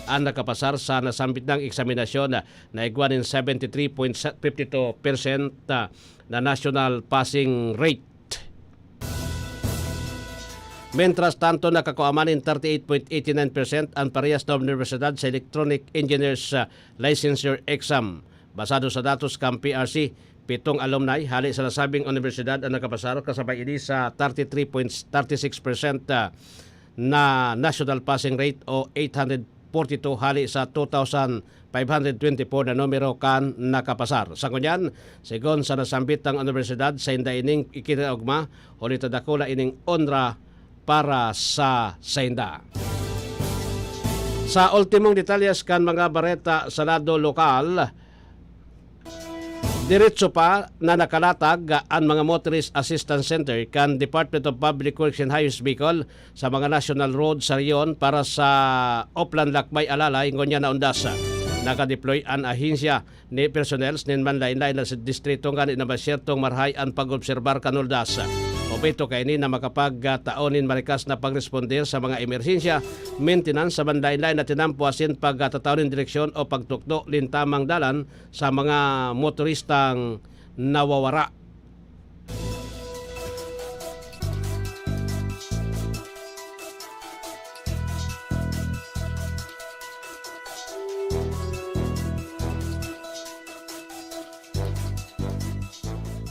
an nakapasar sa nasambit nang eksaminasyon, na igwa nin seventy-three point fifty-two percent na national passing rate. Mentras tanto, nakakua man nin thirty-eight point eighty nine percent an parehas na unibersidad sa Electronic Engineers, ah, Licensure Exam. Basado sa datos kan P R C, pitong alumni hali sa nasabing unibersidad an nakapasar, kasabay ini sa thirty-three point thirty six percent, ah, na national passing rate o eight hundred forty-two hali sa two thousand five hundred twenty-four na numero kan nakapasar. Sa ngunyan, sigon sa nasambit na unibersidad, sainda ining ikinaogma, huli ta dakula ining onra para sa sainda. Sa ultimong detalyes kan mga bareta sa lado lokal, diretso pa na nakalatag an mga Motorist Assistance Center kan Department of Public Works and Highways Bicol sa mga national road sa rehiyon para sa Oplan Lakbay Alalay ngunyan na undas. Nakadeploy an ahensya ni personnel nin manlaen-laen na distrito ngani na masyertong marahay an pag-obserbar kan undas. Obheto kaini na makapagtao nin marikas na pagresponde sa mga emerhensya, maintenance sa manlaen-laen na tinampo asin pagtatao nin direksyon o pagtukdo nin tamang dalan sa mga motoristang nawawara.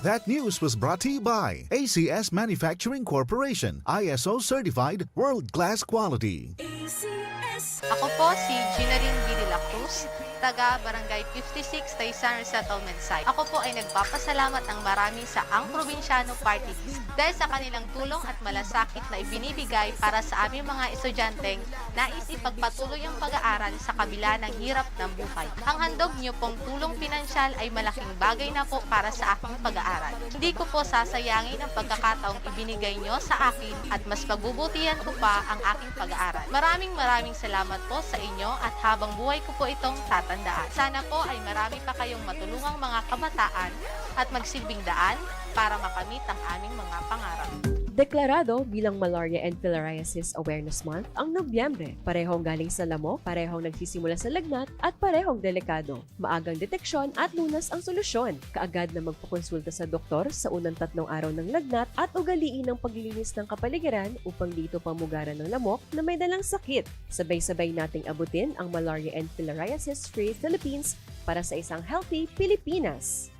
That news was brought to you by A C S Manufacturing Corporation, I S O certified, world-class quality. A C S. Ako po si Ginaline B. de la Cruz, taga Barangay fifty-six, Taysan Resettlement Site. Ako po ay nagpapasalamat ng marami sa Ang Probinsyano Party List dahil sa kanilang tulong at malasakit na ibinibigay para sa aming mga estudyanteng nais ipagpatuloy ang pag-aaral sa kabila ng hirap ng buhay. Ang handog niyo pong tulong pinansyal ay malaking bagay na po para sa aking pag-aaral. Hindi ko po sasayangin ang pagkakataong ibinigay niyo sa akin at mas pagbubutihan ko pa ang aking pag-aaral. Maraming, maraming salamat po sa inyo at habang buhay ko po itong tatandaan. Sana po ay marami pa kayong matulungang mga kabataan at magsilbing daan para makamit ang aming mga pangarap. Deklarado bilang Malaria and Filariasis Awareness Month ang Nobyembre. Parehong galing sa lamok, parehong nagsisimula sa lagnat, at parehong delikado. Maagang deteksyon at lunas ang solusyon. Kaagad na magpakonsulta sa doktor sa unang tatlong araw ng lagnat at ugaliin ang paglilinis ng kapaligiran upang di ito pamugaran ng lamok na may dalang sakit. Sabay-sabay nating abutin ang Malaria and Filariasis Free Philippines para sa isang healthy Pilipinas.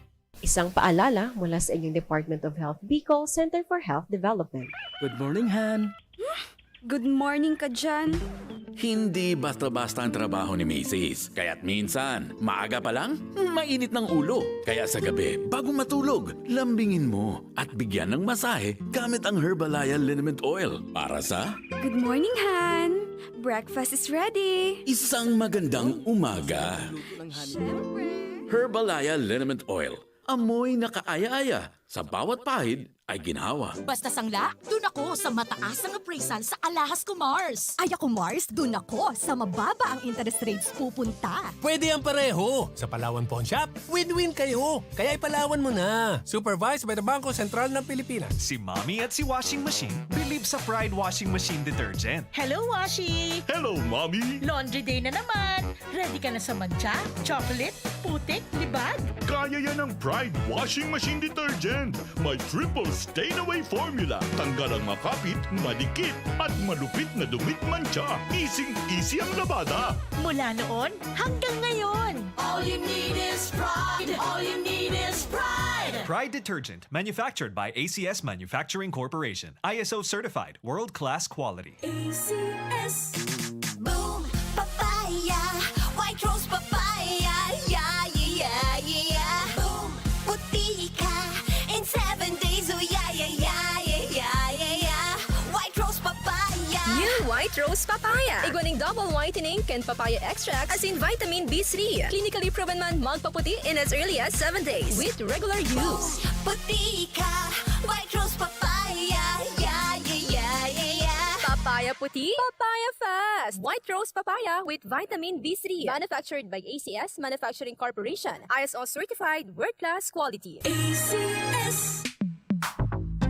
Isang paalala mula sa inyong Department of Health Bicol, Center for Health Development. Good morning, Han. Good morning ka dyan. Hindi basta-basta ang trabaho ni Misis. Kaya't minsan, maaga pa lang, mainit ng ulo. Kaya sa gabi, bago matulog, lambingin mo at bigyan ng masahe gamit ang Herbalaya Liniment Oil para sa Good morning, Han. Breakfast is ready. Isang magandang umaga. Siyempre. Herbalaya Liniment Oil. Amoy na kaaya-aya. Sa bawat pahid ay ginhawa. Basta sangla, dun ako sa mataas ang appraisal sa Alahas ko Mars. Ay ako Mars, dun ako sa mababa ang interest rates pupunta. Pwede ang pareho. Sa Palawan Pawn Shop, win-win kayo. Kaya ipalawan mo na. Supervised by the Bangko Sentral ng Pilipinas. Si Mommy at si Washing Machine bilib sa Pride Washing Machine Detergent. Hello, Washi! Hello, Mommy! Laundry day na naman! Ready ka na sa mantsa, chocolate, putik, libag? Kaya yan ng Pride Washing Machine Detergent. May triple stain away formula. Tanggal ang makapit, madikit, at malupit na dumit mantsa. Easing-easy ang labada. Mula noon hanggang ngayon. All you need is pride. All you need is pride. Pride Detergent, manufactured by A C S Manufacturing Corporation. I S O certified, world-class quality. A C S. Boom, papaya, white rose papaya, yeah, yeah, yeah, yeah. Boom, puti ka in seven days, oh yeah, yeah, yeah, yeah, yeah, yeah, yeah. White rose papaya. New White Rose Papaya. Igwa ning double whitening kan papaya extract asin vitamin B three. Clinically proven man magpaputi in as early as seven days with regular use. Puti ka, white rose papaya, yeah, yeah, yeah, yeah, yeah. Papaya puti, papaya fast. White Rose Papaya with vitamin B three. Manufactured by A C S Manufacturing Corporation. I S O certified, world-class quality. A C S.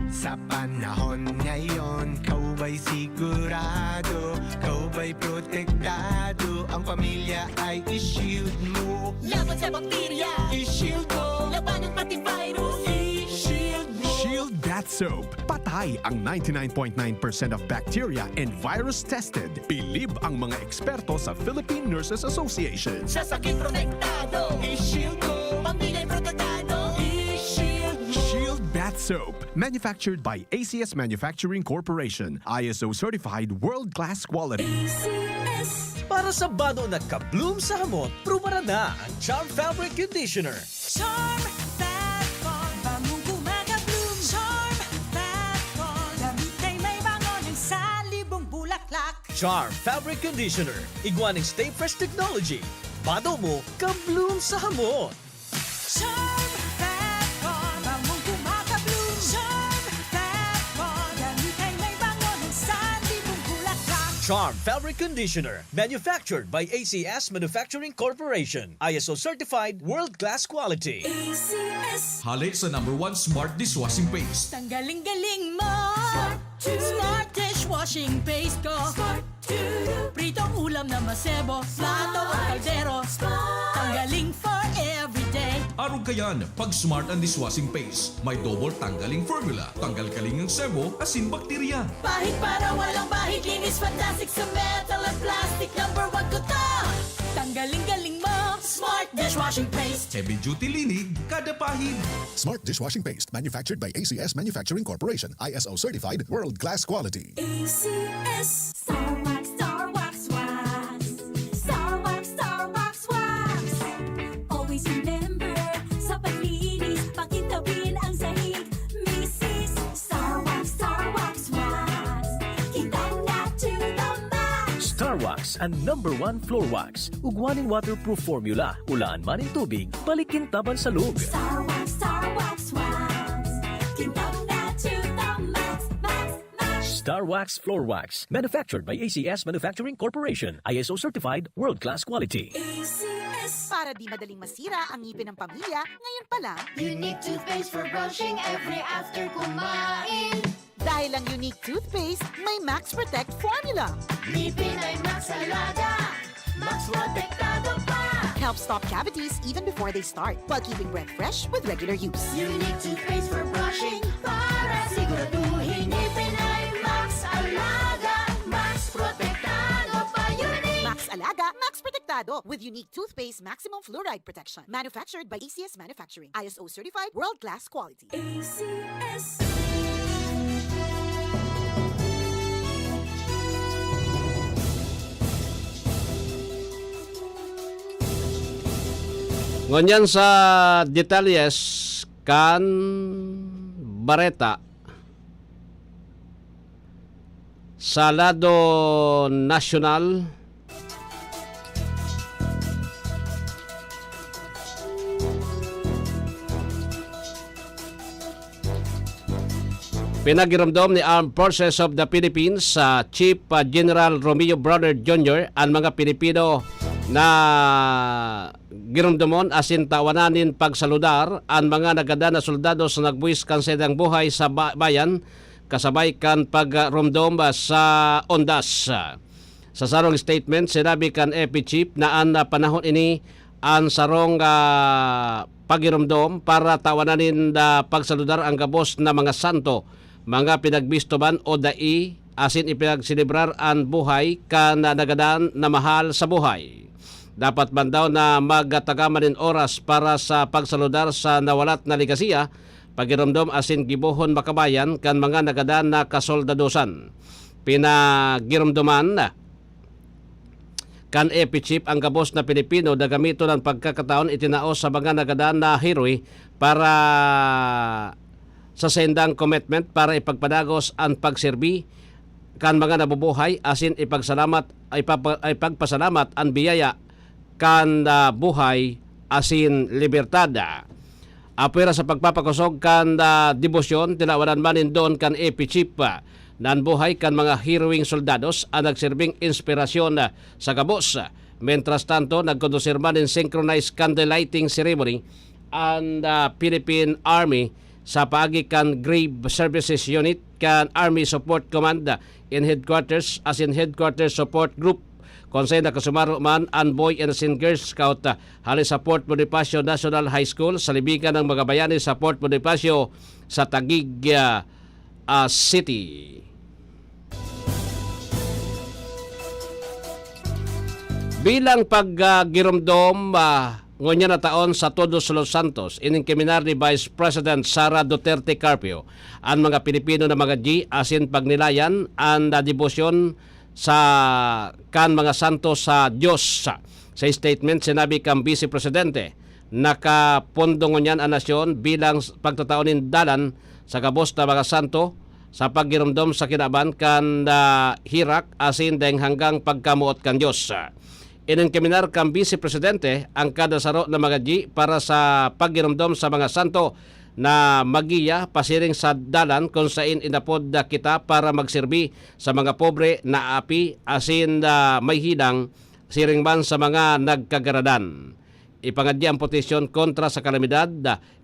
Sa panahon ngayon, kau ba'y sigurado, kau ba'y protektado, ang pamilya ay i-shield mo. Laban sa bakterya, I-shield mo. Labanan pati virus, i-shield mo. Shield Bath Soap. Patay ang ninety-nine point nine percent of bacteria and virus tested. Bilib ang mga eksperto sa Philippine Nurses Association. Sa sakit protektado, i-shield mo. Pamilya protektado, i-shield mo. Shield Bath Soap. Manufactured by A C S Manufacturing Corporation. I S O certified, world-class quality. A C S. Para sa bado na ka-bloom sa hamot, prubaran na ang Charm Fabric Conditioner. Charm Fat Ball, bangong gumagabloom. Charm Fat Ball, damit ay may bango ng salibong bulaklak. Charm Fabric Conditioner, igwa ning Stay Fresh Technology. Bado mo, ka-bloom sa hamot. Charm Fat Ball, bangong gumagabloom. Charm Fat Ball, damit ay may bango ng salibong bulaklak. Charm Fabric Conditioner, manufactured by A C S Manufacturing Corporation. I S O certified, world-class quality. A C S. Hale sa number one smart dishwashing paste. Tanggaling-galing mo! Smart dishwashing paste ko! Pritong ulam na masebo, plato o kaldero. Tanggaling for everyday. Arog kayan, pag smart ang dishwashing paste. May double tanggaling formula. Tanggal kaling ang sebo, asin bakterya. Pahid para walang bahid, linis fantastic sa metal at plastic. Number one ko to! Tanggaling-galing mo! Smart dishwashing paste! Heavy duty linig, kada pahid. Smart dishwashing paste, manufactured by A C S Manufacturing Corporation, I S O certified, world class quality. A C S. Star Wax, Star Wax, Wax. Star Wax, Star Wax, Wax. Always remember, sa paglinis, pakintabin ang sahig. Misis, Star Wax, Star Wax, Wax. Kintab na to the max. Star Wax, ang number one floor wax. Ugwa ning waterproof formula, ulaan man nin tubig, balik kintaban sa loob. Star Wax, Star Wax, Wax. Kintab na to the max, max, max. Star Wax Floor Wax, manufactured by A C S Manufacturing Corporation, I S O certified, world-class quality. A C S. Para di madaling masira ang ngipin ng pamilya, ngayon pa lang. Unique toothpaste for brushing every after kumain. Dahil ang Unique Toothpaste may Max Protect Formula. Ngipin ay Max Alaga, Max Protektado pa. Helps stop cavities even before they start, while keeping breath fresh with regular use. Unique Toothpaste for brushing, para siguraduhin ngipin ay Max Alaga, Max Protektado pa. Unique! Max Alaga, Max Protektado, with Unique Toothpaste Maximum Fluoride Protection. Manufactured by A C S Manufacturing. I S O certified, world-class quality. A C S. Ngunyan sa detalles kan bareta, sa lado nasyonal, pinagiromdom ni Armed Forces of the Philippines, ah, Chief, ah, General Romeo Brawner Junior an mga Pilipino na giromdomon asin tawanan nin pagsaludar an mga nagadan na soldados na nagbuhis kan saindang buhay sa ba-, bayan, kasabay kan pagromdom, ah, sa ondas. Sa sarong statement, sinabi kan F P chief na an, ah, panahon ini an sarong, ah, pagiromdom para tawanan nin, ah, pagsaludar an gabos na mga santo, mga pinagbisto man o dai, asin ipinagselebrar an buhay kan nagadan na mahal sa buhay. Dapat man daw na magtagaman nin oras para sa pagsaludar sa nawalat na legasiya, pagiromdom asin gibohon makabayan kan mga nagadan na kasoldadosan. Pinagiromdoman kan F P chief ang gabos na Pilipino na gamiton an pagkakataon itinao sa mga nagadan na heroe para sa saindang commitment para ipagpadagos an pagserbi kan mga nabubuhay asin ipagsalamat, ipapa-, ipagpasalamat an biyaya kan, ah, buhay asin libertad. Apwera sa pagpapakosog kan, ah, debosyon, tinawanan man nin don kan F P chief, ah, na an buhay kan mga heroing soldados an nagserbing inspirasyon, ah, sa gabos. Mientras tanto, nagkondusir man nin synchronized candle lighting ceremony an, ah, Philippine Army sa paagi kan Grave Services Unit kan Army Support Command in Headquarters asin Headquarters Support Group, kun saen nakasumaro man an Boy and Girl Scout, ah, hali sa Fort Bonifacio National High School sa Libingan ng mga Bayani sa Fort Bonifacio sa Taguig, ah, ah, City. Bilang pag, ah, giromdom, ah, ngunyan na taon sa Todos los Santos, inengkaminar ni Vice President Sara Duterte Carpio an mga Pilipino na mga G asin pagnilayan an, ah, debosyon sa kan mga santos sa Dios. Sa statement, sinabi kan Vice Presidente, nakapondo ngunyan an nasyon bilang s-, pagtatao nin dalan sa gabos na mga santo sa paggiromdom sa kinaban kan, ah, herak asin daing hanggang pagkamoot kan Dios. Inengkaminar kan Vice Presidente ang kada saro na mga G para sa paggiromdom sa mga santo na maggiya pasiring sa dalan kun saen inapod na kita para magserbi sa mga pobre, naapi asin, ah, may hidang, siring man sa mga nagkagaradan. Ipangadya ang proteksyon kontra sa kalamidad,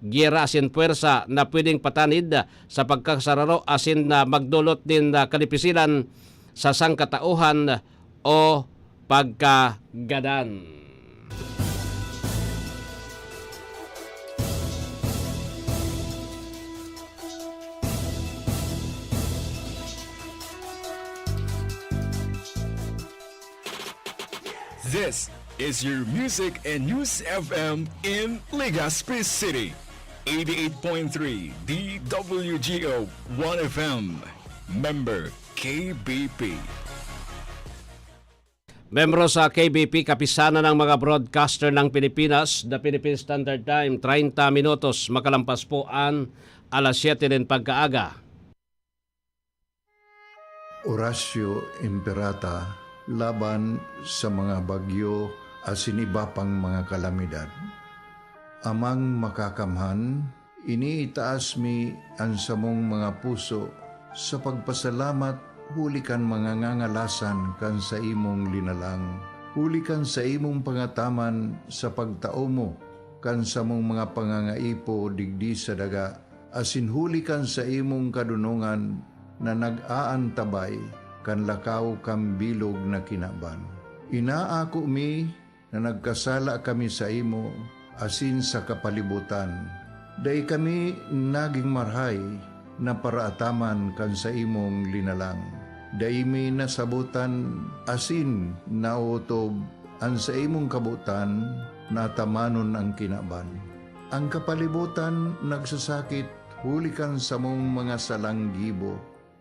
giyera asin puwersa na pwedeng patanid sa pagkasararo asin na magdulot nin, ah, kadipisilan sa sangkatauhan o pagkagadan. This is your music and news F M in Legazpi City. Eighty-eight point three D W G O One F M. Member K B P. Membro sa K B P, Kapisanan ng mga Broadcaster ng Pilipinas, The Philippine Standard Time, treinta minutos makalampas po an alas siyete nin pagkaaga. Horacio Imperata laban sa mga bagyo asin iba pang mga kalamidad. Amang Makakamhan, iniitaas mi an samong mga puso sa pagpasalamat huli kan mga ngangalasan kan saimong linalang, huli kan saimong pangataman sa pagtao mo kan samong mga pangangaipo digdi sa daga, asin huli kan saimong kadonongan na nag-aantabay kan lakaw kan bilog na kinaban. Inaako mi na nagkasala kami saimo asin sa kapalibotan. Dai kami nagin marahay na paraataman kan saimong linalang. Dai mi nasabotan asin naotob an saimong kabotan na atamanon an kinaban. An kapalibotan nagsasakit huli kan samong mga salang gibo,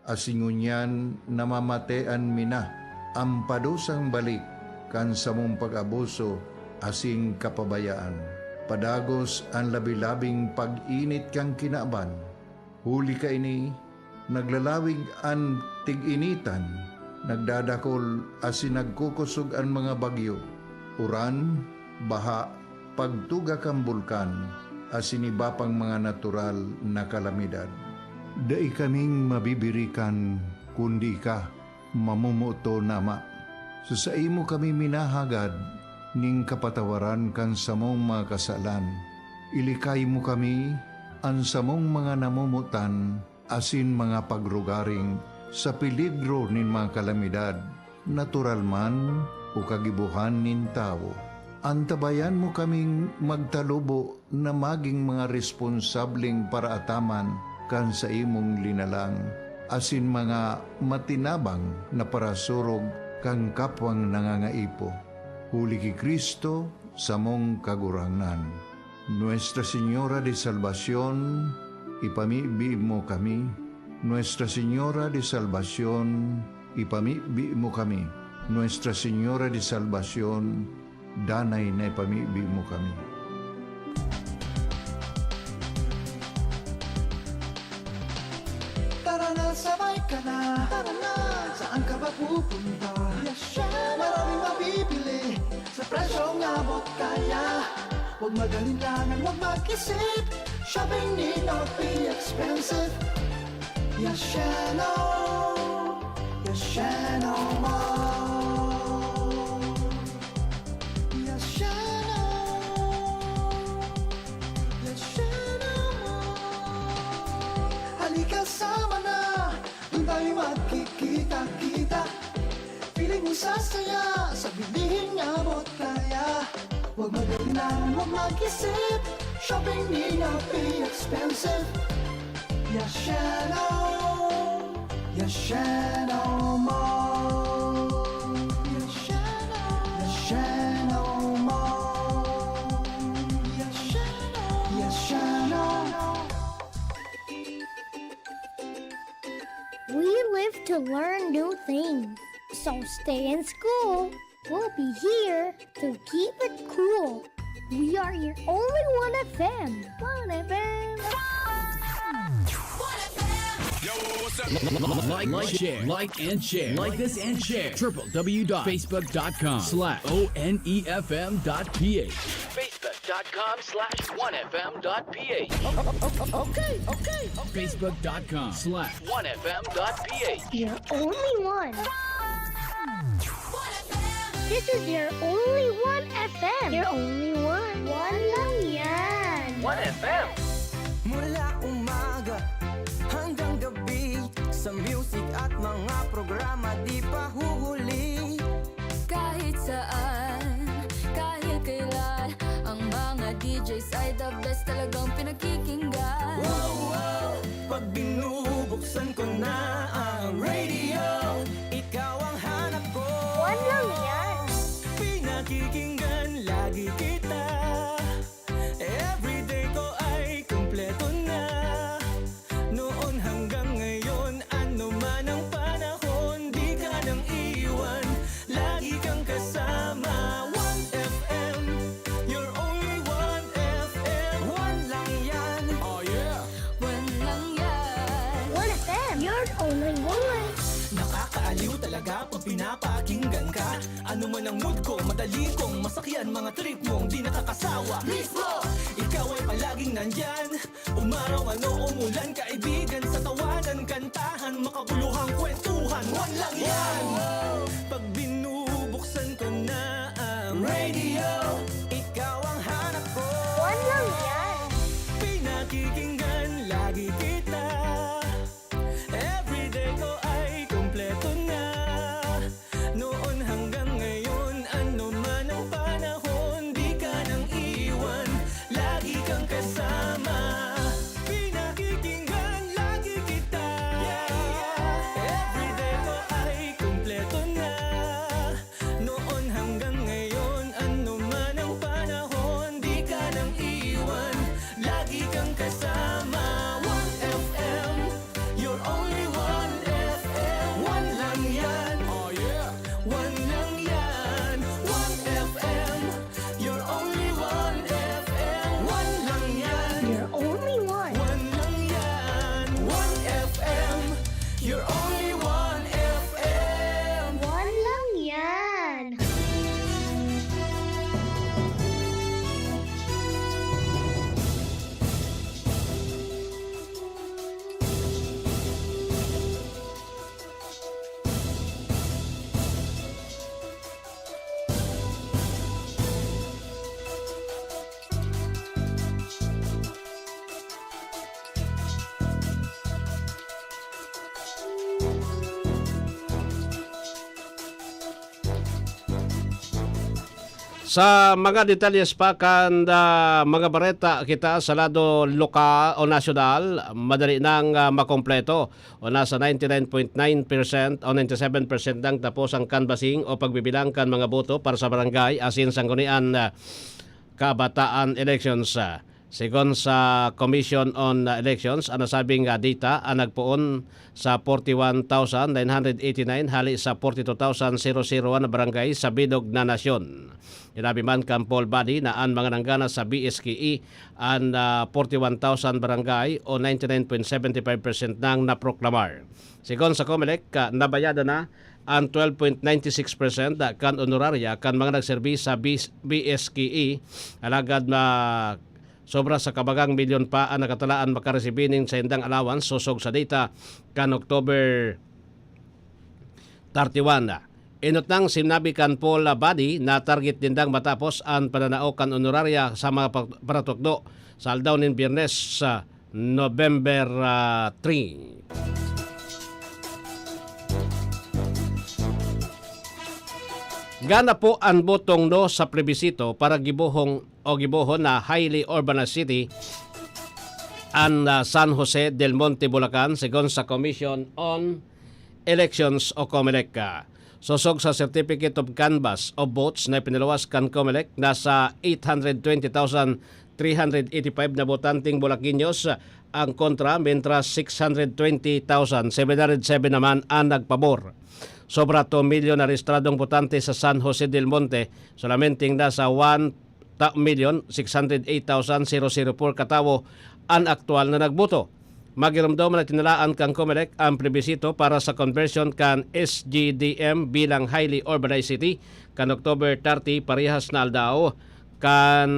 asin ngunyan namamatean mi na an padusang balik kan samong pag-abuso asin kapabayaan. Padagos an labi-labing pag-init kan kinaban. Huli kaini, naglalawig an tig-initan, nagdadakol asin nagkukosog an mga bagyo, uran, baha, pagtuga kan bulkan, asin iba pang mga natural na kalamidad. Dai kaming mabibirikan kundi ika, mamomoton na Ama. Sa saimo kami minahagad nin kapatawaran kan samong mga kasalan. Ilikay mo kami, an samong mga namomotan, asin mga pagrugaring sa peligro nin mga kalamidad, natural man o kagibohan nin tawo. Antabayan mo kaming magtalubo na magin mga responsableng paraataman kan saimong linalang, asin mga matinabang na parasurog kan kapwang nangangaipo. Huli ki Cristo, samong Kagurangnan. Nuestra Señora de Salvacion, ipamibi mo kami. Nuestra Señora de Salvacion, ipamibi mo kami. Nuestra Señora de Salvacion, danay na ipamibi mo kami. Tara na, sabay ka na. Tara na. Saan ka ba pupunta? Yes, siya. Maraming mabibili sa presyong abot kaya. Huwag mag-alinlangan, huwag mag-isip. Shopping need not be expensive. Yes, siya, no. Yes, siya, no more. Yes, siya, no. Halika, sama na, dun tayo magkikita-kita. Feeling mo sasaya sa bilihin abot kaya. Huwag mag-alinlangan, huwag mag-isip. Shopping need not be expensive. Yashano, Yashano Mall. Yashano, Yashano Mall. Yashano, Yashano. We live to learn new things. So stay in school. We'll be here to keep it cool. We are your only One F M. One F M. Yo, what's up? Like, like, share, like, and share. Like this and share. Triple W dot facebook dot com slash onefm dot ph. Facebook dot com slash onefm dot ph. Facebook dot com slash onefm dot ph. Your only one. This is your only One F M. Your only one. One lang yan. One F M. Mula umaga hanggang gabi, sa music at mga programa di pa huhuli. Kahit saan, kahit kailan, ang mga D Js ay the best, talagang pinakikinggan. Wow, wow! Pag binubuksan ko na ang radio, ikaw ang hanap ko. One lang yan. Pinakikinggan lagi kita. Everyday ko ay kumpleto na. Noon hanggang ngayon, ano man ang panahon, di ka nang iwan. Lagi kang kasama. One F M, your only One F M. One lang yan. Oh, yeah. One lang yan. One F M, your only one. Nakakaaliw talaga pag pinapakinggan ka. Ano man ang mood ko, madali kong masakyan. Mga trip mong di nakakasawa. Mismo! Ikaw ay palaging nandyan. Umaraw man o umulan, kaibigan, sa tawanan, kantahan, makabuluhang kwentuhan. One lang yan! Pag binubuksan ko na ang radio, ikaw ang hanap ko. One lang yan! Pinakikinggan lagi kita. Everyday Sa mga detalyes pa kan, ah, mga bareta kita sa lado lokal o nasyonal, madali nang, ah, makompleto o nasa ninety nine point nine percent o ninety seven percent nang tapos ang canvassing o pagbibilang kan mga boto para sa barangay asin sanggunian, ah, kabataan elections. Ah, segun sa Commission on, ah, Elections, an nasabing, ah, data an nagpoon sa forty one thousand nine hundred eighty nine hali sa forty two thousand zero zero one na barangay sa bilog na nasyon. Sinabi man kan poll body na an mga nanggana sa B S K E an, ah, forty one thousand barangay o ninety nine point seventy five percent nang naproklamar. Segun sa Comelec, ah, nabayadan na an twelve point ninety six percent kan honorarya kan mga nagserbi sa B S K E, alagad na sobra sa kabagang milyon pa an nakatalaan makaresibi nin saindang allowance sosog sa data kan October thirty one. Enot nang sinabi kan poll body na target nindang matapos an pananao kan honorarya sa mga pa-, paratukdo sa aldaw nin Biyernes, sa November, ah, three. Gana po an botong no sa plebisito para gibohong o gibohon na highly urbanized city an, ah, San Jose del Monte, Bulacan, segun sa Commission on Elections o Comelec. Sosog sa Certificate of Canvass of Votes na ipinaluwas kan Comelec, nasa eight hundred twenty thousand three hundred eighty five na botanteng Bulaqueños ang kontra, mentras six hundred twenty thousand seven hundred seven naman an nagpabor. Sobra two milyon na rehistradong botante sa San Jose del Monte, solamenteng nasa one ta-, milyon six hundred eight thousand zero zero four katawo an aktual na nagboto. Magiromdom na tinalaan kan Comelec an plebisito para sa conversion kan S G D M bilang highly urbanized city kan October thirty, parehas na aldaw kan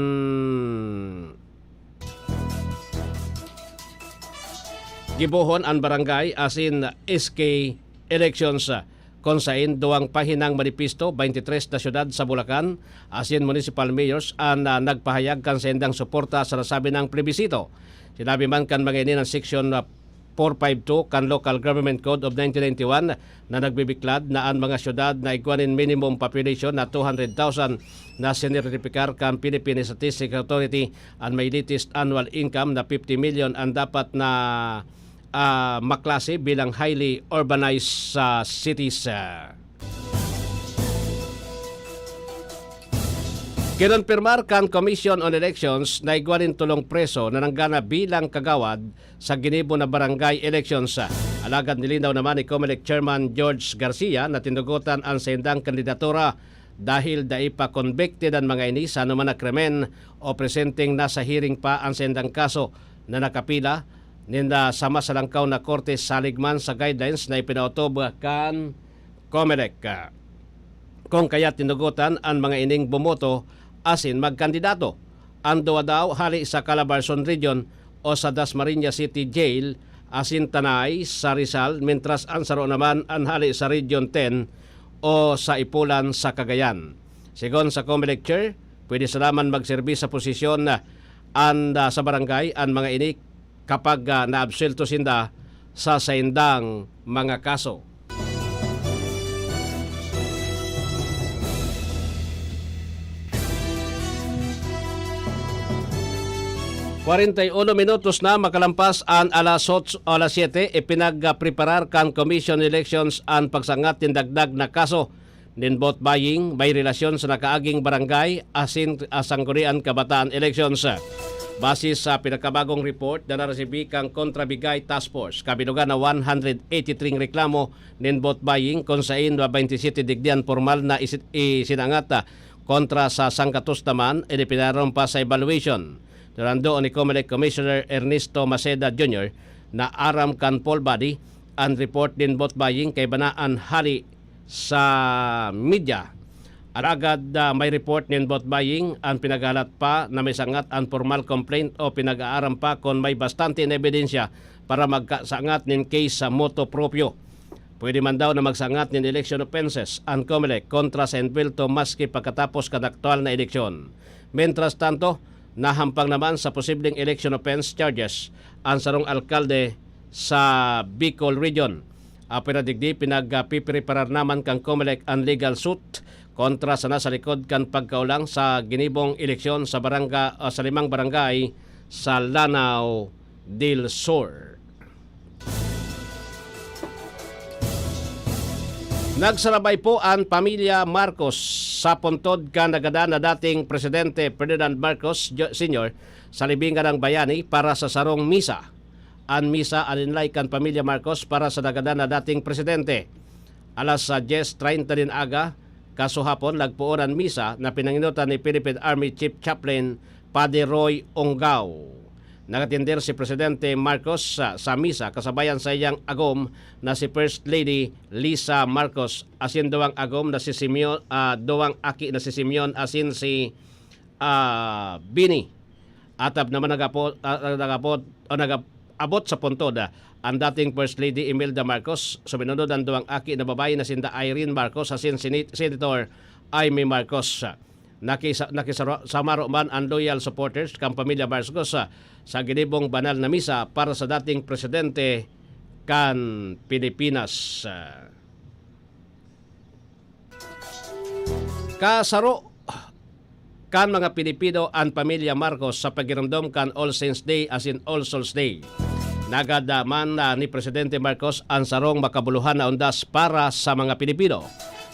gibohon an barangay asin S K elections, kun saen duwang pahinang manifesto, twenty-three na syudad sa Bulacan asin municipal mayors an, ah, nagpahayag kan saindang suporta sa nasabi nang plebisito. Sinabi man kan mga ini ng Section, ah, four five two kan Local Government Code of nineteen ninety-one na nagbibiklad na an mga syudad na igwa nin minimum population na two hundred thousand na sinertipikar kan Philippine Statistics Authority an may latest annual income na fifty million an dapat na, ah, maklase bilang highly urbanized, ah, cities. Kinonpirmar kan Commission on Elections na igwa nin tolong preso na nanggana bilang kagawad sa ginibo na barangay elections. Alagad nilinaw naman ni Comelec Chairman George Garcia na tinugotan an saindang kandidatura dahil dai pa convicted an mga ini sa anoman na krimen o presenteng nasa hearing pa an saindang kaso na nakapila ninda sa mas alangkaw na korte salig man sa guidelines na ipinaotob kan Comelec. Kung kaya tinugotan an mga ining bumoto asin magkandidato. An duwa daw hali sa Calabarzon Region o sa Dasmariñas City Jail asin Tanay sa Rizal, mentras an saro naman an hali sa Region ten o sa Ipulan sa Cagayan. Segun sa Comelec Chair, pwede sana man magserbi sa posisyon an, ah, sa barangay an mga ini kapag, ah, naabsuwelto sinda sa saindang mga kaso. Kwarenta y uno minutos na makalampas an alas otso o alas siyete, ipinagpreparar kan Commission on Elections an pagsangat nin dagdag na kaso nin vote buying may relasyon sa nakaaging barangay asin, ah, sanggunian kabataan elections. Base sa pinakabagong report na naresibi kan Kontra Bigay Task Force, kabilugan na one hundred eighty-three reklamo nin vote buying, kun saen na twenty-seven digdi an pormal na isi-, isinangat, ah, kontra sa sanggatos naman, ini pinaroon pa sa evaluation. Duran doon ni Comelec Commissioner Ernesto Maceda Junior na aram kan poll body an report nin vote buying kaiba na an hali sa media. Alagad, ah, may report nin vote buying an pinaghahalat pa na may sangat an formal complaint o pinag-aaram pa kun may bastante na ebidensya para magkasangat nin case sa motu proprio. Pwede man daw na magsangat nin election offenses an Comelec kontra sa envuelto maski pagkatapos kan aktual na eleksyon. Mientras tanto, nahampang naman sa posibleng election offense charges an sarong alkalde sa Bicol Region. Apwera digdi, pinagpipreparar naman kan Comelec an legal suit kontra sana sa likod kan pagkaolang sa ginibong eleksyon sa barangga-, ah, sa limang barangay sa Lanao del Sur. Nagsarabay po an pamilya Marcos sa puntod kan nagadan na dating Presidente Ferdinand Marcos Ju-, Senior sa Libingan ng Bayani para sa sarong misa. An misa alinlay kan pamilya Marcos para sa nagadan na dating presidente. Alas, ah, diyes treinta nin aga, kasuhapon, nagpoon an misa na pinangenotan ni Philippine Army Chief Chaplain Padre Roy Ongao. Nakatender si Presidente Marcos sa, sa misa kasabayan sa iyang agom na si First Lady Lisa Marcos, asin duwang agom na si Simeon, ah, duwang aki na si Simeon asin si, ah, Bini. Atab naman nagapo-, ah, nagapot, o nagab-, abot sa puntod, ah, ang dating First Lady Imelda Marcos, suminunod ang duwang aki na babayi na sinda Irene Marcos asin Seni-, Senator Imee Marcos. Nakisa-, nakisaro-, samaro man ang loyal supporters kan pamilya Marcos sa, sa ginibong banal na misa para sa dating presidente kan Pilipinas. Kasaro kan mga Pilipino an pamilya Marcos sa pagiromdom kan All Saints Day asin All Souls Day. Nagada man na ni Presidente Marcos an sarong makabuluhan na undas para sa mga Pilipino.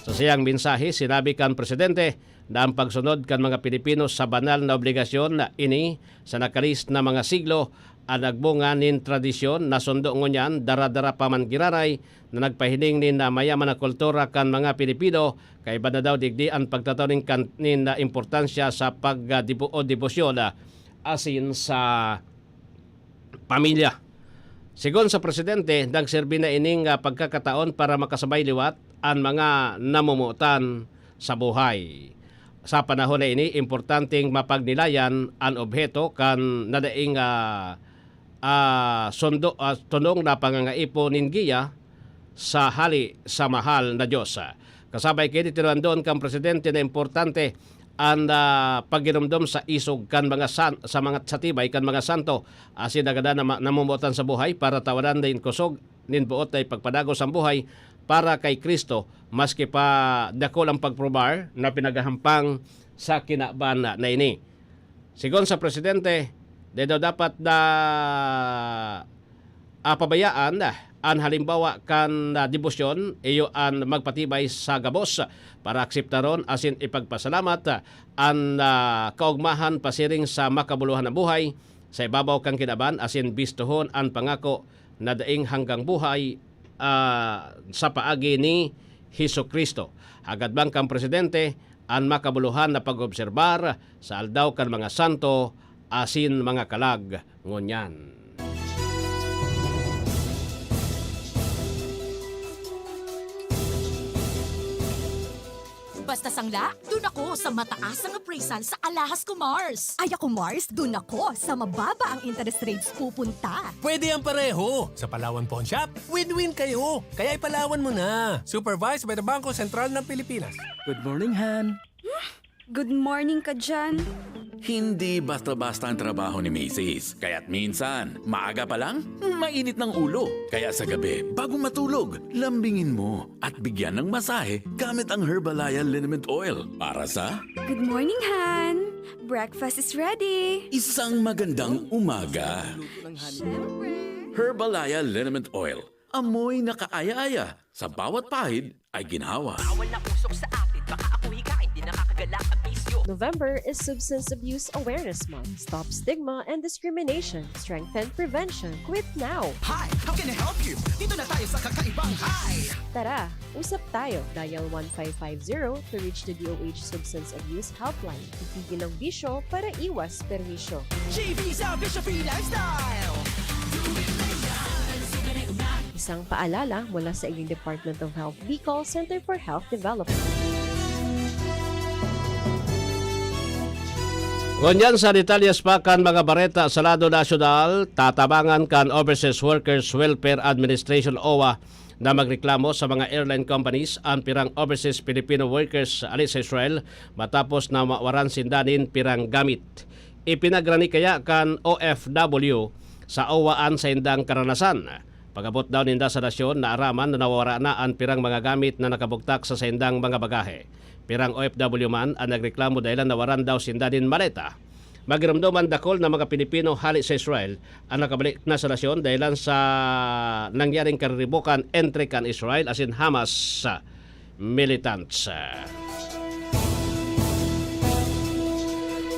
Sa siyang mensahe, sinabi kan Presidente na ang pagsunod kan mga Pilipino sa banal na obligasyon na ini sa nakalis na mga siglo, an nagbunga nin tradisyon na sundo ngunyan dara-dara pa man giraray na nagpahiling nin, ah, mayaman na kultura kan mga Pilipino, kaiba na daw digdi an pagtataw nin kan-, nin, ah, importansya sa pag, ah, dibu-, o debosyon, ah, asin sa pamilya. Sigon sa presidente, nagserbi na ining, ah, pagkakataon para makasabay liwat an mga namomotan sa buhay. Sa panahon na ini, importanteng mapagnilayan an obheto kan nadaing, ah, ah, sundo, ah, tunong na pangangaipo nin giya sa hali sa mahal na Dios. Kasabay kaini, tinuandon kan presidente na importante an, ah, pagginumdom sa isog kan mga san-, sa mga, sa tibay kan mga santo, asin nagadan na ma-, namomotan sa buhay para tawadan nin kusog nin boot na ipagpadagos an buhay para kay Cristo, maski pa dakul ang pagprobar na pinaghahampang sa kinaban na, na ini. Sigon sa presidente, di daw dapat na, ah, pabayaan an halimbawa kan, ah, debosyon, iyo an magpatibay sa gabos para akseptaron asin ipagpasalamat an, ah, kaogmahan pasiring sa makabuluhan na buhay sa ibabaw kan kinaban asin bistohon an pangako na daing hanggang buhay, ah, sa paagi ni Jesu-Cristo. Hagad man kan presidente an makabuluhan na pag-obserbar sa aldaw kan mga santo asin mga kalag ngunyan. Basta sangla, dun ako sa mataas ang appraisal sa alahas ko, Mars. Ay ako, Mars, dun ako sa mababa ang interest rates pupunta. Pwede ang pareho. Sa Palawan Pawn Shop, win-win kayo. Kaya ipalawan mo na. Supervised by the Bangko Sentral ng Pilipinas. Good morning, Han. Good morning ka dyan. Hindi basta-basta ang trabaho ni Macy's. Kaya't minsan, maaga pa lang, mainit ng ulo. Kaya sa gabi, bago matulog, lambingin mo at bigyan ng masahe gamit ang Herbalaya Liniment Oil para sa Good morning, Han! Breakfast is ready! Isang magandang umaga. Siyempre! Herbalaya Liniment Oil. Amoy na kaaya-aya. Sa bawat pahid ay ginhawa. Bawal na usok sa atin, baka ako hikain, di nakakagala ang bisyo. November is Substance Abuse Awareness Month. Stop stigma and discrimination. Strengthen prevention. Quit now! Hi! How can I help you? Dito na tayo sa kakaibang Hi! Tara, usap tayo. Dial one five five zero to reach the D O H Substance Abuse Helpline. Itigil ang bisyo para iwas perwisyo. G V sa Bisyo Free Lifestyle! Isang paalala mula sa inyong Department of Health Bicol Center for Health Development. Ngunyan sa detalyes pa kan mga bareta sa lado nasyonal, tatabangan kan Overseas Workers Welfare Administration, OWWA, na magreklamo sa mga airline companies ang pirang overseas Filipino workers ali sa Israel matapos na mawaran sinda nin pirang gamit. Ipinagrani kaya kan O F W sa OWWA an saindang karanasan. Pag-abot daw ninda sa nasyon, naaraman na nawawara na an pirang mga gamit na nakabugtak sa saindang mga bagahe. Pirang O F W man an nagreklamo dahelan nawaran daw sinda nin maleta. Magiromdom an dakul na mga Pilipino hale sa Israel an nakabalik na sa nasyon dahelan sa nangyaring kariribokan entre kan Israel asin Hamas militants.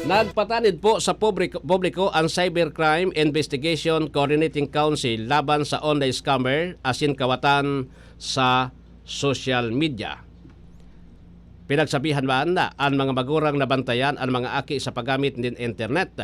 Nagpatanid po sa publiko, publiko an Cybercrime Investigation Coordinating Council laban sa online scammer asin kawatan sa social media. Pinagsabihan man na an mga magurang na bantayan an mga aki sa paggamit nin internet.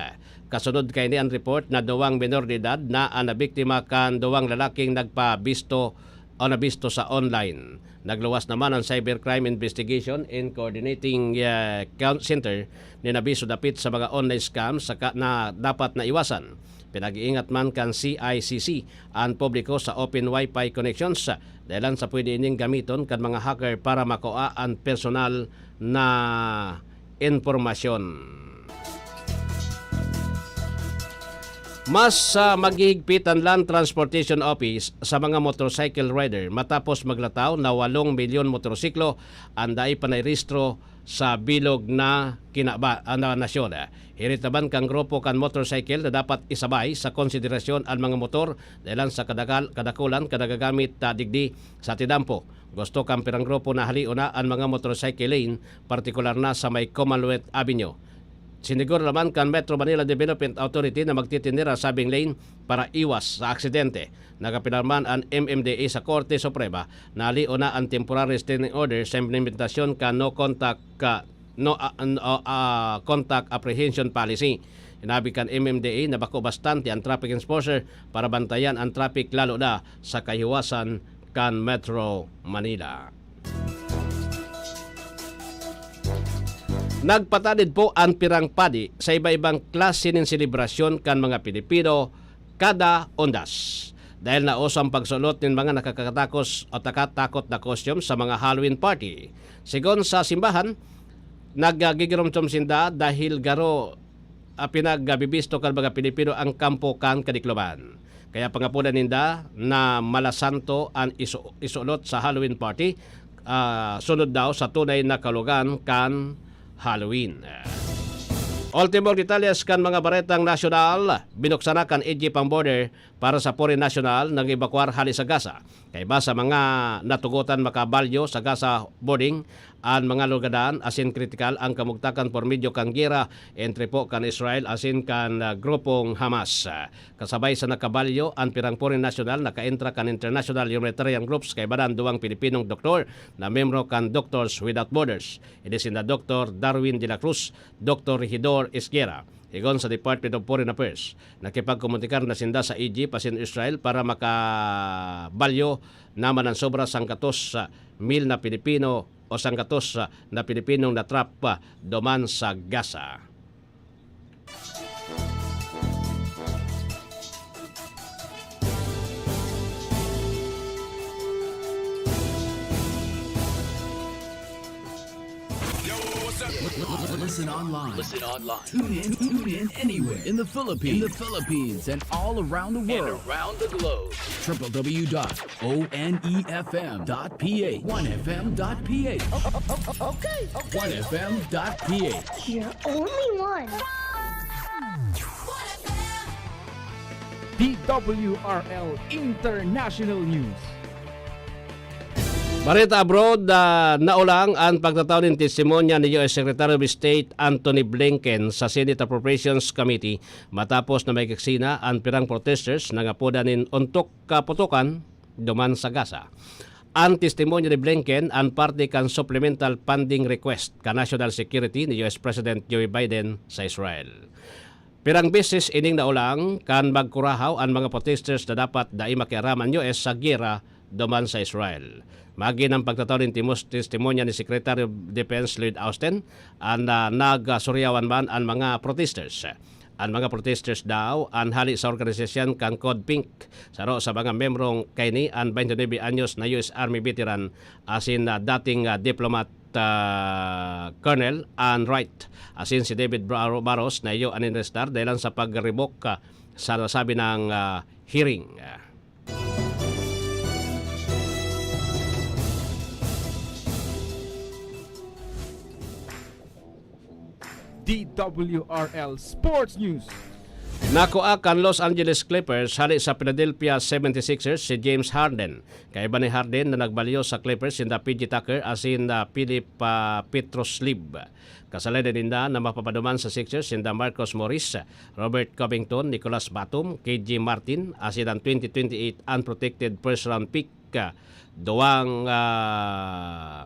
Kasunod kaini an report na duwang menor de edad na an nabiktima kan duwang lalaking nagpabisto o nabisto sa online. Nagluwas naman ang Cybercrime Investigation and Coordinating, eh, Count Center nin abiso dapit sa mga online scams saka na dapat na iwasan. Pinag-iingat man kan C I C C an publiko sa open Wi-Fi connections, dahilan sa pwede ining gamiton kan mga hacker para makua an personal na impormasyon. Mas, ah, maghihigpit an Land Transportation Office sa mga motorcycle rider matapos maglataw na walong milyon motorsiklo an dai pa nairehistro sa bilog na kinaba-, ah, na nasyon. Hirit naman kan grupo kan motorcycle na dapat isabay sa konsiderasyon an mga motor dahilan sa kadagal-, kadakulan kan nagagamit, ah, digdi sa tinampo. Gusto kan pirang grupo na halion na an mga motorcycle lane, partikular na sa may Commonwealth Avenue. Siniguro naman kan Metro Manila Development Authority na magtitindera sabing lane para iwas sa aksidente. Nagapila man an M M D A sa Korte Suprema na halion na an temporary restraining order sa implementasyon kan no contact, ka, no, ah, no, ah, contact apprehension policy. Sinabi kan M M D A na bako bastante an traffic enforcer para bantayan an traffic, lalo na sa kahiwasan kan Metro Manila. Nagpatanid po an pirang padi sa iba-ibang klase nin selebrasyon kan mga Pilipino kada undas. Dahil nauso ang pagsulot nin mga nakakatakos o takatakot na costume sa mga Halloween party. Sigon sa simbahan, nagagigiromsom sinda dahil garo, ah, pinagbibisto kan mga Pilipino ang kampo kan kadikloman. Kaya pangapodan ninda na malasanto an isu-, isulot sa Halloween party, ah, sunod daw sa tunay na kalugan kan Halloween. Ultimong detalyes kan mga baretang nasyonal, binuksan na kan Egypt ang border para sa foreign national nag-ebakwar hale sa Gaza. Kaiba sa mga natugotan makabalyo sa Gaza border, an mga lugadan asin kritikal ang kamugtakan por medyo kan gera entre po kan Israel asin kan, ah, grupong Hamas. Kasabay sa nakabalyo, an pirang foreign national nakaentra kan international humanitarian groups kaiba na an duwang Pilipinong doktor na membro kan Doctors Without Borders. Ini sinda Doktor Darwin de la Cruz, Doktor Regidor Esguerra. Sigon sa Department of Foreign Affairs, nakipagkomunikar na sinda sa Egypt asin Israel para makabalyo naman an sobra sanggatos mil na Pilipino o sanggatos na Pilipinong natrap duman sa Gaza. Yo, what's up? Listen online. Listen online. Tune in, tune in anywhere in the Philippines, in the Philippines and all around the world. And around the globe. Triple W dot O N E F M dot P H. One F M dot P H. Okay, okay. One F M dot P H. You're only one. D W R L International News. Bareta abroad, ah, naulang an pagtatao nin testimonya ni U S Secretary of State Antony Blinken sa Senate Appropriations Committee matapos na may kaksina an pirang protesters na ngapodan nin ontok kaputokan duman sa Gaza. An testimonya ni Blinken an parte kan supplemental funding request kan national security ni U S President Joe Biden sa Israel. Pirang beses ining naulang kan magkurahaw an mga protesters na dapat dai makiaram an U S sa giyera duman sa Israel. Magin ang pagtatao nin timos-, testimonya ni Secretary of Defense Lloyd Austin, an, ah, nagsuryawan man an mga protesters. An mga protesters daw an hali sa organisasyon kan Code Pink. Saro sa mga membrong kaini an twenty-nine anyos na U S Army veteran asin, ah, dating, ah, diplomat, ah, Colonel Ann Wright, asin si David Bar-, Barros na iyo an inarestar dahilan sa pag-revoke, ah, sa nasabi nang, ah, hearing. Ah. D W R L Sports News. Nakua kan Los Angeles Clippers hale sa Philadelphia seventy-sixers si James Harden. Kaiba ni Harden na nagbalyo sa Clippers sinda P J Tucker asin, ah, Filip, ah, Petrushvili. Kasalanan ninda na mapapaduman sa Sixers sinda Marcus Morris, Robert Covington, Nicolas Batum, K J Martin, asin ang twenty twenty-eight unprotected first round pick, ah, duwang, ah,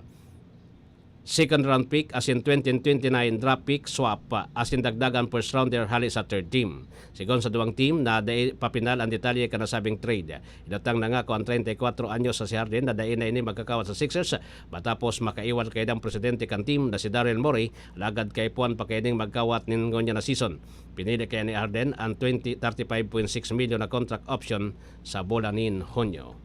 second round pick asin twenty twenty-nine draft pick swap, asin dagdagan first rounder hale sa third team. Sigon sa duwang team na dai pa pinal ang detalye kan nasabing trade. Inutang na ngako an treinta y cuatro anyos na si Harden na dai na ini magkakawat sa Sixers matapos makaiwal kaidang presidente kan team na si Daryl Morey, alagad kaipuhan pa kaining magkawat nin ngunyan na season. Pinili kaya ni Harden an twenty, thirty-five point six million na contract option sa bulan nin Hunyo.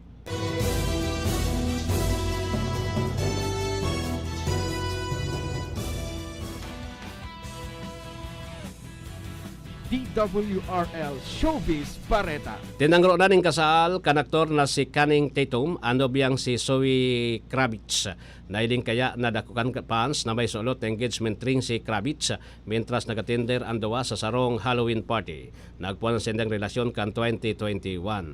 D W R L Showbiz Bareta. Tinangro na nin kasal kan aktor na si Channing Tatum an nobyang si Zoe Kravitz. Nahiling kaya na dako kan fans na may sulot na engagement ring si Kravitz, mintras nag-atender an duwa sa sarong Halloween party. Nagpuan sindang relasyon kan twenty twenty-one.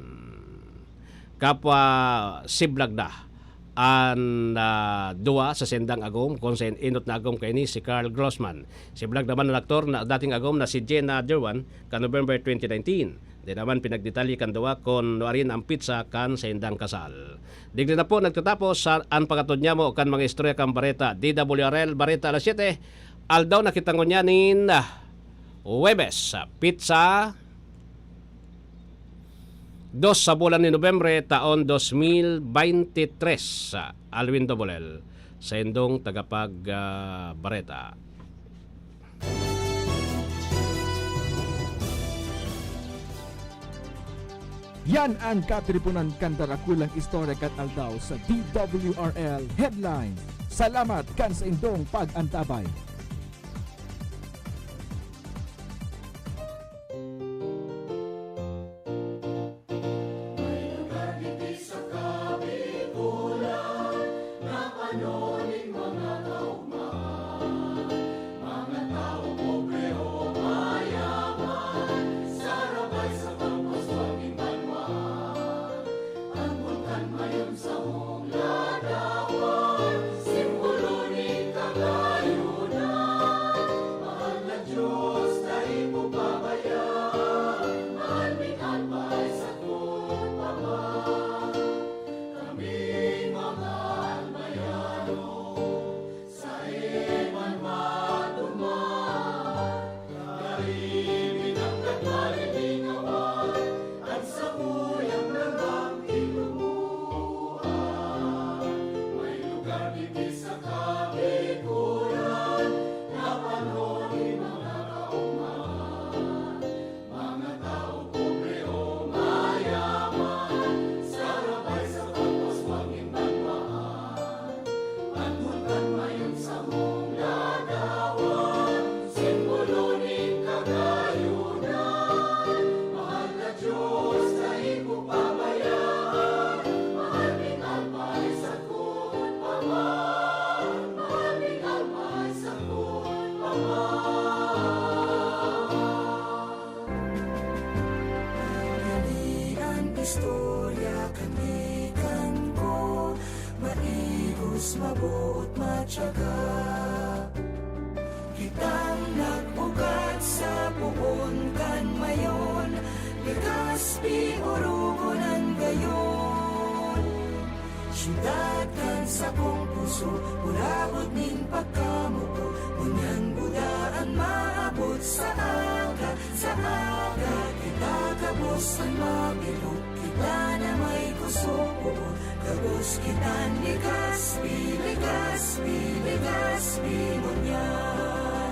Kapwa siblag na an, ah, duwa sa sindang agom, kun saen enot na agom kaini si Karl Grossman. Siblag naman an aktor na dating agom na si Jena Derwan kan November twenty nineteen. Di naman pinagdetalye kan duwa kun nuarin ang petsa kan saindang kasal. Digdi na po nagtatapos sa, an paghatod nyamo kan mga istorya kan bareta, D W R L Bareta Alas Siyete, aldaw na kita ngunyan nin, ah, Huwebes, petsa dos sa bulan ni Nobyembre, taon dos mil baynte tres. Alwin Dobol, saindong tagapag, ah, bareta. Yan an katiriponan kan darakulang istorya kan aldaw sa D W R L Headline. Salamat kan saindong pag-antabay. May lugar digdi sa Kabikulan na pano nin mga kaugmahan, mga tawo pobre o mayaman, sarabay sa pagpaswag nin banwaan. An Bulkan Mayon samong ladawan, simbolo nin kagayunan. Mahal na Diyos, dai mo pabayaan, mahal mi kalpay sa Kami mga Almayano, saen man maduman, gari mi nang nagmalilingawan, an samuyang lambang tinubuan. May lugar digdi sa Kabikulan, na pano nin mga kaugmahan. Mga tawo pobre o mayaman, sarabay sa pagpaswag nin banwaan. An Bulkan Mayon samong ladawan, simbolo nin kagayunan. Mahal na Diyos, dai mo pabayaan, mahal mi kalpay sagkod pa man, mahal mi kalpay sagkod pa man. Kani an istorya kan gikan ko, maigos, maboot, matyaga. Kitang nag-ugat sa poon kan Mayon, Legazpi, Orogon an gayon. Syudad kan sakong puso, burabod nin pagkamuko, ngunyan buda an maabot sa aga, sa aga kita gabos an mabirok, kita na may kusog, gabos kita ni Legazpi, Legazpi, Legazpi ngunyan.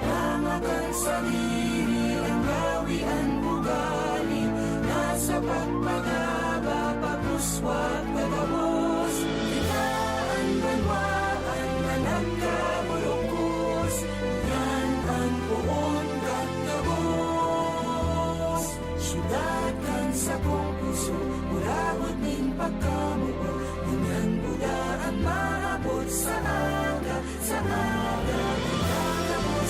Tanga kan sadiri an gawi, an ugali, nasa pagpagaba, paguswag na gabos. Kita an banwaan na nagkaburukos, yan an poon kan gabos. Syudad kan sakong puso, burabod nin pagkamuko, ngunyan buda an maabot sa aga, sa aga, kita gabos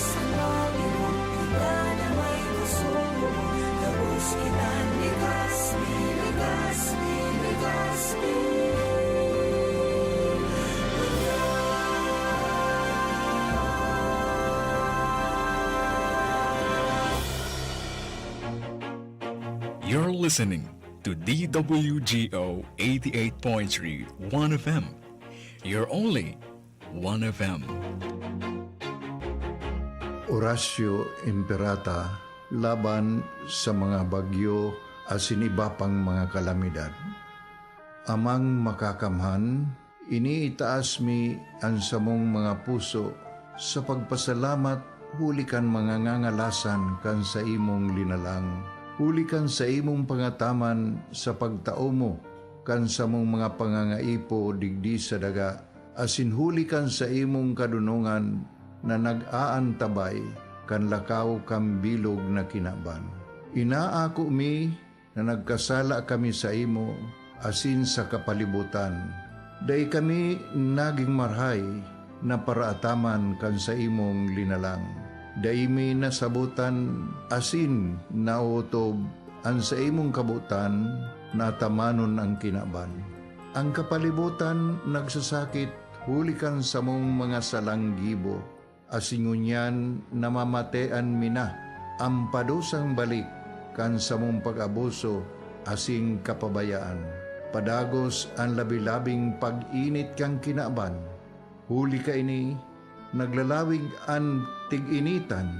You're listening to D W G O eighty-eight point three One F M. You're only One F M. Oratio Imperata laban sa mga bagyo asin iba pang mga kalamidad. Amang Makakamhan, iniitaas mi an samong mga puso sa pagpasalamat huli kan mga ngangalasan kan saimong linalang, huli kan saimong pangataman sa pagtao mo kan samong mga pangangaipo digdi sa daga, asin huli kan saimong kadonongan na nag-aantabay kan lakaw kan bilog na kinaban. Inaako mi na nagkasala kami saimo asin sa kapalibutan. Dai kami nagin marahay na paraataman kan saimong linalang. Dai mi nasabotan asin naotob an saimong kabotan na atamanon an kinaban. An kapalibutan nagsasakit huli kan samong mga salang gibo, asin ngunyan namamatean mi na an padusang balik kan samong pag-abuso asin kapabayaan. Padagos an labi-labing pag-init kan kinaban. Huli kaini, naglalawig an tig-initan,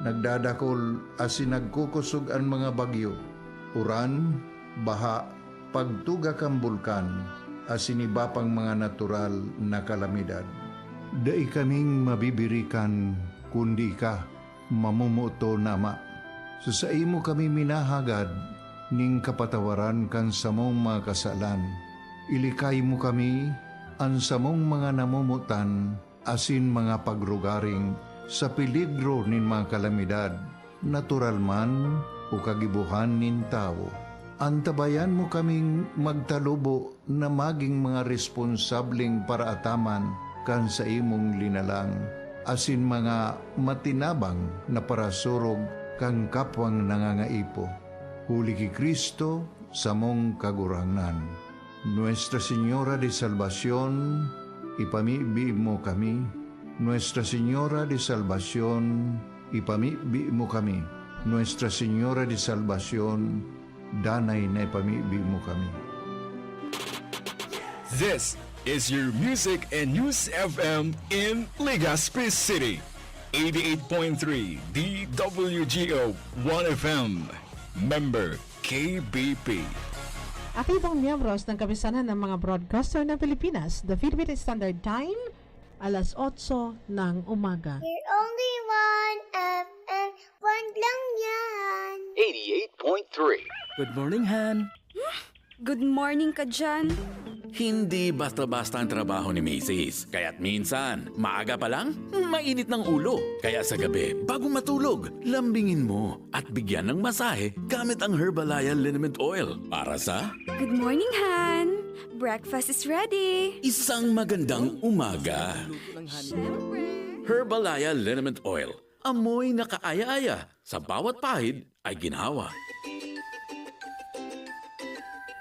nagdadakol asin nagkukosog an mga bagyo, uran, baha, pagtuga kan bulkan, asin iba pang mga natural na kalamidad. Dai kaming mabibirikan kundi ika, mamomoton na Ama. Sa saimo kami minahagad nin kapatawaran kan samong mga kasalan. Ilikay mo kami, an samong mga namomotan, asin mga pagrugaring sa peligro nin mga kalamidad, natural man o kagibohan nin tawo. Antabayan mo kaming magtalubo na magin mga responsableng paraataman kan saimong linalang, asin mga matinabang na parasurog kan kapwang nangangaipo. Huli ki Cristo, samong Kagurangnan. Nuestra Señora de Salvacion, ipamibi mo kami. Nuestra Señora de Salvacion, ipamibi mo kami. Nuestra Señora de Salvacion, danay na ipamibi mo kami. This is your Music and News F M in Legazpi City. Eighty-eight point three D W G O One F M. Member K B P. Aktibong miyembros ng Kapisanan ng mga Broadcaster ng Pilipinas, the Philippine Standard Time, alas otso ng umaga. You're only one F M, one lang yan. Eighty-eight point three. Good morning, Han. Good morning ka dyan. Hindi basta-basta ang trabaho ni Misis. Kaya't minsan, maaga pa lang, mainit ng ulo. Kaya sa gabi, bago matulog, lambingin mo at bigyan ng masahe gamit ang Herbalaya Liniment Oil para sa Good morning, Han! Breakfast is ready! Isang magandang umaga. Siyempre! Herbalaya Liniment Oil. Amoy na kaaya-aya. Sa bawat pahid ay ginhawa.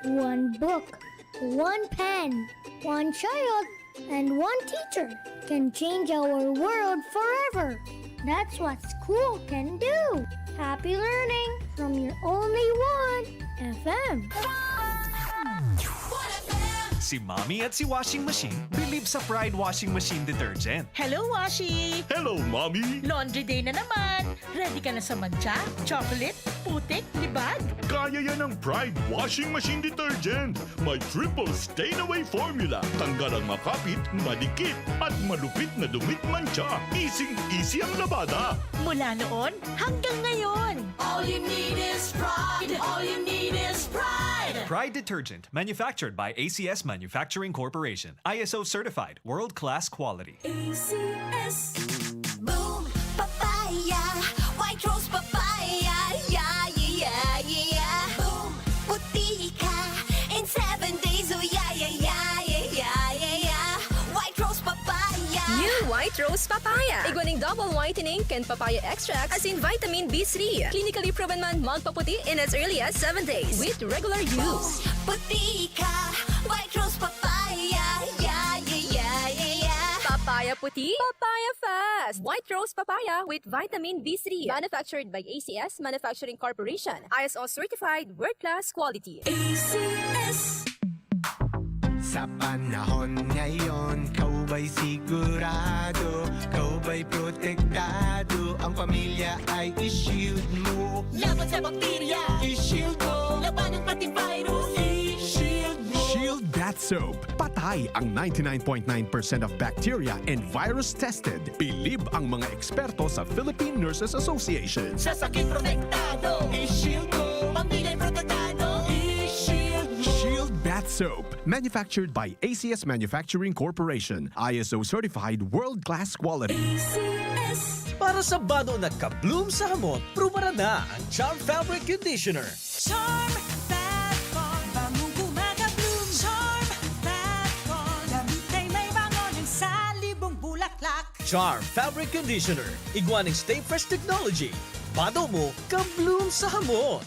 One book, one pen, one child, and one teacher can change our world forever. That's what school can do. Happy learning from your only one F M. Si Mommy at si Washing Machine believe sa Pride Washing Machine Detergent. Hello, Washi! Hello, Mommy! Laundry day na naman! Ready ka na sa mantsa, chocolate, putik, libag? Kaya yan ng Pride Washing Machine Detergent. May triple stain away formula. Tanggal ang makapit, madikit, at malupit na dumi at mantsa. Easy-easy ang labada. Mula noon hanggang ngayon. All you need is Pride. All you need is Pride. Pride Detergent, manufactured by A C S Manufacturing Corporation. I S O certified, world-class quality. A C S. Boom Papaya, White Rose Papaya, yeah, yeah, yeah, yeah. Boom, puti ka in seven days, oh yeah, yeah, yeah, yeah, yeah, yeah, yeah. White Rose Papaya. New White Rose Papaya. Igwa ning double whitening kan papaya extract asin vitamin B three. Clinically proven man magpaputi in as early as seven days with regular use. Boom, puti ka, White Rose Papaya, yeah, yeah, yeah, yeah, yeah. Papaya Puti, Papaya Fest! White Rose Papaya with Vitamin B three. Manufactured by A C S Manufacturing Corporation. I S O certified, world-class quality. A C S. Sa panahon ngayon, kau ba'y sigurado? Kau ba'y protektado? Ang pamilya ay i-shield mo. Laban sa bakterya, I-shield mo. Labanan pati virus, I-shield mo. Shield Bath Soap. Patay ang ninety-nine point nine percent of bacteria and virus tested. Bilib ang mga eksperto sa Philippine Nurses Association. Sa sakit protektado, I-shield mo. Pamilya protektado, i-shield mo. Shield Bath Soap. Manufactured by A C S Manufacturing Corporation. I S O certified, world-class quality. A C S. Para sa bado na ka-bloom sa hamot, prubaran na ang Charm Fabric Conditioner. Charm Fat Con, bangong kumaga-bloom. Charm Fat Con, damit ay may bango ng salibong bulaklak. Charm Fabric Conditioner, igwa ning Stay Fresh Technology. Bado mo, ka-bloom sa hamot.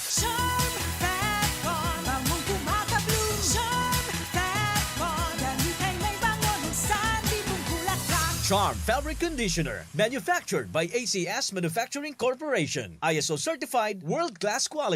Charm Fat Con, bangong kumaga-bloom. Charm Fat Con, damit ay may bango ng salibong bulaklak. Charm Fabric Conditioner, manufactured by A C S Manufacturing Corporation. I S O certified, world-class quality.